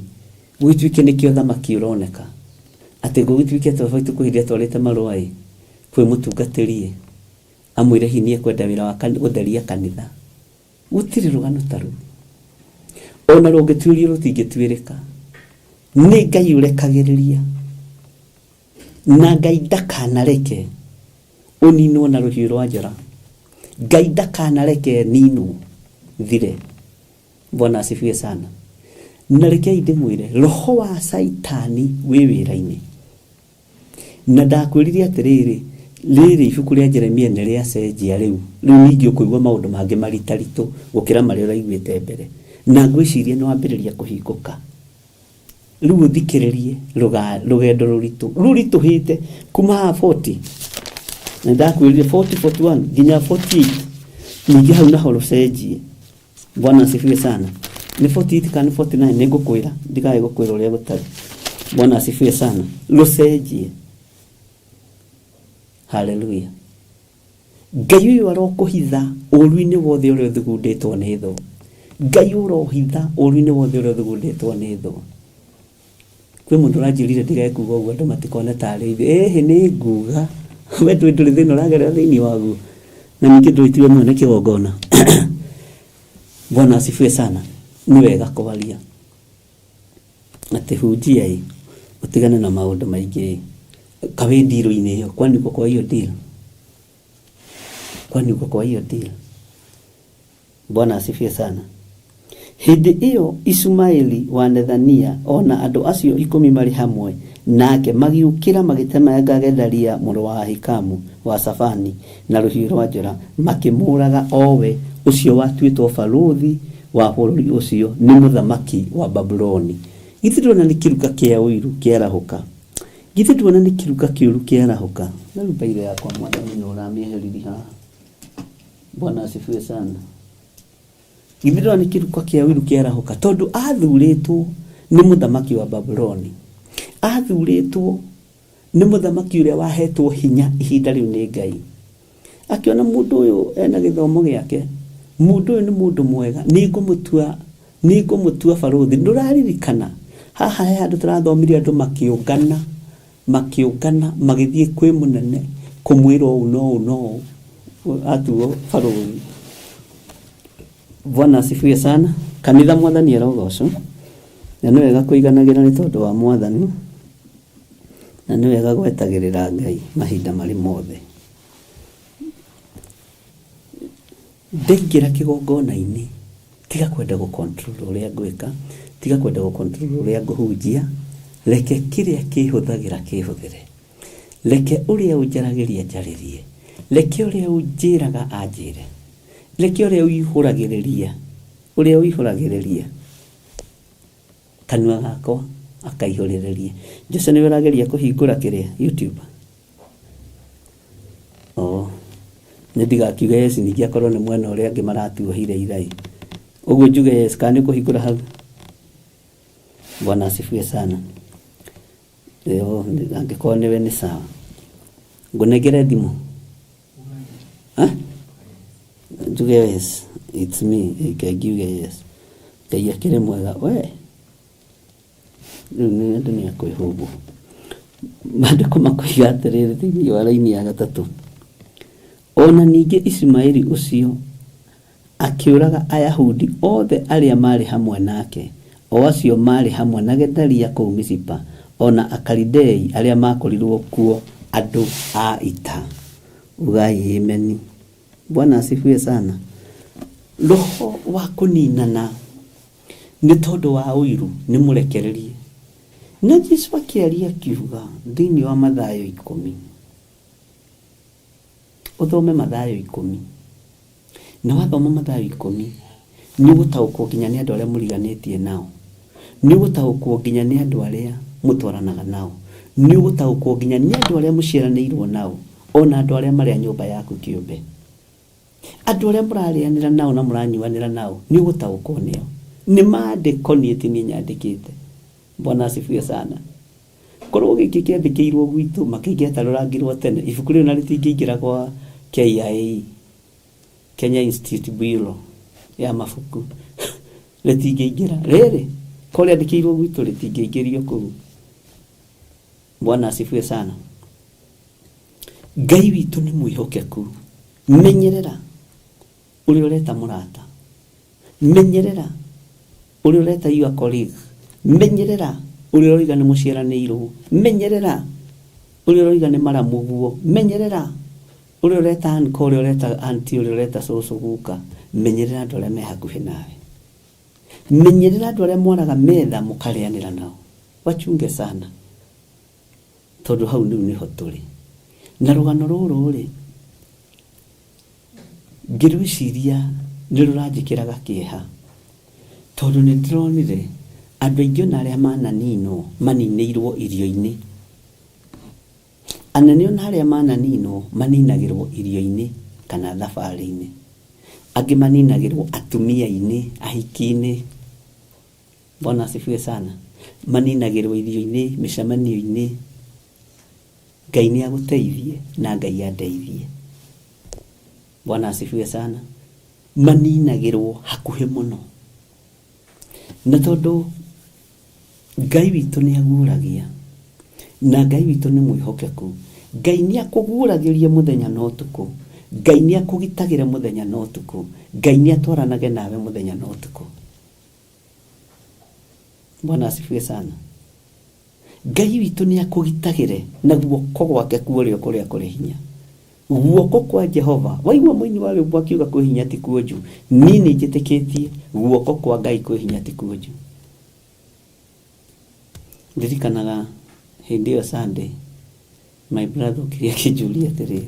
gũgĩtuĩke nĩkĩo thamaki ũroneka atĩ gũgĩtuĩke atĩ baba witũ kwĩ hĩndĩ atwarĩte marũa ĩ kwĩ mũtungatĩri ĩ amwĩre hihi nĩ ekwenda wĩra wa gũtheria kanitha. Gũtirĩ rũgano ta rũu, ona rũngĩtuĩrio rũtingĩtuĩrĩka. Nĩ Ngai ũrekagĩrĩria, na Ngai ndakanareke ũninwo na rũhiũ rwa njora. Ngai ndakanareke ninwo thire. Bwana asifiwe sana. Na rekei ndĩmwĩre, roho wa Caitani wĩ wĩra-inĩ. Na ndakwĩrire atĩrĩrĩ, rĩrĩ ibuku rĩa Jeremia nĩ rĩacenjia rĩu. Rĩu ningĩ ũkũigua maũndũ mangĩ maritaritũ gũkĩra marĩa ũraiguĩte mbere. Na ngwĩciria nĩ wambĩrĩria kũhingũka. Rĩu ũthikĩrĩrie rũgendo rũritũ rũritũhĩte kuma haha 40, na ndakwĩrire 40, 41 nginya 48, ningĩ hau naho rũcenjie. Bwana asifiwe sana. Nĩ 48 kana nĩ 49, nĩ ngũkwĩra, ndikae gũkwĩra ũrĩa gũtarĩ. Bwana asifiwe sana. Rũcenjie. Haleluya. Ngai ũyũ arokũhitha ũru-inĩ wothe ũrĩa ũthugundĩtwo nĩ thũ. Ngai ũrohitha ũru-inĩ wothe ũrĩa ũthugundĩtwo nĩ thũ. Kwĩ mũndũ ũranjĩrire ndige kuga ũguo andũ matikone tarĩ ithuĩ. Ĩhĩ nĩ nguga. We ndũĩ ndũrĩ thĩna ũragerera thĩinĩ waguo. Na ningĩ ndũĩ tiwe mwene kĩgongona. Bwana asifiwe sana. Nĩ wega kwaria. Atĩ hunjia ĩ, ũtigane na maũndũ maingĩ ĩ. Kawĩ ndirũ-inĩ ĩyo, kwani uko kwa hiyo deal? Kwani uko kwa hiyo deal? Bwana asifiwe sana. Hĩndĩ ĩyo Ishumaeli wa Nethania o na andũ acio 10 marĩ hamwe nake magĩũkĩra magĩtemenga Gedalia mũrũ wa Ahikamu wa Safani na rũhiũ rwa njora, makĩmũũraga o we ũcio watuĩtwo barũthi wa bũrũri ũcio nĩ mũthamaki wa Babuloni. Githĩ ndũrona nĩ kĩruka kĩa ũiru kĩarahũka? Githĩ ndũrona nĩ kĩruka kĩũru kĩarahũka? Na rĩu mbairũ yakwa mwathani nĩ ũramĩeheririe haha. Bwana asifiwe sana. Githĩ ndũrona nĩ kĩruka kĩa ũiru kĩarahũka? Tondũ athurĩtwo nĩ mũthamaki wa Babuloni. Athurĩtwo nĩ mũthamaki ũrĩa wahetwo hinya ihinda rĩu nĩ Ngai. Akĩona mũndũ ũyũ ena gĩthomo gĩake, mũndũ ũyũ nĩ mũndũ mwega, nĩngũmũtua barũthi. Ndũraririkana haha he handũ tũrathomire andũ makĩũngana magĩthiĩ kwĩ mũnene kũmwĩra ũũ na ũũ na ũũ atuo barũthi. Bwana asifiwe sana. Kanitha mwathani arogocwo. Na nĩ wega kũiganagĩra nĩ tondũ wa mwathani, na nĩ wega gwetagĩrĩra Ngai mahinda marĩ mothe. Ndaingĩra kĩgongona-inĩ, tiga kwenda gũ control ũrĩa ngwĩka, tiga kwenda gũ control ũrĩa ngũhunjia, reke kĩrĩa kĩhũthagĩra kĩhũthĩre. Reke ũrĩa ũnjaragĩria njarĩrie, reke ũrĩa ũnjĩraga anjĩre, reke ũrĩa ũihũragĩrĩria, ũrĩa ũihũragĩrĩria kanua gakwa akaihũrĩrĩrie. Jose nĩwe ũrageria kũhingũra kĩrĩa YouTube. Oh, nĩ ndigakiuge yes ningĩ akorwo nĩ mwena ũrĩa angĩ maratuohire irai. Ũguo njuge yes kana nĩ kũhingũra hau? Bwana asifiwe sana. Ĩyo angĩkorwo nĩwe nĩ sawa. Ngũnengere thimũ? Ha? Njuge yes, it's me. Reke ngiuge yes. Ngai akĩrĩ mwega. We rĩu nĩ andũ nĩ akwĩhũngwo. Maandĩko makoiga atĩrĩrĩ thĩinĩ wa raini ya gatatũ. Ona ningĩ Ishumaeli ũcio akĩũraga Ayahudi othe arĩa maarĩ hamwe nake, o acio maarĩ hamwe na Gedalia kũu Mizipa, ona Akalidei arĩa makorirwo kuo andũ a ita. Ugai ameni. Bwana asifiwe sana. Roho wa kũninana nĩ tondũ wa ũiru nĩ mũrekererie. Na Jesu akĩaria akiuga thĩinĩ wa Mathayo 10. Ũthome Mathayo 10. Na wathoma Mathayo 10, nĩ ũgũtaũkwo nginya nĩ andũ arĩa mũriganĩtie nao. Nĩ ũgũtaũkwo nginya nĩ andũ arĩa mũtwaranaga nao. Nĩ ũgũtaũkwo nginya nĩ andũ arĩa mũciaranĩirwo nao, ona andũ arĩa marĩ a nyũmba yaku kĩũmbe. Andũ arĩa mũrarĩanĩra nao na mũranyuanĩra nao, nĩ ũgũtaũkwo nĩo. Nĩ maandĩko niĩ ti niĩ nyandĩkĩte. Bwana asifiwe sana. Korwo gĩkĩ kĩandĩkĩirwo gwitũ makĩngĩatarũrangirwo tene, ibuku rĩu na rĩtingĩingĩra kwa KIA, Kenya Institute Bureau ya mabuku. Rĩtingĩingĩra. Rĩrĩ, korwo rĩandĩkĩirwo gwitũ rĩtingĩingĩrio kũu. Bwana asifiwe sana. Ngai witũ nĩ mwĩhokeku. Menyerera ũrĩa ũreta mũrata. Menyerera ũrĩa ũreta your colleague. Menyerera ũrĩa ũroiga nĩ mũciaranĩirwo. Menyerera ũrĩa ũroiga nĩ maramuguo. Menyerera ũrĩa ũreta uncle, ũrĩa ũreta auntie, ũrĩa ũreta cũcũ guka. Menyerera andũ arĩa me hakuhĩ nawe. Menyerera andũ arĩa mwaraga metha mũkarĩanĩra nao. Wachunge sana. Tondũ hau rĩu nĩho tũrĩ. Na rũgano rũrũ rĩ, ngĩrwĩciria nĩ rũranjĩkĩraga kĩeha. Tondũ nĩ ndĩronire andũ aingĩ ona arĩa mananinwo, maninĩirwo irio-inĩ. Anene ona arĩa mananinwo, maninagĩrwo irio-inĩ kana thabarĩ-inĩ. Angĩ maninagĩrwo atumia-inĩ, ahiki-inĩ. Bwana asifiwe sana. Maninagĩrwo irio-inĩ, mĩcemanio-inĩ. Ngai nĩ agũteithie na Ngai andeithie. Bwana asifiwe sana. Maninagĩrwo hakuhĩ mũno. Na tondũ Ngai witũ nĩ aguũragia, na Ngai witũ nĩ mwĩhokeku, Ngai nĩ akũguũragĩria mũthenya na ũtukũ, Ngai nĩ akũgitagĩra mũthenya na ũtukũ, Ngai nĩ atwaranage nawe mũthenya na ũtukũ. Bwana asifiwe sana. Ngai witũ nĩ akũgitagĩre na guoko gwake kwa ũrĩo kũrĩa kũrĩ hinya. Guoko kwa Jehova, waigua mũini wa rwĩmbo akiuga kwĩ hinya ti kuonju, niĩ nĩ njĩtĩkĩtie guoko kwa Ngai kwĩ hinya ti kuonju. Ndirikanaga hĩndĩ ĩyo Sunday, my brother okire akĩnjũria atĩrĩrĩ,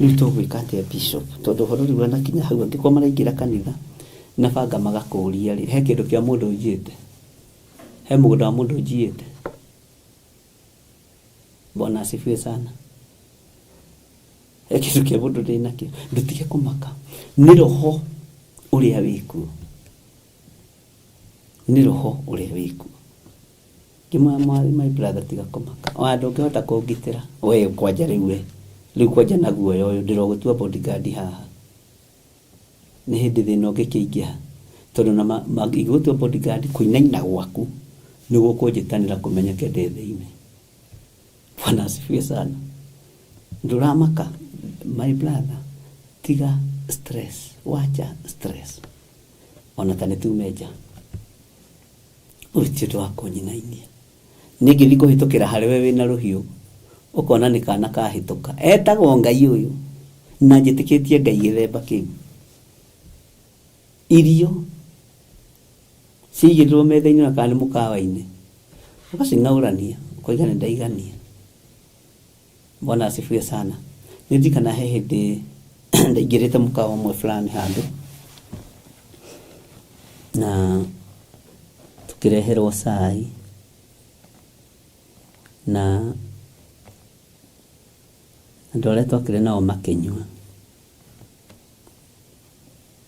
rĩu tũgwĩka atĩa bishop, tondũ ũhoro rĩu wanakinya hau angĩkorwo maraingĩra kanitha na banga magakũria rĩ, he kĩndũ kĩa mũndũ njiyĩte? He mũgũnda wa mũndũ njiyĩte? Bwana asifiwe sana. He kĩndũ kĩa mũndũ ndĩ nakĩo? Ndũtige kũmaka, nĩ roho ũrĩa wĩkuo, nĩ roho ũrĩa wĩkuo. Ngĩmwĩra my brother tiga kũmaka, ona ndũngĩhota kũngitĩra we kwanja rĩu we rĩu kwanja na guoya ũyũ ndĩrogũtua bodyguard haha. Nĩ hĩndĩ thĩna ũngĩkĩingĩha tondũ na ingĩgũtua bodyguard kũinaina gwaku nĩ gũkũnjĩtanĩra kũmenyeke ndĩ thĩinĩ. Bwana asifiwe sana. Ndũramaka my brother, tiga stress, wacha stress. Ona ta nĩ tume nja. Ũyũ ti ũndũ wa kũnyinainia. Niĩ ngĩthiĩ kũhĩtũkĩra harĩ we wĩna rũhiũ, ũkona nĩ kana kahĩtũka. Etagwo Ngai ũyũ, na njĩtĩkĩtie Ngai gĩthemba kĩu. Irio ciigĩrĩrwo metha-inĩ ona kana nĩ mũkawa-inĩ, ũgacing'aũrania, ũkoiga nĩ ndaigania. Bwana asifiwe sana. Nĩ ndirikana he hĩndĩ ndaingĩrĩte mũkawa ũmwe fulani handũ, na tũkĩreherwo cai, na andũ arĩa twakĩrĩ nao makĩnyua.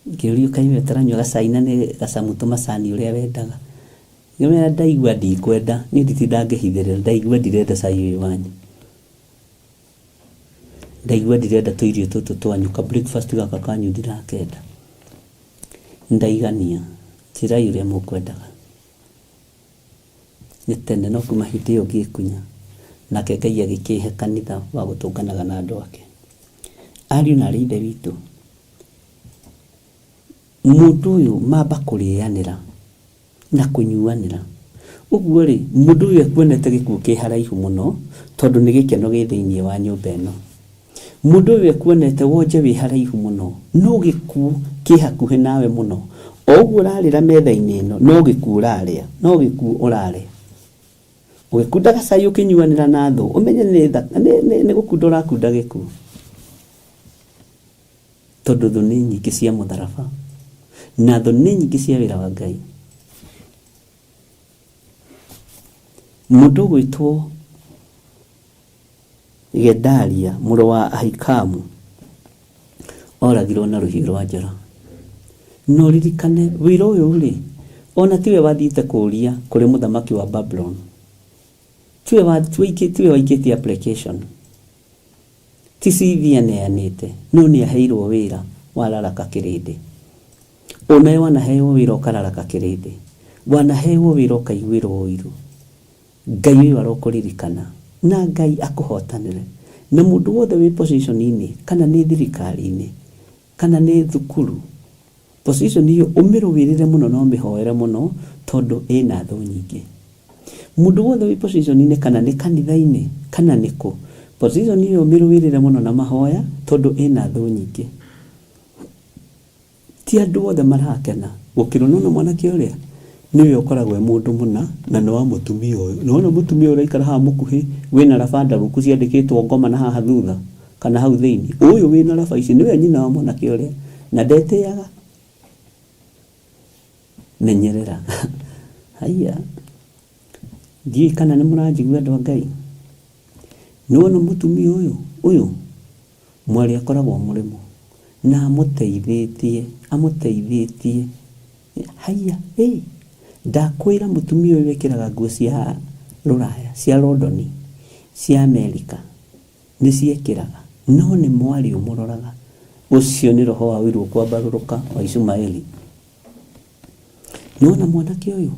Ngĩũrio kaĩ we ũtaranyua gacai na nĩ gacamu tũmacani ũrĩa wendaga. Ngĩmwĩra ndaigua ndikwenda, niĩ nditindaga ngĩhithĩrĩra, ndaigua ndirenda cai ũyũ wanyu. Ndaigua ndirenda tũirio tũtũ twanyu, ka breakfast gaka kanyu ndirakenda. Ndaigania, njĩrai ũrĩa mũkwendaga. Nĩ tene no kuma hĩndĩ ĩyo ngĩkunya, nake Ngai agĩkĩhe kanitha wa gũtũnganaga na andũ ake. Ariũ na arĩ ithe witũ, mũndũ ũyũ mamba kũrĩanĩra na kũnyuanĩra. Ũguo rĩ, mũndũ ũyũ ekuonete gĩkuũ kĩ haraihu mũno, tondũ nĩ gĩkeno gĩ thĩinĩ wa nyũmba ĩno. Mũndũ ũyũ ekuonete wonje wĩ haraihu mũno, no gĩkuũ kĩ hakuhĩ nawe mũno. O ũguo ũrarĩra metha-inĩ ĩno, no gĩkuũ ũrarĩa, no gĩkuũ ũrarĩa. Ũgĩkunda gacai ũkĩnyuanĩra na thũ, ũmenye nĩ gũkunda ũrakunda gĩkuũ. Tondũ thũ nĩ nyingĩ cia mũtharaba, na thũ nĩ nyingĩ cia wĩra wa Ngai. Mũndũ ũgwĩtwo Gedalia mũrũ wa Ahikamu oragirwo na rũhiũ rwa njora. Na ũririkane wĩra ũyũ rĩ, ona tiwe wathiĩte kũria kũrĩ mũthamaki wa Babuloni. Tiwe waikĩtie application. Ti CV aneanĩte, no nĩ aheirwo wĩra wa raraka kĩrĩndĩ. Onawe wanaheo wĩra ũkararaka kĩrĩndĩ. Wanaheo wĩra ũkaiguĩrwo ũiru. Ngai ũyũ arokũririkana na Ngai akũhotanĩre. Na mũndũ wothe wĩ position inĩ, kana nĩ thirikari-inĩ, kana nĩ thukuru, position ĩyo ũmĩrũĩrĩre mũno na ũmĩhoere mũno tondũ ĩna thũ nyingĩ. Mũndũ wothe wĩ position inĩ kana nĩ kanitha-inĩ kana nĩ kũ, position ĩyo ũmĩrũĩrĩre mũno na mahoya tondũ ĩna thũ nyingĩ. Ti andũ othe marakena gũkĩrwo. Nĩwona mwanake ũrĩa? Nĩwe ũkoragwo e mũndũ mũna na nĩ wa mũtumia ũyũ. Nĩwona mũtumia ũyũ ũraikara haha mũkuhĩ wĩna raba ndarũku ciandĩkĩtwo ngoma na haha thutha kana hau thĩinĩ? Ũyũ wĩna raba ici nĩwe nyina wa mwanake ũrĩa na ndetĩaga. Menyerera. Haiya. Ndiũĩ kana nĩ mũranjigua andũ a Ngai. Nĩwona mũtumia ũyũ? Ũyũ? Mwarĩ akoragwo mũrĩmo na amũteithĩtie, amũteithĩtie. Haiya, ĩ, ndakwĩra mũtumia ũyũ wĩkĩraga nguo cia rũraya, cia Londoni, cia Amerika, nĩ ciekĩraga, no nĩ mwarĩ ũmũroraga. Ũcio nĩ roho wa ũiru ũkwambarũrũka wa Ishumaeli. Nĩwona mwanake ũyũ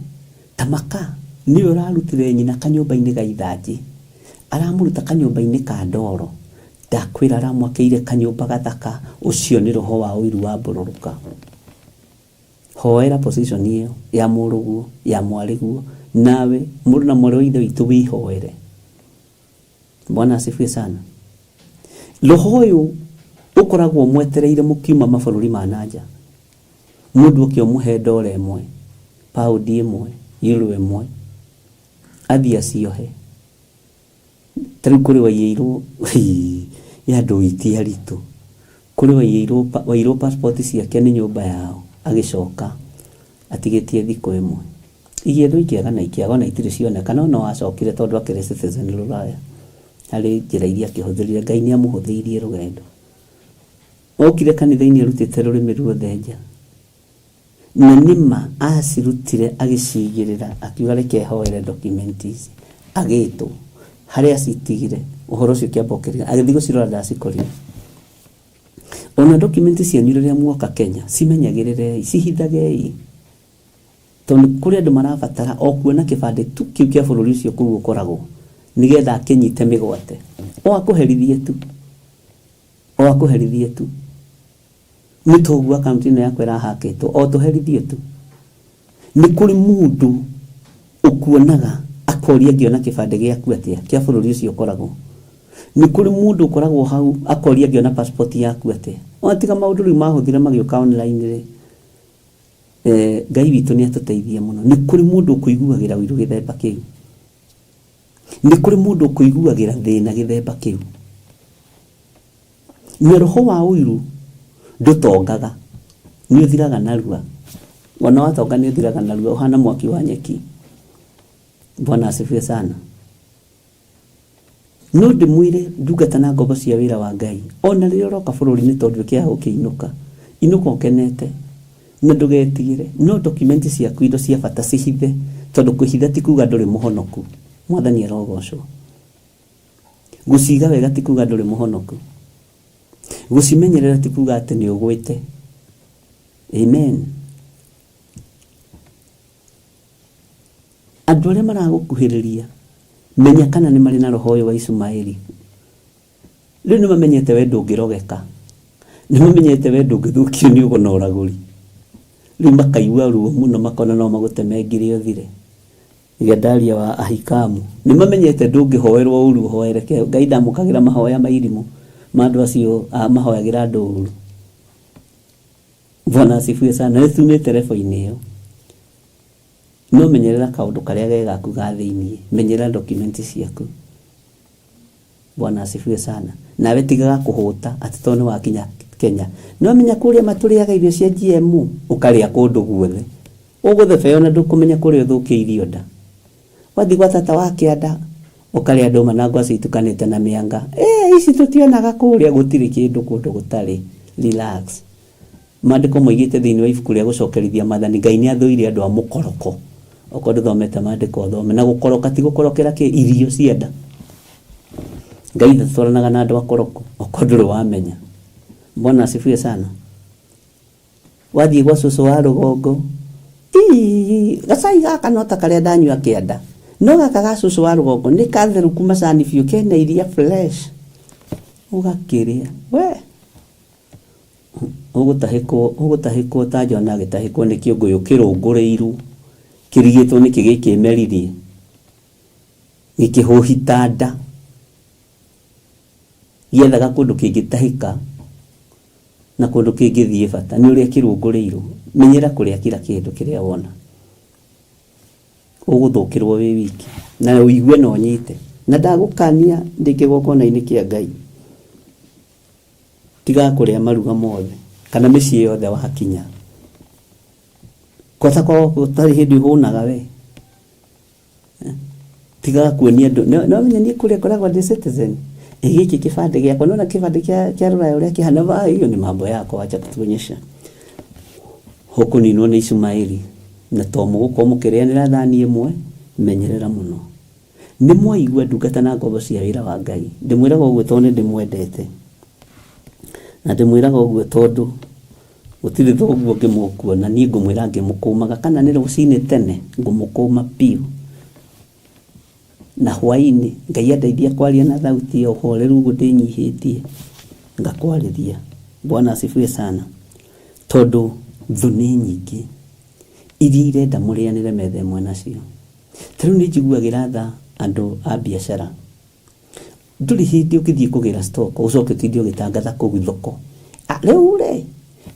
ta maka nĩwe ũrarutire nyina kanyũmba-inĩ ga ithanjĩ, aramũruta kanyũmba-inĩ ka ndoro, ndakwĩra aramwakĩire kanyũmba gathaka. Ũcio nĩ roho wa ũiru wa mbũrũrũka. Hoera position ĩyo ya mũrũguo, ya mwarĩguo, nawe mũrũ na mwarĩ wa ithe witũ wĩhoere. Bwana asifiwe sana. Roho ũyũ ũkoragwo mwetereire mũkiuma mabũrũri ma nanja, mũndũ oke ũmũhe ndora ĩmwe, paundi ĩmwe, euro ĩmwe, athiĩ aciohe. Ta rĩu kũrĩ waiyĩirwo ya andũ ti aritũ, kũrĩ waiyĩirwo wairwo passport ciake nĩ nyũmba yao, agĩcoka atigĩtie thikũ ĩmwe, igĩethwo ikĩaga na ikĩaga, ona itirĩ cioneka, no no acokire tondũ akĩrĩ citizen rũraya. Harĩ njĩra iria akĩhũthĩrire, Ngai nĩ amũhũthĩirie rũgendo. Okire kanitha-inĩ arutĩte rũrĩmĩ ruothe nja, na nĩma acirutire agĩcigĩrĩra, akiuga reke hoere document ici, agĩtwo harĩa acitigire, ũhoro ũcio ũkĩamba ũkĩrira, agĩthiĩ gũcirora ndacikorire. Ona document cianyu rĩrĩa muoka Kenya, cimenyagĩrĩrei, cihithagei, tondũ kũrĩ andũ marabatara o kuona kĩbandĩ tu kĩu kĩa bũrũri ũcio kũu ũkoragwo, nĩgetha akĩnyite mĩgwate, o akũherithie tu, o akũherithie tu, nĩ toguo akaunti ĩno yakwa ĩrahakĩtwo, o tũherithie tu. Nĩ kũrĩ mũndũ ũkuonaga akoria ngĩona kĩbandĩ gĩaku atĩa kĩa bũrũri ũcio ũkoragwo. Nĩ kũrĩ mũndũ ũkoragwo hau akoria ngĩona passport yaku atĩa. Ona tiga maũndũ rĩu mahũthire magĩũka online rĩ, Ngai witũ nĩ atũteithie mũno. Nĩ kũrĩ mũndũ ũkũiguagĩra ũiru gĩthemba kĩu. Nĩ kũrĩ mũndũ ũkũiguagĩra thĩna gĩthemba kĩu. Na roho wa ũiru ndũtongaga, nĩ ũthiraga narua. Ona watonga nĩ ũthiraga narua, ũhana mwaki wa nyeki. Bwana asifiwe sana. No ndĩmwĩre ndungata na ngombo cia wĩra wa Ngai, ona rĩrĩa ũroka bũrũri-inĩ tondũ ũkĩaga gũkĩinũka, inũka ũkenete na ndũgetigĩre. No document ciaku indo cia bata cihithe, tondũ kũhitha ti kuga ndũrĩ mũhonoku. Mwathani arogocwo. Gũciga wega ti kuga ndũrĩ mũhonoku. Gũcimenyerera ti kuga atĩ nĩ ũgwĩte. Amen. Andũ arĩa maragũkuhĩrĩria, menya kana nĩ marĩ na roho ũyũ wa Ishumaeli. Rĩu nĩ mamenyete we ndũngĩrogeka, nĩ mamenyete we ndũngĩthũkio nĩ ũgo na ũragũri. Rĩu makaigua ruo mũno, makona no magũteme ngiri ũthire. Gedalia wa Ahikamu, nĩ mamenyete ndũngĩhoerwo ũru ũhoereke. Ngai ndamũkagĩra mahoya ma irimũ ma andũ acio mahoyagĩra andũ ũru. Bwana asifiwe sana. Nĩ tumĩte rebo-inĩ ĩyo. No menyerera kaũndũ karĩa ge gaku ga thĩiniĩ, menyerera document ciaku. Bwana asifiwe sana. Nawe tigaga kũhũta atĩ tondũ nĩ wakinya Kenya. No menya kũrĩa matũrĩaga irio cia GMO, ũkarĩa kũndũ guothe. Ũgũthebea ona ndũkũmenya kũrĩa ũthũkĩirio nda. Wathiĩ gwa tata wa kĩanda, ũkarĩa ndũma na ngwacĩ itukanĩte na mĩanga. Ici tũtionaga kũrĩa, gũtirĩ kĩndũ kũndũ gũtarĩ. Relax. Maandĩko moigĩte thĩinĩ wa ibuku rĩa gũcokerithia maathani, Ngai nĩ athũire andũ a mũkoroko. Okorwo ndũthomete maandĩko ũthome. Na gũkoroka ti gũkorokera kĩ irio cia nda. Ngai ndatwaranaga na andũ akoroku, okorwo ndũrĩ wamenya. Bwana asifiwe sana. Wathiĩ gwa cũcũ wa rũgongo, ii, gacai gaka no ta karĩa ndanyua kĩanda. No gaka ga cũcũ wa rũgongo nĩ katherũku macani biũ, kena iria fresh. Ũgakĩrĩa. We, ũgũtahĩkwo ta Jona agĩtahĩkwo nĩ kĩũngũyũ kĩrũngũrĩirwo, kĩrigĩtwo nĩkĩ gĩkĩmeririe, gĩkĩhũhita nda, gĩethaga kũndũ kĩngĩtahĩka na kũndũ kĩngĩthiĩ bata, nĩ ũrĩa kĩrũngũrĩirwo. Menyera kũrĩa kila kĩndũ kĩrĩa wona. Ũgũthũkĩrwo wĩ wiki na ũigue na ũnyite. Na ndagũkania ndĩ kĩgongona-inĩ kĩa Ngai. Tiga kũrĩa maruga mothe kana mĩciĩ yothe wakinya. Kwata kwao gũtarĩ hĩndĩ ũhũnaga we. Tigaga kuonia andũ. No menya niĩ kũrĩa ngoragwo ndĩ citizen. Ĩ gĩkĩ kĩbandĩ gĩakwa, nĩwona kĩbandĩ kĩa rũraya ũrĩa kĩhana, va hiyo ni mambo yako, wacha kutuonyesha. Ũkũninwo nĩ Ishumaeli, na to mũgũkorwo mũkĩrĩanĩra thani ĩmwe, menyerera mũno. Nĩ mwaigua ndungata na ngombo cia wĩra wa Ngai. Ndĩmwĩraga ũguo tondũ nĩ ndĩmwendete. Na ndĩmwĩraga ũguo tondũ Gũtirĩ thoguo ũngĩ mũkuona, niĩ ngũmwĩra ngĩmũkũmaga, kana nĩ rũcinĩ tene ngũmũkũma biũ. Na hwaĩ-inĩ Ngai andeithia kwaria na thauti ya ũhoreru ũguo ndĩnyihĩtie, ngakwarĩria. Bwana asifiwe sana. Tondũ thũ nĩ nyingĩ iria irenda mũrĩanĩre metha ĩmwe nacio. Ta rĩu nĩ njiguagĩra tha andũ a biacara. Ndũrĩ hĩndĩ ũngĩthiĩ kũgĩra stock ũcoke ũtinde ũgĩtangatha kũu thoko. Ah, rĩu rĩ,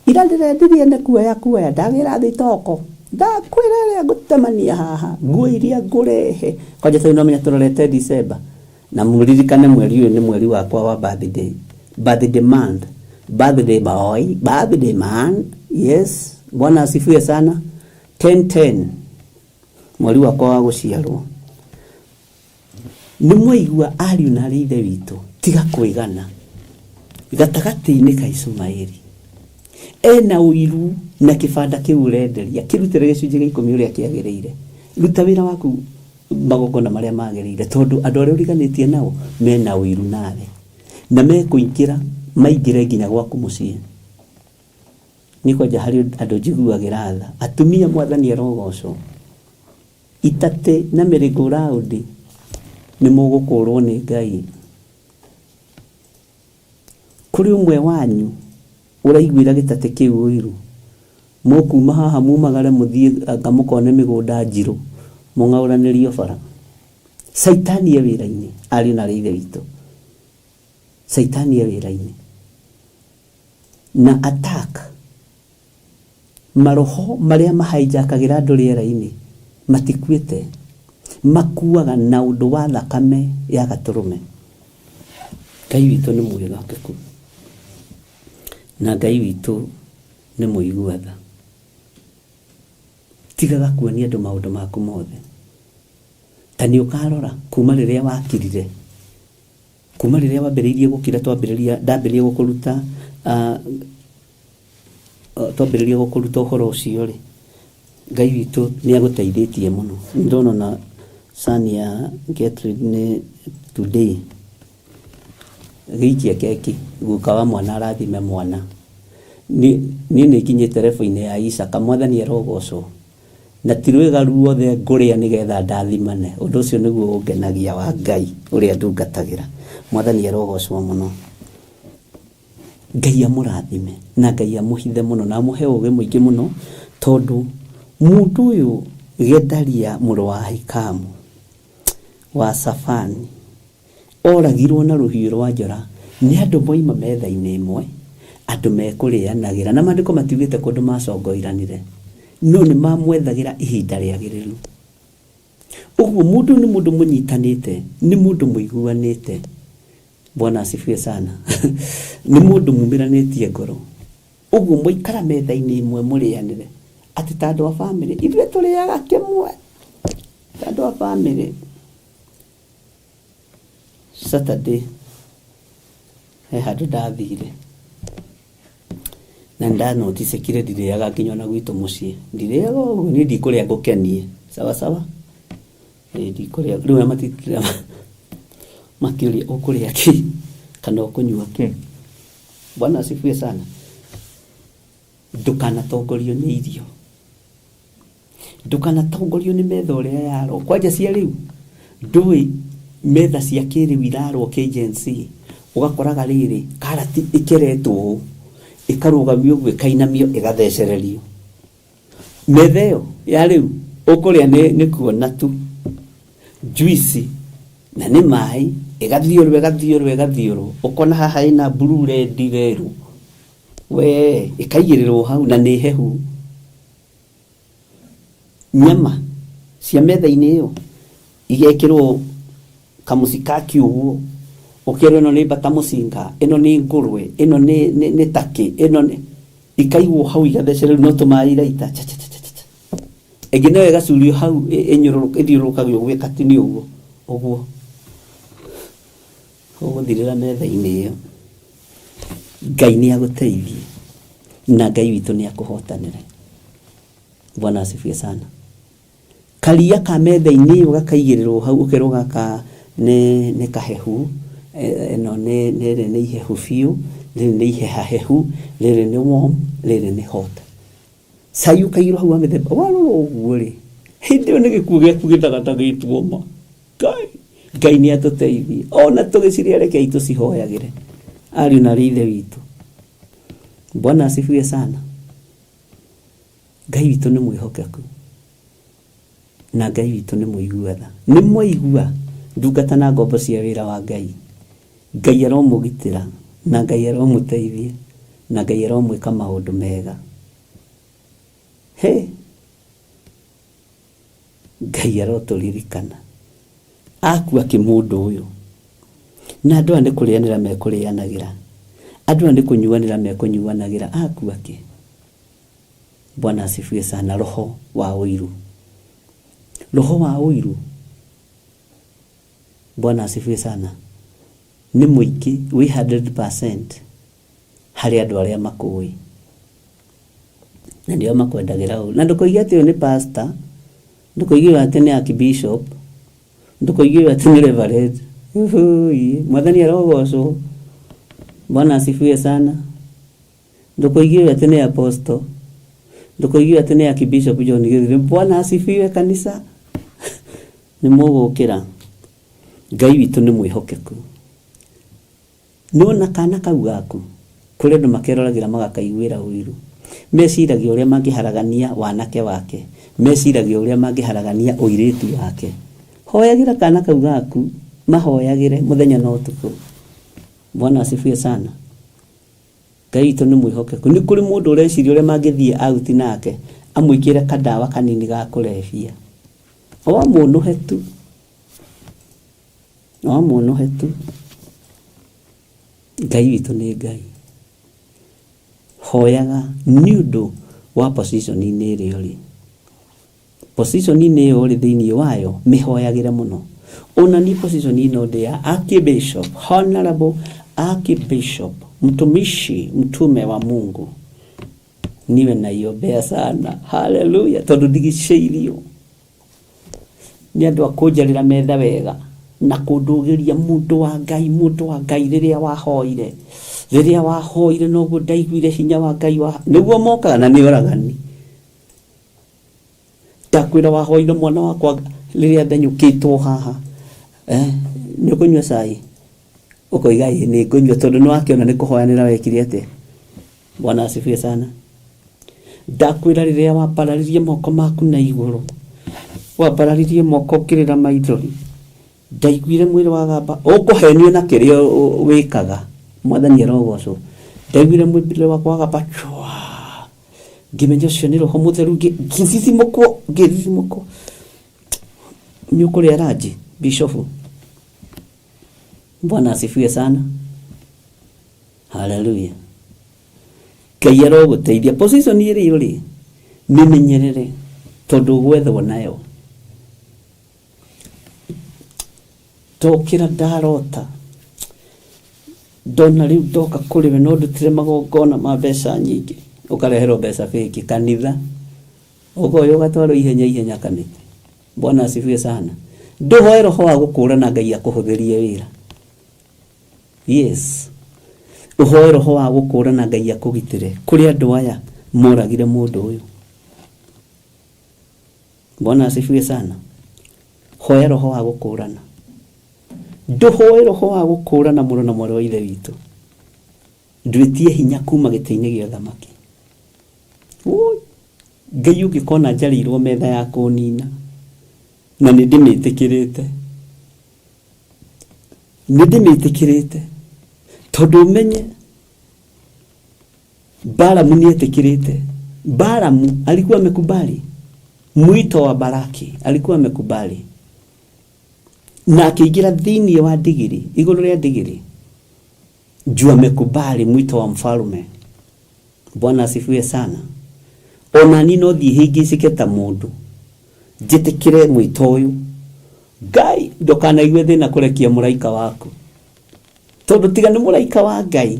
ira ndĩrendirie nĩ kuoya kuoya ndagĩra thitoko. Ndakwĩra ĩrĩa ngũtemania haha, nguo iria ngũrehe. Kwanja tondũ nĩwamenya tũrorete December. Na mũririkane mweri ũyũ nĩ mweri wakwa wa birthday. Birthday month. Birthday boy, birthday man. Yes, Bwana asifiwe sana. 10-10. Mweri wakwa wa gũciarwo. Nĩ mwaigua ariũ na arĩ ithe witũ, tiga kwĩgana gatagatĩ-inĩ ka Ishumaeli. Ena ũiru na kĩbanda kĩu ũrenderia, kĩrutĩre gĩcunjĩ gĩa ikũmi ũrĩa kĩagĩrĩire. Ruta wĩra waku magongona marĩa magĩrĩire, tondũ andũ arĩa ũriganĩtie nao mena ũiru nawe, na mekũingĩra maingĩre nginya gwaku mũciĩ. Niĩ kwanja harĩ andũ njiguagĩra tha, atumia Mwathani arogocwo. Itatĩ na mĩrĩngũ raũndi nĩ mũgũkũrwo nĩ Ngai. Kũrĩ ũmwe wanyu ũraiguĩra gĩtatĩ kĩu ũiru? Mũkuma haha mumagare mũthiĩ anga mũkone mĩgũnda njirũ mũng'aũranĩrio bara. Caitani e wĩra-inĩ, ariũ na aarĩ a Ithe witũ. Caitani e wĩra-inĩ. Na attack Maroho marĩa mahaijakagĩra andũ rĩera-inĩ matikuĩte, makuaga na ũndũ wa thakame ya Gatũrũme. Ngai witũ nĩ mwĩhokeku, na Ngai witũ nĩ mũigua tha. Tigaga kuonia andũ maũndũ maku mothe. Ta nĩ ũkarora kuma rĩrĩa wakirire, kuma rĩrĩa wambĩrĩirie gũkira twambĩrĩria, ndambĩrĩria gũkũruta Twambĩrĩria gũkũruta ũhoro ũcio rĩ, Ngai witũ nĩ agũteithĩtie mũno. Nĩ ndona ona cani ya get ready today, gĩikie keki, guka wa mwana arathime mwana. Niĩ nĩ nginyĩte level -inĩ ya Isaka, Mwathani arogocwo. Na ti rwĩga ruothe ngũrĩa nĩgetha ndathimane. Ũndũ ũcio nĩguo ũngenagia wa Ngai ũrĩa ndungatagĩra. Mwathani arogocwo mũno. Ngai amũrathime na Ngai amũhithe mũno na amũhe ũgĩ mũingĩ mũno tondũ mũndũ ũyũ Gedalia mũrũ wa Ahikamu wa Shafani oragirwo na rũhiũ rwa njora nĩ andũ moima metha-inĩ ĩmwe, andũ mekũrĩanagĩra, na maandĩko matiugĩte kũndũ macongoiranire, no nĩ mamwethagĩra ihinda rĩagĩrĩru. Ũguo mũndũ ũyũ nĩ mũndũ mũnyitanĩte, nĩ mũndũ mũiguanĩte. Bwana asifiwe sana. Nĩ mũndũ mumĩranĩtie ngoro. Ũguo mwaikara metha-inĩ ĩmwe mũrĩanĩre atĩ ta andũ a bamĩrĩ, ithuĩ tũrĩaga kĩmwe ta andũ a bamĩrĩ. Saturday he handũ ndathire na nĩndanoticĩkire ndirĩaga nginya ona gwitũ mũciĩ. Ndirĩaga ũguo, niĩ ndikũrĩa ngũkenie. Sawa sawa? Ĩĩ ndikũrĩa, rĩu ona matingĩra makĩũria ũkũrĩa kĩ kana ũkũnyua kĩ. Bwana asifiwe sana. Ndũkanatongorio nĩ irio, ndũkanatongorio nĩ metha ũrĩa yarwo. Kwanja cia rĩu ndũĩ metha cia kĩrĩu irarwo kĩ Gen Z, ũgakoraga rĩrĩ karati ĩkeretwo ũũ, ĩkarũgamio ũguo ĩkainamio ĩgathecererio. Metha ĩyo ya rĩu ũkũrĩa nĩ, nĩ kuona tu juice na nĩ maĩ ĩgathiũrwo ĩgathiũrwo ĩgathiũrwo ũkona haha ĩna blue red werũ we ĩkaigĩrĩrwo hau na nĩ hehu nyama cia metha-inĩ ĩyo igekĩrwo kamũcikaki ũguo ũkerwo ĩno nĩ mbata mũcinga ĩno nĩ ngũrwe ĩno nĩ, nĩ, nĩ takĩ ĩno nĩ ikaigwo hau igathecererio no tũmaĩ iraita cha cha cha cha cha. Ĩngĩ nayo ĩgacurio hau ĩthiũrũrũkagio ũguo ĩgatinio ũguo ũguo ũgũthirĩra metha-inĩ ĩyo. Ngai nĩ agũteithie na Ngai witũ nĩ akũhotanĩre. Bwana asifiwe sana. Karia ka metha-inĩ ĩyo gakaigĩrĩrwo hau ũkerwo gaka nĩ, nĩ kahehu, Ĩno nĩ rĩrĩ nĩ ihehu biũ, rĩrĩ nĩ ihehahehu, rĩrĩ nĩ warm, rĩrĩ nĩ hot. Cai ũkaigĩrwo hau wa mĩthemba, warora ũguo rĩ, hĩndĩ ĩyo nĩ gĩkuũ gĩaku gĩthagatagĩtwo ma. Ngai, Ngai nĩ atũteithie. Ona tũgĩcirĩa rekei tũcihoyagĩre. Ariũ na arĩ ithe witũ. Bwana asifiwe sana. Ngai witũ nĩ mwĩhokeku. Na Ngai witũ nĩ mũigua tha. Nĩ mwaigua ndungata na ngombo cia wĩra wa Ngai. Ngai aromũgitĩra na Ngai aromũteithia na Ngai aromwĩka maũndũ mega. He! Ngai arotũririkana. Akua kĩ mũndũ ũyũ. Na andũ aya nĩ kũrĩanĩra mekũrĩanagĩra. Andũ aya nĩ kũnyuanĩra mekũnyuanagĩra. Akua kĩ? Bwana asifiwe sana. Roho wa ũiru. Roho wa ũiru. Bwana asifiwe sana. Nĩ mũingĩ wĩ 100% harĩ andũ arĩa makũĩ. Na nĩo makwendagĩra ũru. Na ndũkoige atĩ ũyũ nĩ pastor, ndũkoige ũyũ atĩ nĩ archbishop, ndũkoige ũyũ atĩ nĩ reverend. Ũhũi, Mwathani arogocwo. Bwana asifiwe sana. Ndũkoige ũyũ atĩ nĩ apostle, ndũkoige ũyũ atĩ nĩ archbishop John Gĩthiri. Bwana asifiwe kanitha. Nĩ mũgũkĩra. Ngai witũ nĩ mwĩhokeku. Nĩwona kana kau gaku, kũrĩ andũ makeroragĩra magakaiguĩra ũiru. Meciragia ũrĩa mangĩharagania wanake wake, meciragia ũrĩa mangĩharagania ũirĩtu wake. Hoyagĩra kana kau gaku, mahoyagĩre mũthenya na ũtukũ. Bwana asifiwe sana. Ngai witũ nĩ mwĩhokeku. Nĩ kũrĩ mũndũ ũreciria ũrĩa mangĩthiĩ out nake, amwĩkĩre kandawa kanini ga kũrebia. O amũnũhe tu. O amũnũhe tu. Ngai witũ nĩ Ngai. Hoyaga nĩ ũndũ wa position-inĩ ĩrĩa ũrĩ. Position-inĩ ĩyo ũrĩ thĩinĩ wayo, mĩhoyagĩre mũno. Ona niĩ position ĩno ndĩ ya Archbishop, Honorable Archbishop, mtumishi, mtume wa Mungu. Niwe naiombea sana. Hallelujah. Tondũ ndigicĩirio nĩ andũ a kũnjarĩra metha wega na kũndũgĩria mũndũ wa Ngai, mũndũ wa Ngai rĩrĩa wahoire, rĩrĩa wahoire noguo ndaiguire hinya wa Ngai wa nĩguo mokaga na nĩ oragani. Ndakwĩra wahoire mwana wakwa rĩrĩa ndanyũkĩtwo haha, nĩ ũkũnyua cai? Ũkoiga ĩĩ nĩ ngũnyua tondũ nĩ wakĩona nĩ kũhoyanĩra wekire atĩa. Bwana asifiwe sana. Ndakwĩra rĩrĩa wambararirie moko maku na igũrũ, wambararirie moko ũkĩrĩra maithori, ndaiguire mwĩrĩ wagamba, ũkũhenio na kĩrĩa wĩkaga. Mwathani arogocwo. Ndaiguire mwĩrĩ wakwa wagamba chwa. Ngĩmenya ũcio nĩ roho mũtheru, ngĩthithimũkwo, ngĩthithimũkwo. Nĩ ũkũrĩa ranji, bishofu? Bwana asifiwe sana. Hallelujah. Ngai arogũteithia. Position ĩrĩa ũrĩ, mĩmenyerere tondũ ũgwethwo nayo. Ndokĩra ndarota, ndona rĩu ndoka kũrĩ we no ndutire magongona ma mbeca nyingĩ, ũkareherwo mbeca fake kanitha, ũkoya ũgatwarwo ihenya ihenya kamĩtĩ. Bwana asifiwe sana. Ndũhoe roho wa gũkũrana Ngai akũhũthĩrie wĩra. Yes. Ũhoe roho wa gũkũrana Ngai akũgitĩre kũrĩ andũ aya moragire mũndũ ũyũ. Bwana asifiwe sana. Hoya roho wa gũkũrana. Ndũhoe roho wa gũkũrana mũrũ na mwarĩ wa ithe witũ. Ndwĩtie hinya kuma gĩtĩ-inĩ gĩa ũthamaki. Woi, Ngai ũngĩkona njarĩirwo metha ya kũnina na nĩ ndĩmĩtĩkĩrĩte. Nĩ ndĩmĩtĩkĩrĩte tondũ ũmenye Balamu nĩ etĩkĩrĩte. Balamu alikuwa amekubali mwito wa Balaki, alikuwa amekubali na akĩingĩra thĩinĩ wa ndigiri, igũrũ rĩa ndigiri juu amekubali mwito wa mfalme. Bwana asifiwe sana. Ona niĩ no thiĩ hĩngĩcĩke ta mũndũ njĩtĩkĩre mwĩto ũyũ. Ngai ndũkanaigue thĩna kũrekia mũraika waku, tondũ tiga nĩ mũraika wa Ngai,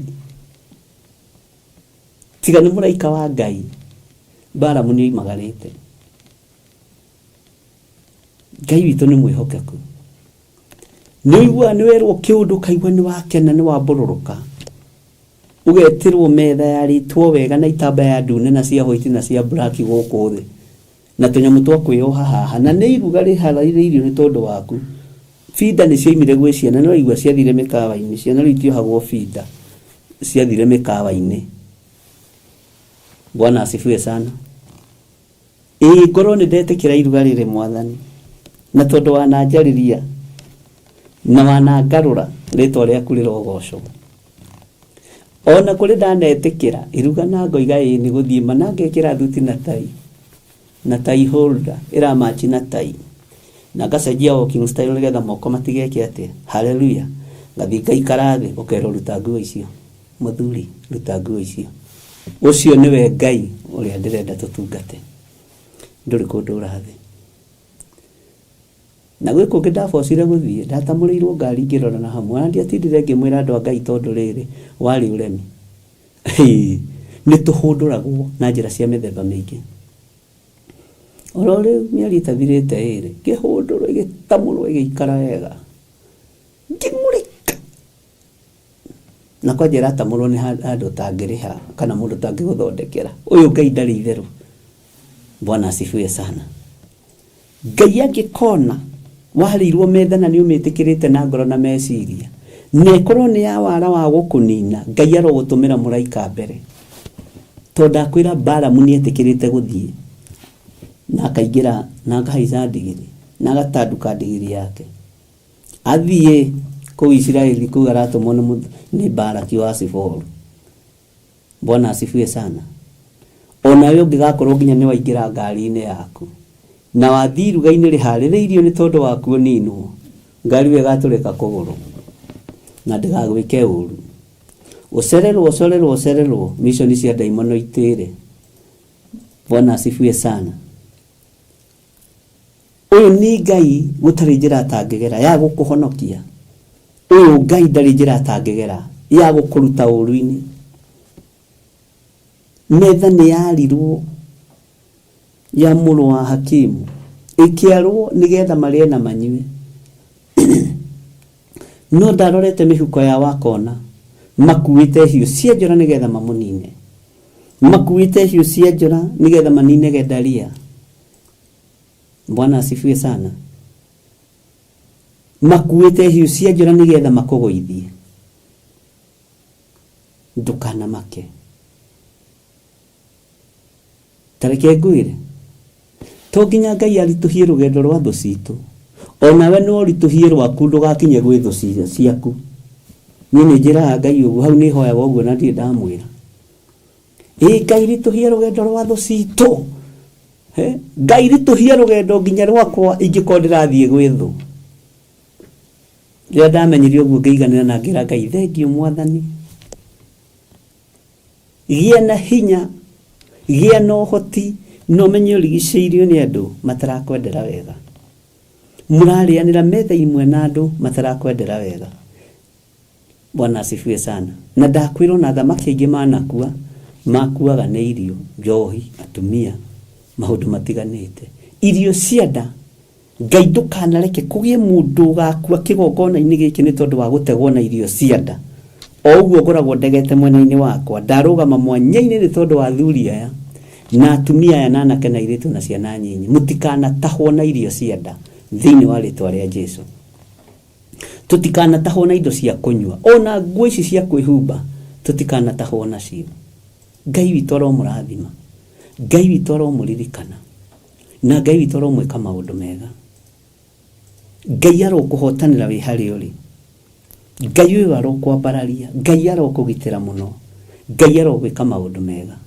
tiga nĩ mũraika wa Ngai, Balamu nĩ oimagarĩte. Ngai witũ nĩ mwĩhokeku. Nĩ ũiguaga nĩ werwo kĩũndũ ũkaigua nĩ wakena nĩ wambũrũrũka. Ũgetĩrwo metha yarĩtwo wega na itambaya ndune na cia white na cia black gũkũ thĩ na tũnyamũ twa kwĩyoha haha na nĩ iruga rĩharĩrĩirio nĩ tondũ waku. Binda nĩ cioimire gwĩ ciana nĩ waigua ciathire mĩkawa-inĩ, ciana rĩu itiohagwo binda, ciathire mĩkawa-inĩ. Bwana asifiwe sana. Ĩĩ ngorwo nĩ ndetĩkĩra iruga rĩrĩ mwathani, na tondũ wananjarĩria na wanangarũra rĩtwa rĩaku rĩrogocwo. Ona kũrĩ ndanetĩkĩra iruga na ngoiga ĩĩ nĩ gũthiĩ ma na ngekĩra thuti na tai na tai holder ĩramachi na tai na ngacenjia walking style nĩgetha moko matigeke atĩa haleluya ngathiĩ ngaikara thĩ ũkerwo ruta nguo icio mũthuri ruta nguo icio ũcio nĩwe Ngai ũrĩa ndĩrenda tũtungate ndũrĩ kũndũ ũrathiĩ Na gwĩ kũngĩ ndabocire gũthiĩ, ndatamũrĩirwo ngari ngĩrora na hamwe, ona ndiatindire ngĩmwĩra andũ a Ngai tondũ rĩrĩ, warĩ ũremi. Hĩĩ, nĩ tũhũndũragwo na njĩra cia mĩthemba mĩingĩ. Oro rĩu mĩeri ĩtathirĩte ĩrĩ, ngĩhũndũrwo ĩgĩtamũrwo ĩgĩikara wega, ngĩmũrĩka. Na kwanja ĩratamũrwo nĩ handũ ũtangĩrĩha kana mũndũ ũtangĩgũthondekera. Ũyũ Ngai ndarĩ itherũ. Bwana asifiwe sana. Ngai angĩkona warĩirwo metha na nĩũmĩtĩkĩrĩte na ngoro na meciria, na ĩkorwo nĩ ya wara wa gũkũnina, Ngai arogũtũmĩra mũraika mbere. Tondũ ndakwĩra Balamu nĩetĩkĩrĩte gũthiĩ na akaingĩra na akahaica ndigiri na agatanduka ndigiri yake. Athiĩ kũu Isiraeli kũu aratũmwo nĩ Balaki wa Siforu. Bwana asifiwe sana. Onawe ũngĩgakorwo nginya nĩ waingĩra ngari-inĩ yaku na wathiĩ iruga-inĩ rĩharĩrĩirio nĩ tondũ waku ũninwo, ngari ĩyo ĩgatũrĩka kũgũrũ na ndĩgagwĩke ũru. Ũcererwo ũcorerwo ũcererwo, mission cia ndaimono itĩre. Bwana asifiwe sana. Ũyũ nĩ Ngai gũtarĩ njĩra atangĩgera ya gũkũhonokia. Ũyũ Ngai ndarĩ njĩra atangĩgera ya gũkũruta ũru-inĩ. Metha nĩ yarirwo ya mũrũ wa Hakimu, ĩkĩarwo nĩgetha marĩe na manyue. No ndarorete mĩhuko yao akona makuĩte hiũ cia njora nĩgetha mamũnine. Makuĩte hiũ cia njora nĩgetha manine Gedalia. Bwana asifiwe sana. Makuĩte hiũ cia njora nĩgetha makũgũithie. Ndũkanamake. Ta reke ngwĩre, to nginya Ngai aritũhie rũgendo rwa thũ citũ, o nawe no ũritũhie rwaku ndũgakinye gwĩ thũ ciaku. Niĩ nĩ njĩraga Ngai ũguo, hau nĩ hoyaga ũguo na ndirĩ ndamwĩra. Ĩ Ngai ritũhie rũgendo rwa thũ citũ. Ngai ritũhie rũgendo nginya rwakwa ingĩkorwo ndĩrathiĩ gwĩ thũ. Rĩrĩa ndamenyire ũguo ngĩiganĩra na ngĩra Ngai thengiũ mwathani. Gĩa na hinya, gĩa na ũhoti na ũmenye ũrigicĩirio nĩ andũ matarakwendera wega. Mũrarĩanĩra metha imwe na andũ matarakwendera wega. Bwana asifiwe sana. Na ndakwĩra ona athamaki aingĩ manakua, makuaga nĩ irio, njohi, atumia, maũndũ matiganĩte. Irio cia nda, Ngai ndũkanareke kũgĩe mũndũ ũgakua kĩgongona-inĩ gĩkĩ nĩ tondũ wa gũtegwo na irio cia nda. O ũguo ngoragwo ndegete mwena-inĩ wakwa, ndarũgama mwanya-inĩ nĩ tondũ wa athuri aya, na atumia aya na anake na airĩtu na ciana nyinyi. Mũtikanatahwo na irio cia nda, thĩinĩ wa rĩtwa rĩa Jesu. Tũtikanatahwo na indo cia kũnyua, o na nguo ici cia kwĩhumba tũtikanatahwo nacio. Ngai witũ aromũrathima, Ngai witũ aromũririkana, na Ngai witũ aromwĩka maũndũ mega. Ngai arokũhotanĩra wĩ harĩa ũrĩ. Ngai ũyũ arokwambararia, Ngai arokũgitĩra mũno, Ngai arogwĩka maũndũ mega.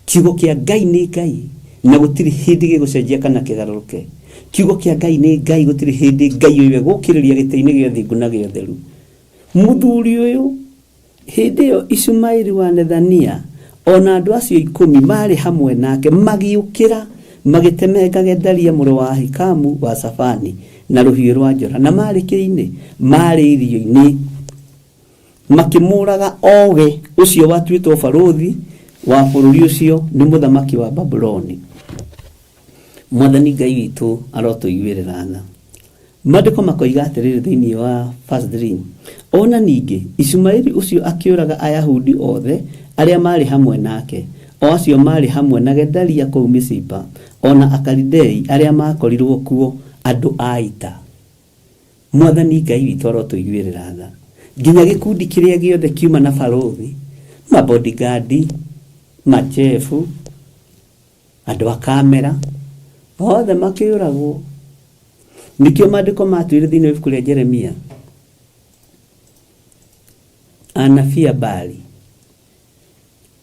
Kiugo kĩa Ngai nĩ Ngai na gũtirĩ hĩndĩ gĩgũcenjia kana kĩgarũrũke. Kiugo kĩa Ngai nĩ Ngai gũtirĩ hĩndĩ Ngai ũyũ egũkĩrĩria gĩtĩ-inĩ gĩa ũthingu na gĩa ũtheru. Mũthuri ũyũ hĩndĩ ĩyo Ishumaeli wa Nethania o na andũ acio ikũmi maarĩ hamwe nake magĩũkĩra magĩtemenga Gedalia mũrũ wa Ahikamu wa Shafani na rũhiũ rwa njora. Na maarĩ kĩ-inĩ? Maarĩ irio-inĩ. Makĩmũũraga o we ũcio watuĩtwo barũthi wa bũrũri ũcio nĩ mũthamaki wa Babuloni. Mwathani Ngai witũ arotũiguĩrĩra tha. Maandĩko makoiga atĩrĩrĩ thĩinĩ wa verse 3, ona ningĩ Ishumaeli ũcio akĩũraga Ayahudi othe arĩa maarĩ hamwe nake, o acio maarĩ hamwe na Gedalia kũu Mizipa, o na Akalidei arĩa maakorirũo kuo, andũ a ita. Mwathani Ngai witũ arotũiguĩrĩra tha. Nginya gĩkundi kĩrĩa gĩothe kiuma na barũthi, mabodigadi, machefu, andũ a kamera, othe makĩũragwo. Nĩkĩo maandĩko matwĩre thĩinĩ wa ibuku rĩa Jeremia, anabii a Baali,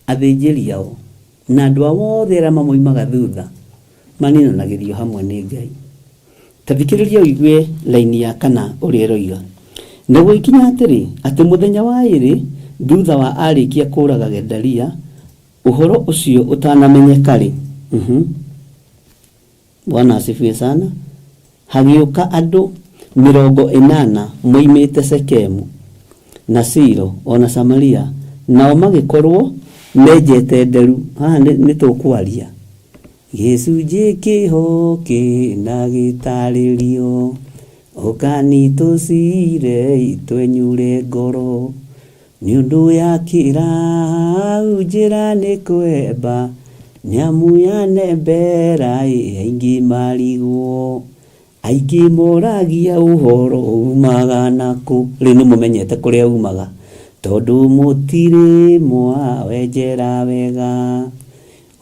athĩnjĩri ao, na andũ ao othe arĩa mamoimaga thutha, maninanagĩrio hamwe nĩ Ngai. Ta thikĩrĩria ũigue laini ya kana ũrĩa ĩroiga. Na gũgĩkinya atĩrĩ, atĩ mũthenya wa ĩrĩ thutha wa arĩkia kũũraga Gedalia, ũhoro ũcio ũtanamenyeka-rĩ, Bwana asifiwe sana, hagĩũka andũ 80 moimĩte Shekemu, na Shilo, o na Samaria, nao magĩkorũo menjete nderu. Haha nĩ tũkwaria gĩcunjĩ kĩho kĩna gĩtarĩrio, ũkani tũcire twenyure ngoro, nĩ ũndũ ya kĩra hau njĩra nĩ kwemba, nĩamu yanembera aingĩ marigwo, aingĩ moragia ũhoro umaga nakũ. Rĩu nĩ mũmenyete kũrĩa umaga, tondũ mũtirĩ mwawenjera wega.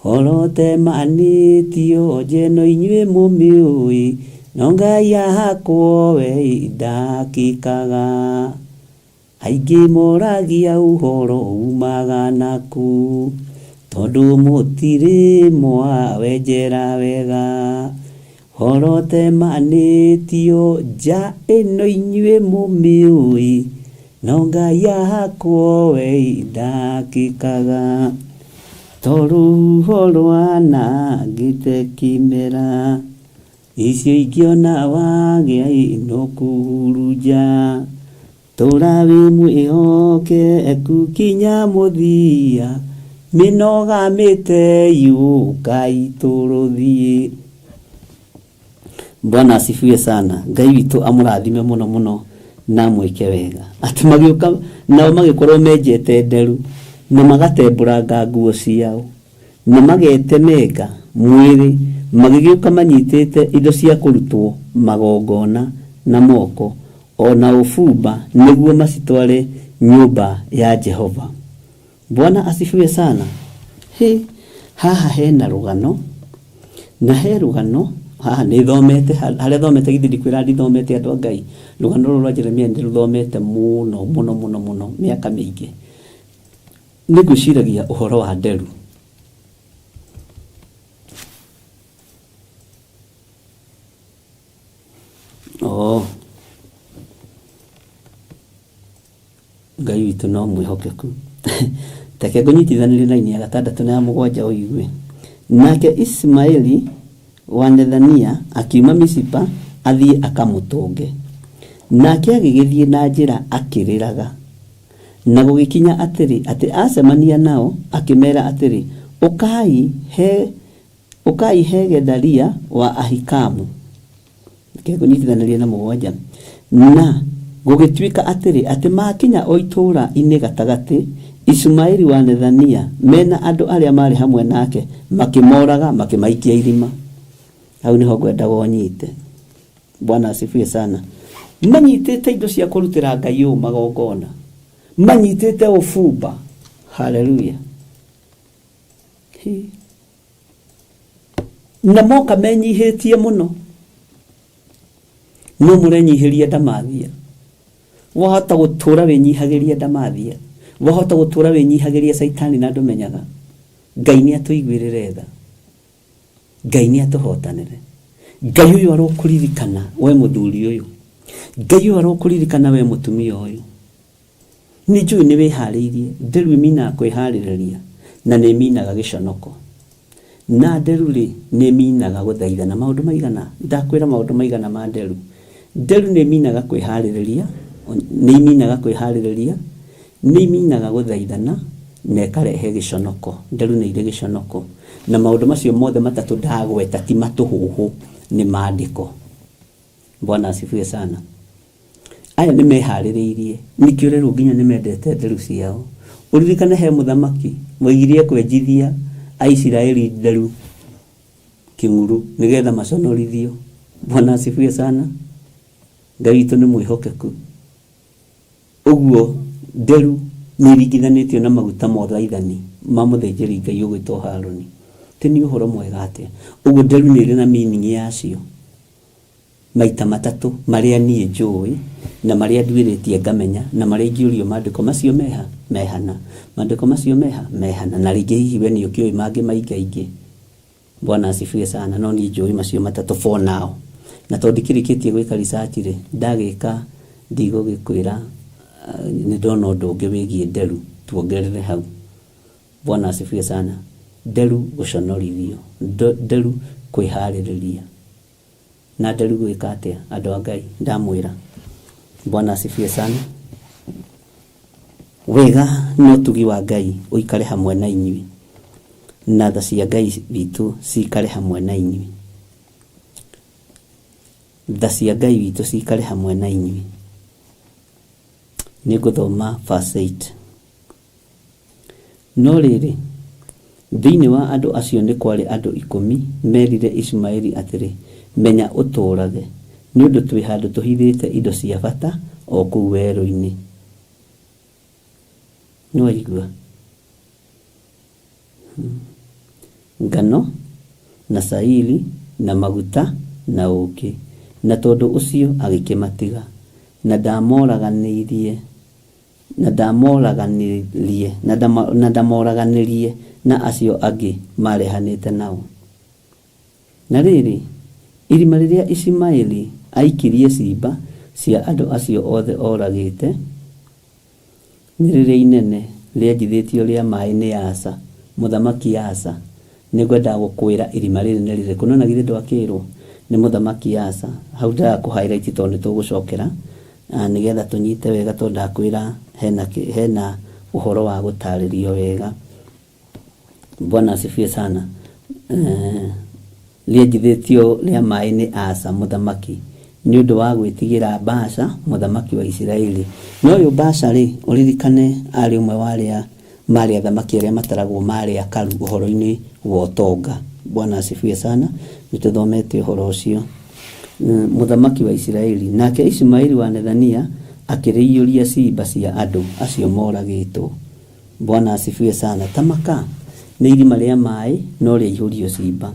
Horo temanĩtio njeno inyuĩ mũmĩũĩ, no Ngai ahakwo we ndakĩkaga. Aingĩ moragia ũhoro umaga nakũ, tondũ mũtirĩ mwawenjera wega. Horo temanĩtio nja ĩno inyuĩ mũmĩũĩ, no Ngai ahakwo we ndakĩkaga. Torũhuho rwanangĩte kĩmera, icio ingĩona wagĩa ĩno kũhurunja. Tũra wĩ mwĩhokeku kinya mũthia, mĩnoga mĩte yũkai tũrũthiĩ. Bwana asifiwe sana. Ngai witũ amũrathime mũno mũno na amwĩke wega. Atĩ magĩũka nao magĩkorwo menjete nderu na magatembũranga nguo ciao na magetemenga mwĩrĩ, magĩgĩũka manyitĩte indo cia kũrutwo magongona na moko o na ũbumba nĩguo macitware nyũmba ya Jehova. Bwana asifiwe sana. Hĩ, haha hena rũgano na he rũgano haha nĩ thomete harĩa thomete githĩ ndikwĩra ndithomete andũ a Ngai. Rũgano rũrũ rwa Jeremia nĩ rũthomete mũno mũno mũno mũno mĩaka mĩingĩ. Nĩ ngwĩciragia ũhoro wa nderu. Oh. Ngai witũ no mwĩhokeku. Reke ngũnyitithanĩrie na ya gatandatũ na ya mũgwanja ũigue. Nake Ismaeli wa Nethania akiuma Misipa athiĩ akamũtũnge. Nake agĩgĩthiĩ na njĩra akĩrĩraga. Na gũgĩkinya atĩrĩ, atĩ acemania nao akĩmera atĩrĩ, ũkai he Gedalia wa Ahikamu. Reke ngũnyitithanĩrie na mũgwanja. Na gũgĩtuĩka atĩrĩ, atĩ makinya o itũũra-inĩ gatagatĩ, Ishumaeli wa Nethania mena andũ arĩa maarĩ hamwe nake makĩmoraga makĩmaikia irima. Hau nĩho ngwendaga ũnyite. Bwana asifiwe sana. Manyitĩte indo cia kũrutĩra Ngai ũũ magongona, manyitĩte ũbumba. Haleluya. Na moka menyihĩtie mũno, no mũrenyihĩria ndamathia. Wahota gũtũra wĩnyihagĩria ndamathia, wahota gũtũra wĩnyihagĩria caitani na ndũmenyaga. Ngai nĩ atũiguĩrĩre tha, Ngai nĩ atũhotanĩre. Ngai ũyũ arokũririkana we mũthuri ũyũ, Ngai ũyũ arokũririkana we mũtumia ũyũ. Nĩ njũĩ nĩ wĩharĩirie. Nderu ĩminaga kwĩharĩrĩria na nĩ ĩminaga gĩconoko. Na nderu rĩ nĩ ĩminaga gũthaithana maũndũ maigana. Ndakwĩra maũndũ maigana ma nderu. Nderu nĩ ĩminaga kwĩharĩrĩria, nĩ iminaga kwĩharĩrĩria, nĩ iminaga gũthaithana na ĩkarehe gĩconoko. Nderu nĩ irĩ gĩconoko. Na maũndũ macio mothe matatũ ndagweta ti matũhũhũ, nĩ maandĩko. Bwana asifiwe sana. Aya nĩ meharĩrĩirie, nĩkĩo ũrerwo nginya nĩ mendete nderu ciao. Ũririkane he mũthamaki waigire ekwenjithia Aisiraeli nderu kĩng'uru nĩgetha maconorithio. Bwana asifiwe sana. Ngai witũ nĩ mwĩhokeku. Ũguo nderu nĩ iringithanĩtio na maguta ma ũthaithani ma mũthĩnjĩri Ngai ũgwĩtwo Harũni. Ti nĩ ũhoro mwega atĩa? Ũguo nderu nĩ ĩrĩ na meaning yacio maita matatũ marĩa niĩ njũĩ na marĩa nduĩrĩtie ngamenya na marĩa ingĩũrio maandĩko macio meha mehana, maandĩko macio meha mehana, na rĩngĩ hihi we nĩ ũkĩũĩ mangĩ maingaingĩ. Bwana asifiwe sana. No niĩ njũĩ macio matatũ for now, na tondũ ndikĩrĩkĩtie gwĩka research rĩ, ndagĩka ndigũgĩkwĩra nĩ ndona ũndũ ũngĩ wĩgiĩ nderu tuongerere hau. Bwana asifiwe sana. Nderu gũconorithio, nderu kwĩharĩrĩria, na nderu gwĩka atĩa? Andũ a Ngai, ndamwĩra. Bwana asifiwe sana. Wega na ũtugi wa Ngai ũikare hamwe na inyuĩ, na tha cia Ngai witũ cikare hamwe na inyuĩ. Tha cia Ngai witũ cikare hamwe na inyuĩ. Nĩ ngũthoma verse 8. No rĩrĩ, thĩinĩ wa andũ acio nĩ kwarĩ andũ 10 merire Ishumaeli atĩrĩ, menya ũtũũrage, nĩ ũndũ twĩ handũ tũhithĩte indo cia bata o kũu werũ-inĩ. Nĩ waigua? Ngano na cairi na maguta na ũũkĩ. Na tondũ ũcio agĩkĩmatiga, na ndamoraganĩirie na ndamoraganĩrie na ndamoraganĩrie na acio angĩ marehanĩte nao. Na rĩrĩ, irima rĩrĩa Ishumaeli aikirie ciimba cia andũ acio othe oragĩte nĩ rĩrĩa inene rĩenjithĩtio rĩa maĩ nĩ Asa, mũthamaki Asa. Nĩngwendaga gũkwĩra irima rĩrĩ nĩ rĩrĩkũ, no na githĩ ndwakĩrwo nĩ mũthamaki Asa. Hau ndĩraga kũ highlight tondũ nĩ tũgũcokera nĩgetha tũnyite wega, tondũ ndakwĩra hena ũhoro wa gũtarĩrio wega. Bwana asifiwe sana. Rĩenjithĩtio rĩa maĩ nĩ Asa mũthamaki nĩ ũndũ wa gwĩtigĩra Baasha mũthamaki wa Isiraeli. Na ũyũ Baasha rĩ, ũririkane arĩ ũmwe wa arĩa marĩ athamaki arĩa mataragwo marĩ akaru ũhoro-inĩ wa ũtonga. Bwana asifiwe sana. Nĩ tũthomete ũhoro ũcio. Mũthamaki wa Isiraeli. Nake Ishumaeli wa Nethania akĩrĩiyũria ciimba cia andũ acio moragĩtwo. Bwana asifiwe sana. Tamaka nĩ irima rĩa maĩ no rĩaihũrio ciimba.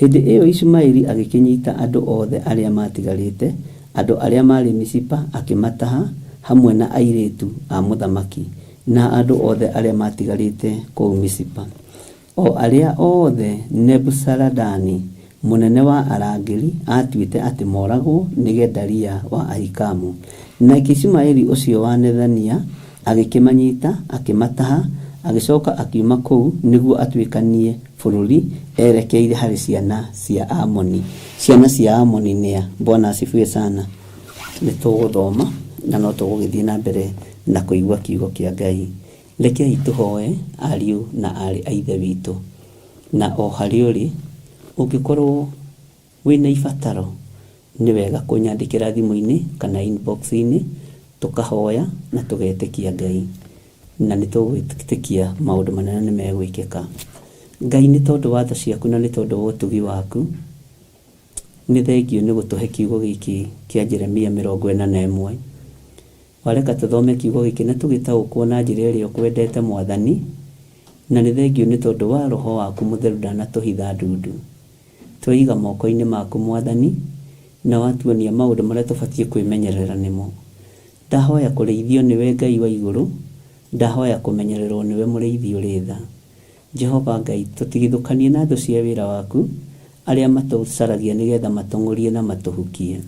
Hĩndĩ ĩyo Ishumaeli agĩkĩnyita andũ othe arĩa matigarĩte, andũ arĩa marĩ Misipa akĩmataha hamwe na airĩtu a mũthamaki na andũ othe arĩa matigarĩte kũu Misipa, o arĩa othe Nebuzaradani mũnene wa arangĩri atuĩte atĩ moragwo nĩ Gedalia wa Ahikamu. Nake Ishumaeli ũcio wa Nethania agĩkĩmanyita, akĩmataha, agĩcoka akiuma kũu nĩguo atuĩkanie bũrũri erekeire harĩ ciana cia Amoni. Ciana cia Amoni nĩa? Bwana asifiwe sana. Nĩ tũgũthoma na no tũgũgĩthiĩ na mbere na kũigua kiugo kĩa Ngai. Rekei tũhoe ariũ na aarĩ a Ithe witũ. Na o harĩa ũrĩ, ũngĩkorwo wĩna ibataro, nĩ wega kũnyandĩkĩra thimũ-inĩ kana inbox-inĩ, tũkahoya na tũgetĩkia Ngai. Na nĩ tũgwĩtĩkia maũndũ manene nĩ megwĩkĩka. Ngai, nĩ tondũ wa tha ciaku na nĩ tondũ wa ũtugi waku, nĩ thengio nĩ gũtũhe kiugo gĩkĩ kĩa Jeremia 41. Wareka tũthome kiugo gĩkĩ na tũgĩtaũkwo na njĩra ĩrĩa ũkwendete Mwathani, na nĩ thengio nĩ tondũ wa roho waku mũtheru ndanatũhitha ndundu. Tweiga moko-inĩ maku Mwathani, na watuonia maũndũ marĩa tũbatiĩ kwĩmenyerera nĩmo. Ndahoya kũrĩithio nĩwe Ngai wa igũrũ, ndahoya kũmenyererwo nĩwe mũrĩithi ũrĩ tha. Jehova Ngai, tũtigithũkanie na thũ cia wĩra waku, arĩa matũcaragia nĩgetha matũng'ũrie na matũhukie.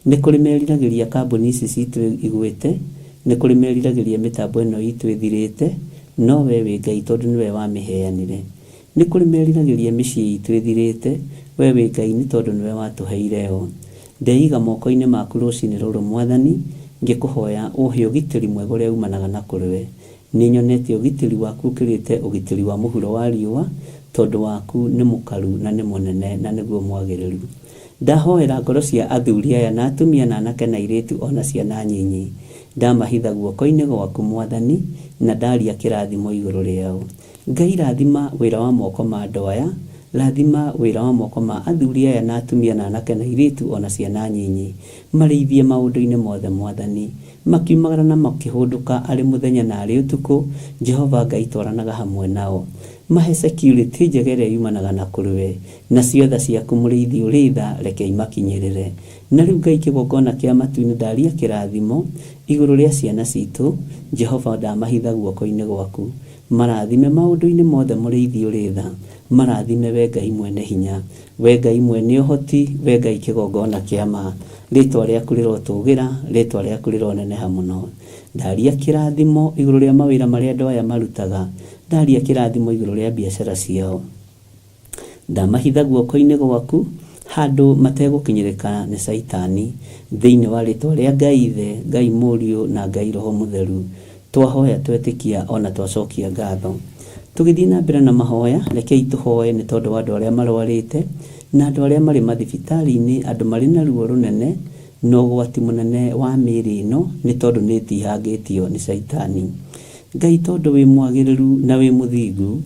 Nĩ kũrĩ meriragĩria kambuni ici citũ igwĩte, nĩ kũrĩ meriragĩria mĩtambo ĩno itũ ĩthirĩte, no we wĩ Ngai tondũ nĩwe wamĩheanire. Nĩ kũrĩ meriragĩria mĩciĩ itũ ĩthirĩte, we wĩ Ngai nĩ tondũ nĩwe watũheire yo. Ndeiga moko-inĩ maku rũcinĩ rũrũ Mwathani, ngĩkũhoya ũhe ũgitĩri mwega ũrĩa umanaga na kũrĩ we. Nĩ nyonete ũgitĩri waku ũkĩrĩte ũgitĩri wa mũhuro wa riũa, tondũ waku nĩ mũkaru na nĩ mũnene na nĩguo mwagĩrĩru. Ndahoera ngoro cia athuri aya na atumia na anake na airĩtu o na ciana nyinyi. Ndamahitha guoko-inĩ gwaku Mwathani, na ndaria kĩrathimo igũrũ rĩao. Ngai rathima wĩra wa moko ma andũ aya, rathima wĩra wa moko ma athuri aya na atumia na anake na airĩtu o na ciana nyinyi. Marĩithie maũndũ-inĩ mothe Mwathani, makiumagara na makĩhũndũka arĩ mũthenya na arĩ ũtukũ, Jehova Ngai twaranaga hamwe nao. Mahe security njega ĩrĩa yumanaga na kũrĩ we, nacio tha ciaku mũrĩithi ũrĩ tha reke imakinyĩrĩre. Na rĩu Ngai kĩgongona kĩa matu-inĩ ndaria kĩrathimo igũrũ rĩa ciana citũ, Jehova ndamahitha guoko-inĩ gwaku. Marathime maũndũ-inĩ mothe mũrĩithi ũrĩ tha, marathime we Ngai mwene hinya, we Ngai mwene ũhoti, we Ngai kĩgongona kĩa ma. Rĩtwa rĩaku rĩrotũgĩra, rĩtwa rĩaku rĩroneneha mũno. Ndaria kĩrathimo igũrũ rĩa mawĩra marĩa andũ aya marutaga, ndaria kĩrathimo igũrũ rĩa biacara ciao. Ndamahitha guoko-inĩ gwaku handũ mategũkinyĩrĩka nĩ Caitani, thĩinĩ wa rĩtwa rĩa Ngai Ithe, Ngai Mũriũ na Ngai Roho Mũtheru. Twahoya twetĩkia ona twacokia ngatho. Tũgĩthiĩ na mbere na mahoya, rekei tũhoe nĩ tondũ wa andũ arĩa marwarĩte na andũ arĩa marĩ mathibitarĩ-inĩ, andũ marĩ na ruo rũnene na ũgwati mũnene wa mĩĩrĩ ĩno nĩ tondũ nĩ ĩtihangĩtio nĩ Caitani. Ngai tondũ wĩ mwagĩrĩru na wĩ mũthingu,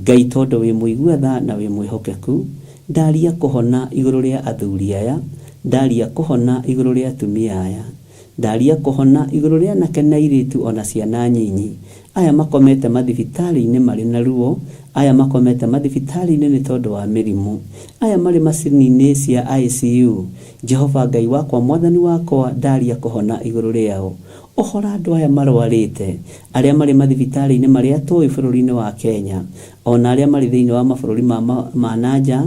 Ngai tondũ wĩ mũigua tha na wĩ mwĩhokeku, ndaria kũhona igũrũ rĩa athuri aya, ndaria kũhona igũrũ rĩa atumia aya, ndaria kũhona igũrũ rĩa anake na airĩtu ona ciana nyinyi, aya makomete mathibitarĩ-inĩ marĩ na ruo, aya makomete mathibitarĩ-inĩ nĩ tondũ wa mĩrimũ, aya marĩ macini-inĩ cia ICU. Jehova Ngai wakwa Mwathani wakwa ndaria kũhona igũrũ rĩao. Ohora andũ aya marwarĩte, arĩa marĩ mathibitarĩ-inĩ marĩa tũĩ bũrũri-inĩ wa Kenya, ona arĩa marĩ thĩinĩ wa mabũrũri ma nanja,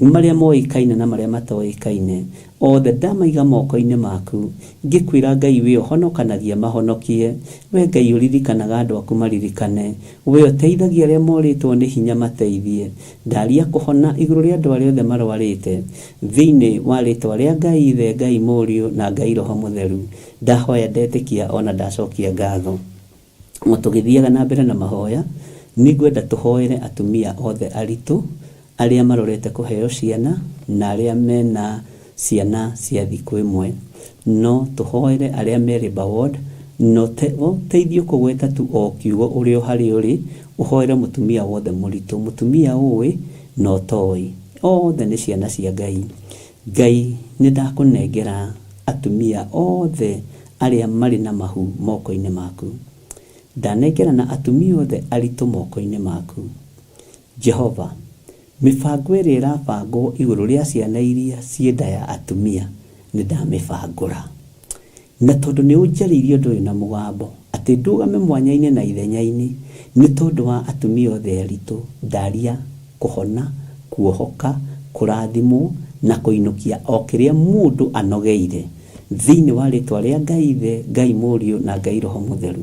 marĩa moĩkaine na marĩa matoĩkaine. Othe ndamaiga moko-inĩ maku, ngĩkwĩra Ngai we ũhonokanagia mahonokie, we Ngai ũririkanaga andũ aku maririkane, we ũteithagia arĩa morĩtwo nĩ hinya mateithie. Ndaria kũhona igũrũ rĩa andũ arĩa othe marwarĩte, thĩinĩ wa rĩtwa rĩa Ngai Ithe, Ngai Mũriũ na Ngai Roho Mũtheru. Ndahoya ndetĩkia ona ndacokia ngatho. O tũgĩthiaga na mbere na mahoya, nĩngwenda tũhoere atumia othe aritũ, arĩa marorete kũheo ciana na arĩa mena ciana cia thikũ ĩmwe. No tũhoere arĩa me labour ward, no ũteithio kũgweta tu o kiugo ũrĩ o harĩa ũrĩ, ũhoere mũtumia wothe mũritũ, mũtumia ũĩ na ũtoĩ, othe nĩ ciana cia Ngai. Ngai nĩ ndakũnengera atumia othe arĩa marĩ na mahu moko-inĩ maku. Ndanengera na atumia othe aritũ moko-inĩ maku. Jehova, mĩbango ĩrĩa ĩrabangwo igũrũ rĩa ciana iria ciĩ nda ya atumia nĩ ndamĩbangũra. Na tondũ nĩ ũnjarĩirie ũndũ ũyũ na mũgambo, atĩ ndũgame mwanya-inĩ na ithenya-inĩ, nĩ tondũ wa atumia othe aritũ, ndaria kũhona, kuohoka, kũrathimwo na kũinũkia o kĩrĩa mũndũ anogeire. Thĩinĩ wa rĩtwa rĩa Ngai Ithe, Ngai Mũriũ na Ngai Roho Mũtheru.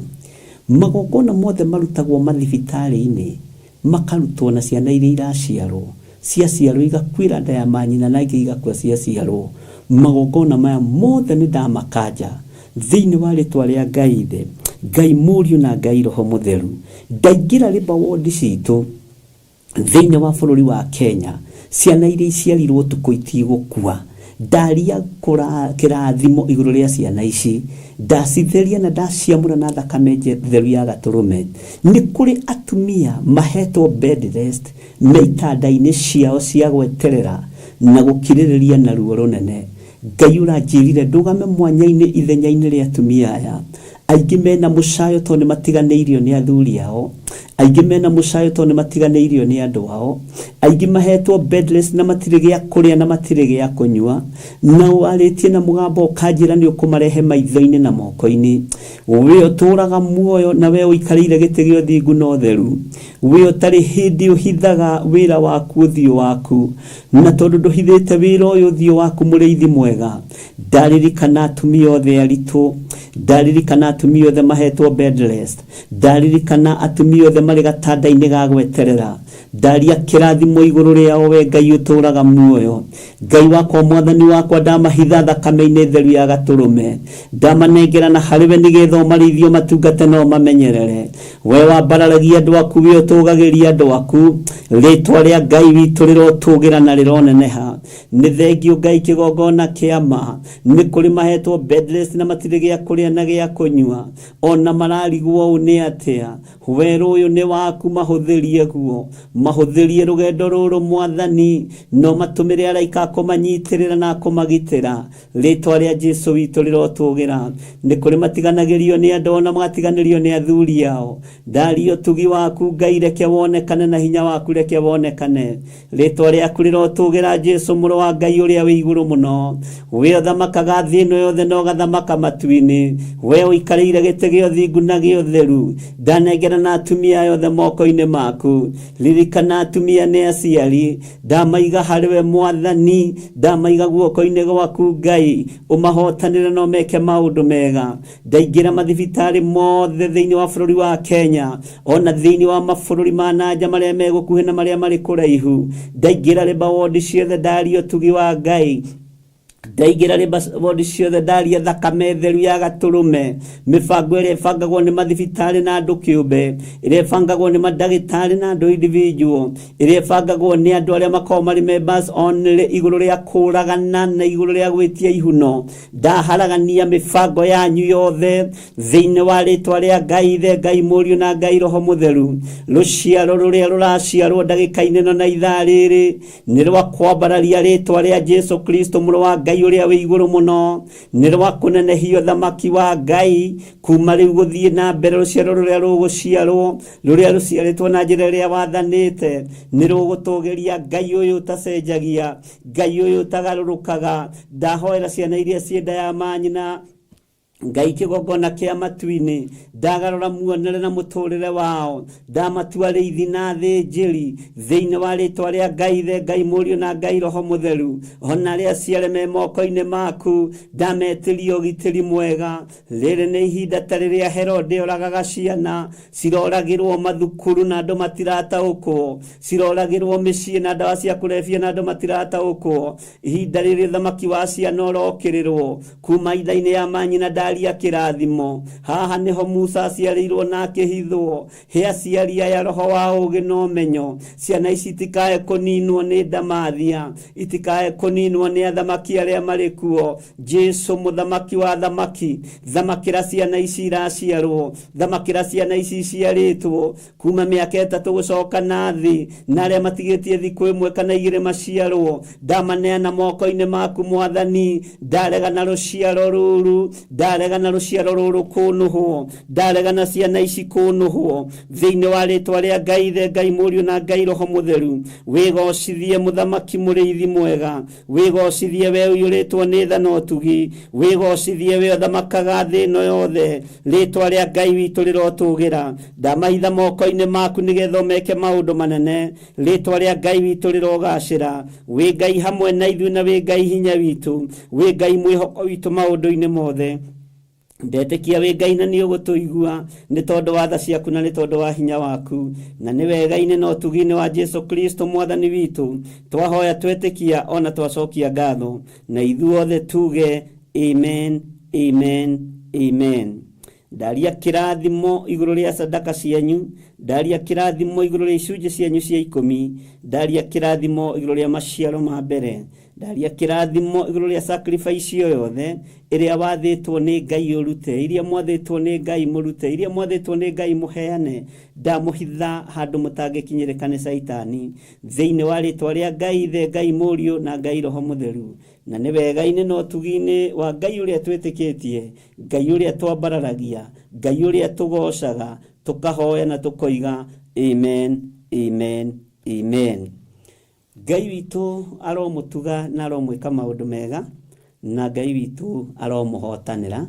Magongona mothe marutagwo mathibitarĩ-inĩ, makarutwo na ciana iria iraciarwo, ciaciarwo igakuĩra nda ya manyina na ingĩ igakua ciaciarwo. Magongona maya mothe nĩ ndamakanja thĩinĩ wa rĩtwa rĩa Ngai Ithe, Ngai Mũriũ na Ngai Roho Mũtheru. Ndaingĩra labour ward citũ thĩinĩ wa bũrũri wa Kenya, ciana iria iciarirwo ũtukũ itigũkua. Ndaria kĩrathimo igũrũ rĩa ciana ici, ndacitheria na ndaciamũra na thakame theru ya gatũrũme. Nĩ kũrĩ atumia mahetwo bed rest me itanda-inĩ ciao cia gweterera na gũkirĩrĩria na ruo rũnene. Ngai ũranjĩrire ndũgame mwanya-inĩ ithenya-inĩ rĩa atumia aya. Aingĩ mena mũcayo tondũ nĩ matiganĩirio nĩ athuri ao, aingĩ mena mũcayo tondũ nĩ matiganĩirio nĩ andũ ao, aingĩ mahetwo bed rest na matirĩ gĩa kũrĩa na matirĩ gĩa kũnyua, na warĩtie na mũgambo ũkanjĩra nĩ ũkũmarehe maitho-inĩ na moko-inĩ. We ũtũraga muoyo na we ũikarĩire gĩtĩ gĩa ũthingu na ũtheru, we ũtarĩ hĩndĩ ũhithaga wĩra waku ũthiũ waku, na tondũ ndũhithĩte wĩra ũyũ ũthiũ waku mũrĩithi mwega, ndaririkana atumia othe aritũ, Ndaririkana atumia othe mahetwo bed rest. Ndaririkana atumia othe marĩ gatanda-inĩ ga gweterera. Ndaria kĩrathimo igũrũ rĩao, we Ngai ũtũũraga muoyo. Ngai wakwa, Mwathani wakwa, ndamahitha thakame-inĩ theru ya gatũrũme. Ndamanengerana harĩ we nĩgetha ũmarĩithie, ũmatungate na ũmamenyerere. We wambararagia andũ aku, we ũtũũgagĩria andũ aku. Rĩtwa rĩa Ngai witũ rĩrotũgĩra na rĩroneneha. Nĩ thengio Ngai kĩgongona kĩa ma. Nĩ kũrĩ mahetwo bed rest na matirĩ gĩa kũrĩa na gĩa kũnyua. Ona mararigwo ũũ nĩ atĩa. Werũ ũyũ nĩ waku, mahũthĩrie guo, mahũthĩrie rũgendo rũrũ Mwathani, no matũmĩre araika akũmanyitĩrĩra na akũmagitĩra. Rĩtwa rĩa Jesu witũ rĩrotũgĩra. Nĩ kũrĩ matiganagĩrio nĩ andũ ona magatiganĩrio nĩ athuri ao. Ndaria ũtugi waku Ngai, reke wonekane, na hinya waku reke wonekane. Rĩtwa rĩaku rĩrotũgĩra, Jesu mũrũ wa Ngai ũrĩa wĩ igũrũ mũno. We ũthamakaga thĩ ĩno yothe na ũgathamaka matu-inĩ. We ũikarĩire gĩtĩ gĩa ũthingu na gĩa ũtheru. Ndanengerana atumia aya othe moko-inĩ maku. Ririkana atumia nĩ aciari. Ndamaiga harĩ we Mwathani, ndamaiga guoko-inĩ gwaku Ngai, ũmahotanĩre na ũmeke maũndũ mega. Ndaingĩra mathibitarĩ mothe thĩinĩ wa bũrũri wa Kenya, ona thĩinĩ wa mabũrũri ma nanja marĩa me gũkuhĩ na marĩa marĩ kũraihu. Ndaingĩra labour ward ciothe, ndaria ũtugi wa Ngai. Ndaingĩra labour ward ciothe, ndaria thakame theru ya gatũrũme. Mĩbango ĩrĩa ĩbangagwo nĩ mathibitarĩ na andũ kĩũmbe, ĩrĩa ĩbangagwo nĩ mandagĩtarĩ na andũ individual, ĩrĩa ĩbangagwo nĩ andũ arĩa makoragwo marĩ members only, igũrũ rĩa kũragana na igũrũ rĩa gwĩtia ihuno, ndaharagania mĩbango yanyu yothe thĩinĩ wa rĩtwa rĩa Ngai Ithe, Ngai Mũriũ na Ngai Roho Mũtheru. Rũciaro rũrĩa rũraciarwo ndagĩka-inĩ ĩno na ithaa rĩrĩ nĩ rwa kwambararia rĩtwa rĩa Jesu Kristo mũrũ wa Ngai ũrĩa wĩ igũrũ mũno, nĩ rwa kũnenehio thamaki wa Ngai kuma rĩu gũthiĩ na mbere. Rũciaro rũrĩa rũgũciarwo, rũrĩa rũciarĩtwo na njĩra ĩrĩa wathanĩte, nĩ rũgũtũgĩria Ngai ũyũ ũtacenjagia, Ngai ũyũ ũtagarũrũkaga. Ndahoera ciana iria ciĩ nda ya manyina, Ngai kĩgongona kĩa matu-inĩ, ndagarũra muonere na mũtũrĩre wao. Ndamatua rĩithi na thĩnjĩri thĩinĩ wa rĩtwa rĩa Ngai Ithe, Ngai Mũriũ na Ngai Roho Mũtheru. Ona arĩa aciare me moko-inĩ maku, ndametĩria ũgitĩri mwega. Rĩrĩ nĩ ihinda ta rĩrĩa Herode oragaga ciana. Ciroragĩrwo mathukuru na andũ matirataũkwo, ciroragĩrwo mĩciĩ na ndawa cia kũrebia na andũ matirataũkwo. Ihinda rĩrĩ thamaki wa ciana ũrokĩrĩrwo kuma itha-inĩ ya manyina, ndaria kĩrathimo. Haha nĩho Musa aciarĩirwo na akĩhithwo. He aciari aya roho wa ũũgĩ na ũmenyo. Ciana ici itikae kũninwo nĩ ndamathia, itikae kũninwo nĩ athamaki arĩa marĩ kuo. Jesu mũthamaki wa thamaki, thamakĩra ciana ici iraciarwo, thamakĩra ciana ici iciarĩtwo kuma mĩaka 3 gũcoka na thĩ, na arĩa matigĩtie thikũ 1 kana 2 maciarwo. Ndamaneana moko-inĩ maku Mwathani. Ndarega na rũciaro rũrũ, ndarega na rũciaro rũrũ kũnũhwo, ndarega na ciana ici kũnũhwo thĩinĩ wa rĩtwa rĩa Ngai Ithe, Ngai Mũriũ na Ngai Roho Mũtheru. Wĩgocithie mũthamaki mũrĩithi mwega, wĩgocithie we ũiyũrĩtwo nĩ tha na ũtugi, wĩgocithie we ũthamakaga thĩ ĩno yothe. Rĩtwa rĩa Ngai witũ rĩrotũgĩra. Ndamahitha moko-inĩ maku nĩgetha ũmeke maũndũ manene. Rĩtwa rĩa Ngai witũ rĩrogacĩra. Wĩ Ngai hamwe na ithuĩ na wĩ Ngai hinya witũ, wĩ Ngai mwĩhoko witũ maũndũ-inĩ mothe. Ndetĩkia wĩ Ngai na nĩ ũgũtũigua nĩ tondũ wa tha ciaku na nĩ tondũ wa hinya waku, na nĩ wega-inĩ na ũtugi-inĩ wa Jesu Kristo Mwathani witũ twahoya, twetĩkia ona twacokia ngatho, na ithuothe tuge amen, amen, amen. Ndaria kĩrathimo igũrũ rĩa sadaka cianyu, ndaria kĩrathimo igũrũ rĩa icunjĩ cianyu cia 10, ndaria kĩrathimo igũrũ rĩa maciaro ma mbere, ndaria kĩrathimo igũrũ rĩa sacrifice o yothe ĩrĩa wathĩtwo nĩ Ngai ũrute, iria mwathĩtwo nĩ Ngai mũrute, iria mwathĩtwo nĩ Ngai mũheane. Ndamũhitha handũ mũtangĩkinyĩrĩka nĩ Caitani thĩinĩ wa rĩtwa rĩa Ngai Ithe, Ngai Mũriũ na Ngai Roho Mũtheru. Na nĩ wega-inĩ na ũtugi-inĩ wa Ngai ũrĩa twĩtĩkĩtie, Ngai ũrĩa twambararagia, Ngai ũrĩa tũgocaga, tũkahoya na tũkoiga amen, amen, amen. Ngai witũ aromũtuga na aromwĩka maũndũ mega, na Ngai witũ aromũhotanĩra,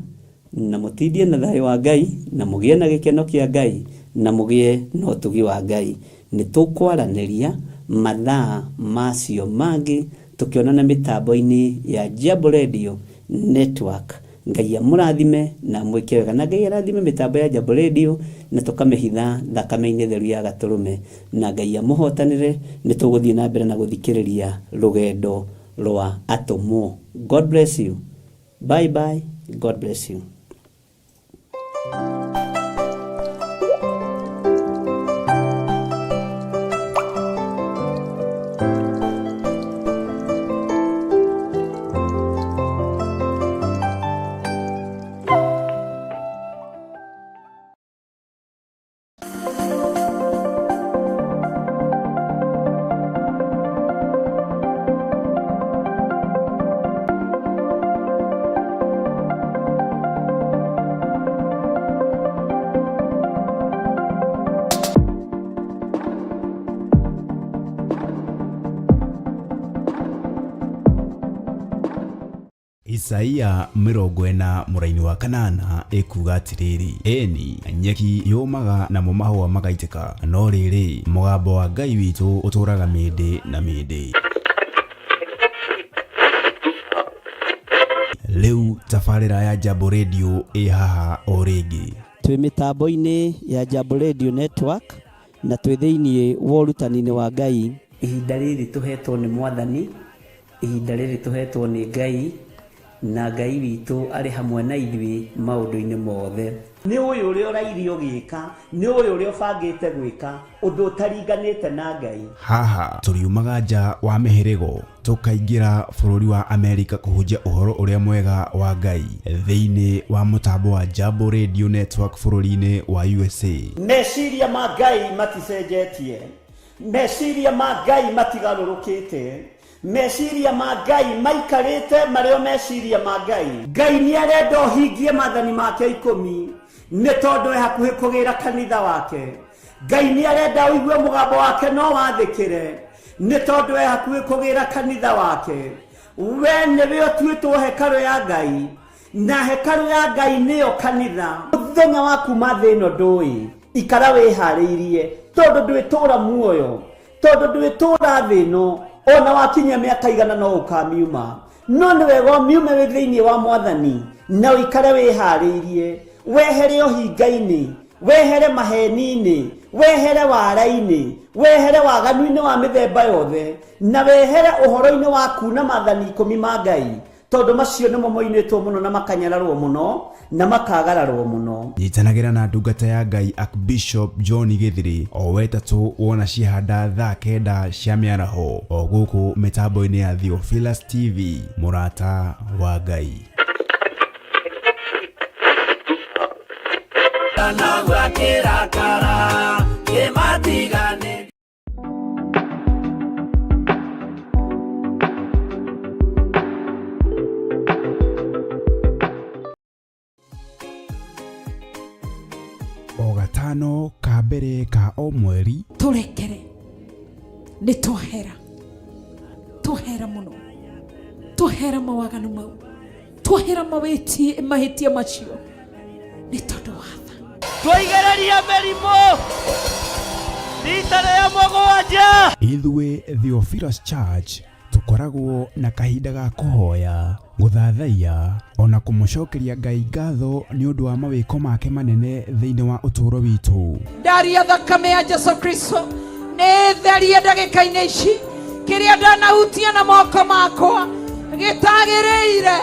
na mũtindie na thayũ wa Ngai, na mũgĩe na gĩkeno kĩa Ngai, na mũgĩe na ũtugi wa Ngai. Nĩ tũkwaranĩria mathaa macio mangĩ tũkĩonana mĩtambo-inĩ ya Jambo Radio Network. Ngai amũrathime na amwĩke wega, na Ngai arathime mĩtambo ya Jambo Radio na tũkamĩhitha thakame-inĩ theru ya Gatũrũme, na Ngai amũhotanĩre. Nĩ tũgũthiĩ na mbere na gũthikĩrĩria rũgendo rwa atũmwo. God bless you. Bye bye. God bless you. Isaia 40 mũraini wa 8 ĩkuga atĩrĩrĩ, ĩni nyeki yũmaga namo mahũa magaitĩka, no rĩrĩ, mũgambo wa Ngai witũ ũtũũraga mĩndĩ na mĩndĩ. Rĩu tabarĩra ya Jambo Radio ĩ haha o rĩngĩ. Twĩ mĩtambo-inĩ ya Jambo Radio Network na twĩ thĩinĩ wa ũrutani-inĩ wa Ngai. Ihinda rĩrĩ tũhetwo nĩ Mwathani, ihinda rĩrĩ tũhetwo nĩ Ngai, na Ngai witũ arĩ hamwe na ithuĩ maũndũ-inĩ mothe. Nĩ ũyũ ũrĩa ũrairie ũgĩka, nĩ ũyũ ũrĩa ũbangĩte gwĩka, ũndũ ũtaringanĩte na Ngai. Haha tũriumaga nja wa mĩhĩrĩgo tũkaingĩra bũrũri wa Amerika kũhunjia ũhoro ũrĩa mwega wa Ngai thĩinĩ wa mũtambo wa Jambo Radio Network bũrũri-inĩ wa USA. Meciria ma Ngai maticenjetie, meciria ma Ngai matigarũrũkĩte, meciria ma Ngai maikarĩte marĩ o meciria ma Ngai. Ngai nĩ arenda ũhingie maathani make 10 nĩ tondũ e hakuhĩ kũgĩra kanitha wake. Ngai nĩ arenda ũigue mũgambo wake no wathĩkĩre nĩ tondũ e hakuhĩ kũgĩra kanitha wake. We nĩwe ũtuĩtwo hekarũ ya Ngai, na hekarũ ya Ngai nĩyo kanitha. Mũthenya wa kuma thĩ ĩno ndũĩ, ikara wĩharĩirie, tondũ ndwĩtũra muoyo, tondũ ndwĩtũra thĩ ĩno, ona wakinyia mĩaka 100 no ũkamiuma. No nĩ wega ũmiume wĩ thĩinĩ wa Mwathani na ũikare wĩharĩirie, wehere ũhinga-inĩ, wehere maheni-inĩ, wehere wara-inĩ, wehere waganu-inĩ wa mĩthemba yothe, na wehere ũhoro-inĩ wa kuna maathani 10 ma Ngai, tondũ macio nĩmo moinĩtwo mũno na makanyararwo mũno na makagararwo mũno. Nyitanagĩra na ndungata ya Ngai Archbishop John Gĩthiri o wetatũ wona ciahanda thaa 9 cia mĩaraho o gũkũ mĩtambo-inĩ ya Theophilus TV, mũrata wa Ngai. O gatano ka mbere ka o mweri tũrekere, nĩ twahera, twahera mũno, twahera mawaganu mau, twahera mawĩtie mahĩtia macio nĩ tondũ wa tha. Twaigereria mĩrimũ rita rĩa 7. Ithuĩ Theophilus Church tũkoragwo na kahinda ga kũhoya, gũthathaiya ona kũmũcokeria Ngai ngatho nĩ ũndũ wa mawĩko make manene thĩinĩ wa ũtũũro witũ. Ndaria thakame ya Jesu Kristo nĩ therie ndagĩka-inĩ ici, kĩrĩa ndanahutia na moko makwa gĩtagĩrĩire,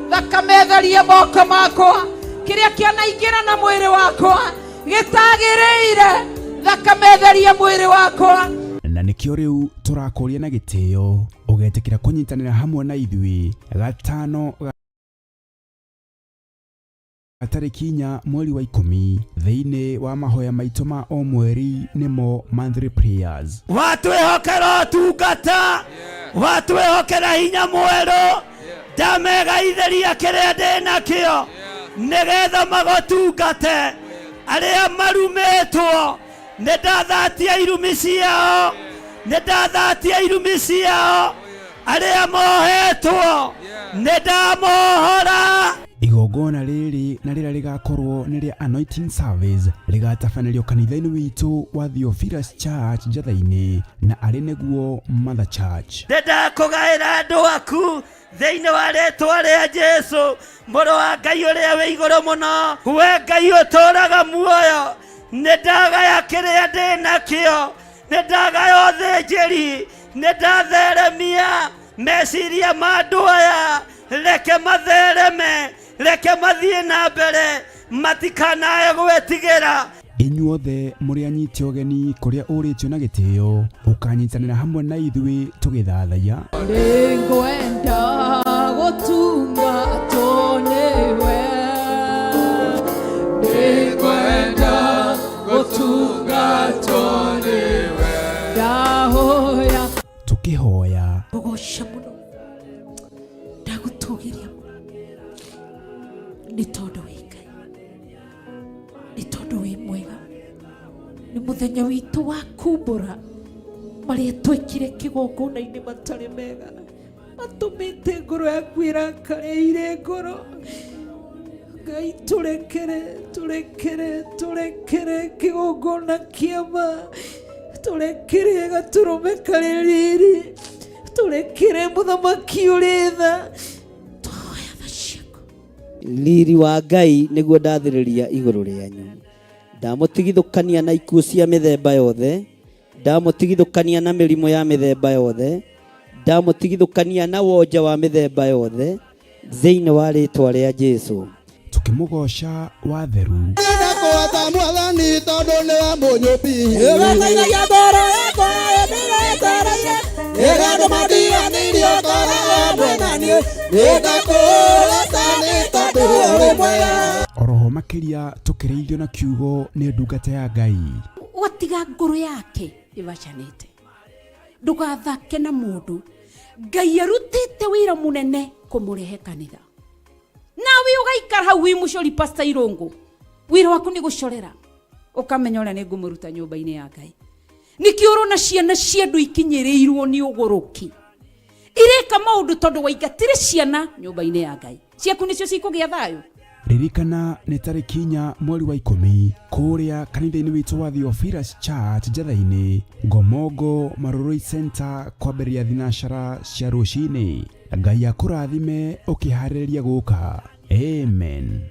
thakame therie moko makwa, kĩrĩa kĩanaingĩra na mwĩrĩ wakwa gĩtagĩrĩire, thakame therie mwĩrĩ wakwa. Na nĩkĩo rĩu tũrakũria na gĩtĩo ũgetĩkĩra kũnyitanĩra hamwe na ithuĩ gatano tarĩki 4 mweri wa 10 thĩinĩ wa mahoya maitũ ma o mweri nĩmo monthly prayers. Watwĩhokera ũtungata, watwĩhokera hinya mwerũ, ndamegaithĩria kĩrĩa ndĩnakĩo nĩgetha magũtungate. Arĩa marumĩtwo nĩ ndathatia irumi ciao, nĩ ndathatia irumi ciao. Arĩa mohetwo nĩ ndamohora. Igongona rĩrĩ na rĩrĩa rĩgakorwo nĩ rĩa anointing service rĩgatabanĩrio kanitha-inĩ witũ wa Theophilus Church Njatha-inĩ na arĩ nĩguo Mother Church. Ndĩndakũgaĩra andũ aku thĩinĩ wa rĩtwa rĩa Jesu mũrũ wa Ngai ũrĩa wĩ igũrũ mũno. We Ngai ũtũũraga muoyo, nĩ ndagaya kĩrĩa ndĩ nakĩo, nĩ ndagaya ũthĩnjĩri, nĩ ndatheremia meciria ma andũ aya, reke mathereme, reke mathiĩ na mbere, matikanae gwĩtigĩra. Inyuothe mũrĩ anyite ũgeni kũrĩa ũrĩtio na gĩtĩo ũkanyitanĩra hamwe na ithuĩ tũgĩthathaiya. Nĩngwenda gũtungatwo nĩwe, nĩngwenda gũtungatwo nĩwe, ndahoya tũkĩhoya, ngũgoca mũno, ndagũtũgĩria mũno, nĩ tondũ wĩ Ngai, nĩ tondũ wĩ mwega. Nĩ mũthenya witũ wa kumbũra marĩa twekire kĩgongona-inĩ matarĩ mega, matũmĩte ngoro yaku ĩrakare ire ngoro. Ngai tũrekere, tũrekere, tũrekere kĩgongona kĩa ma, tũrekere gatũrũme karĩ riri, tũrekere mũthamaki ũrĩ tha, tũhoya tha ciaku. Riri wa Ngai nĩguo ndathĩrĩria igũrũ rĩanyu. Ndamũtigithũkania na ikuũ cia mĩthemba yothe, ndamũtigithũkania na mĩrimũ ya mĩthemba yothe, ndamũtigithũkania na wonja wa mĩthemba yothe, thĩinĩ wa rĩtwa rĩa Jesu. Tũkĩmũgoca watheru. Ndakũhota mwathani tondũ nĩwe mũnyũmbi. Ĩwetaithagia ngoro yakwa ĩndĩretereire, Ĩrĩa andũ mandiganĩirie ũkoragwo hamwe na niĩ. Nĩndakũhota nĩ tondũ ũrĩ mwega. Oroho makĩria tũkĩrĩithio na kiugo nĩ ndungata ya Ngai. Ũgatiga ngoro yake ĩbacanĩte, ndũgathake na mũndũ. Ngai arutĩte wĩra mũnene kũmũrehe kanitha, nawe ũgaikara hau wĩ mũcori. Pastor Irũngũ, wĩra waku nĩ gũcorera, ũkamenya ũrĩa nĩ ngũmũruta nyũmba-inĩ ya Ngai. Nĩkĩo ũrona ciana cia andũ ikinyĩrĩirwo nĩ ũgũrũki, ireka maũndũ tondũ waingatire ciana nyũmba-inĩ ya Ngai. Ciaku nĩcio cikũgĩa thayũ. Ririkana nĩ tarĩki 4 mweri wa 10 kũrĩa kanitha-inĩ witũ wa Theophilus Church Njatha-inĩ, Ngomongo Marurui Center, kwambĩrĩria thinacara cia rũcinĩ. Ngai akũrathime ũkĩharĩrĩria gũka. Amen.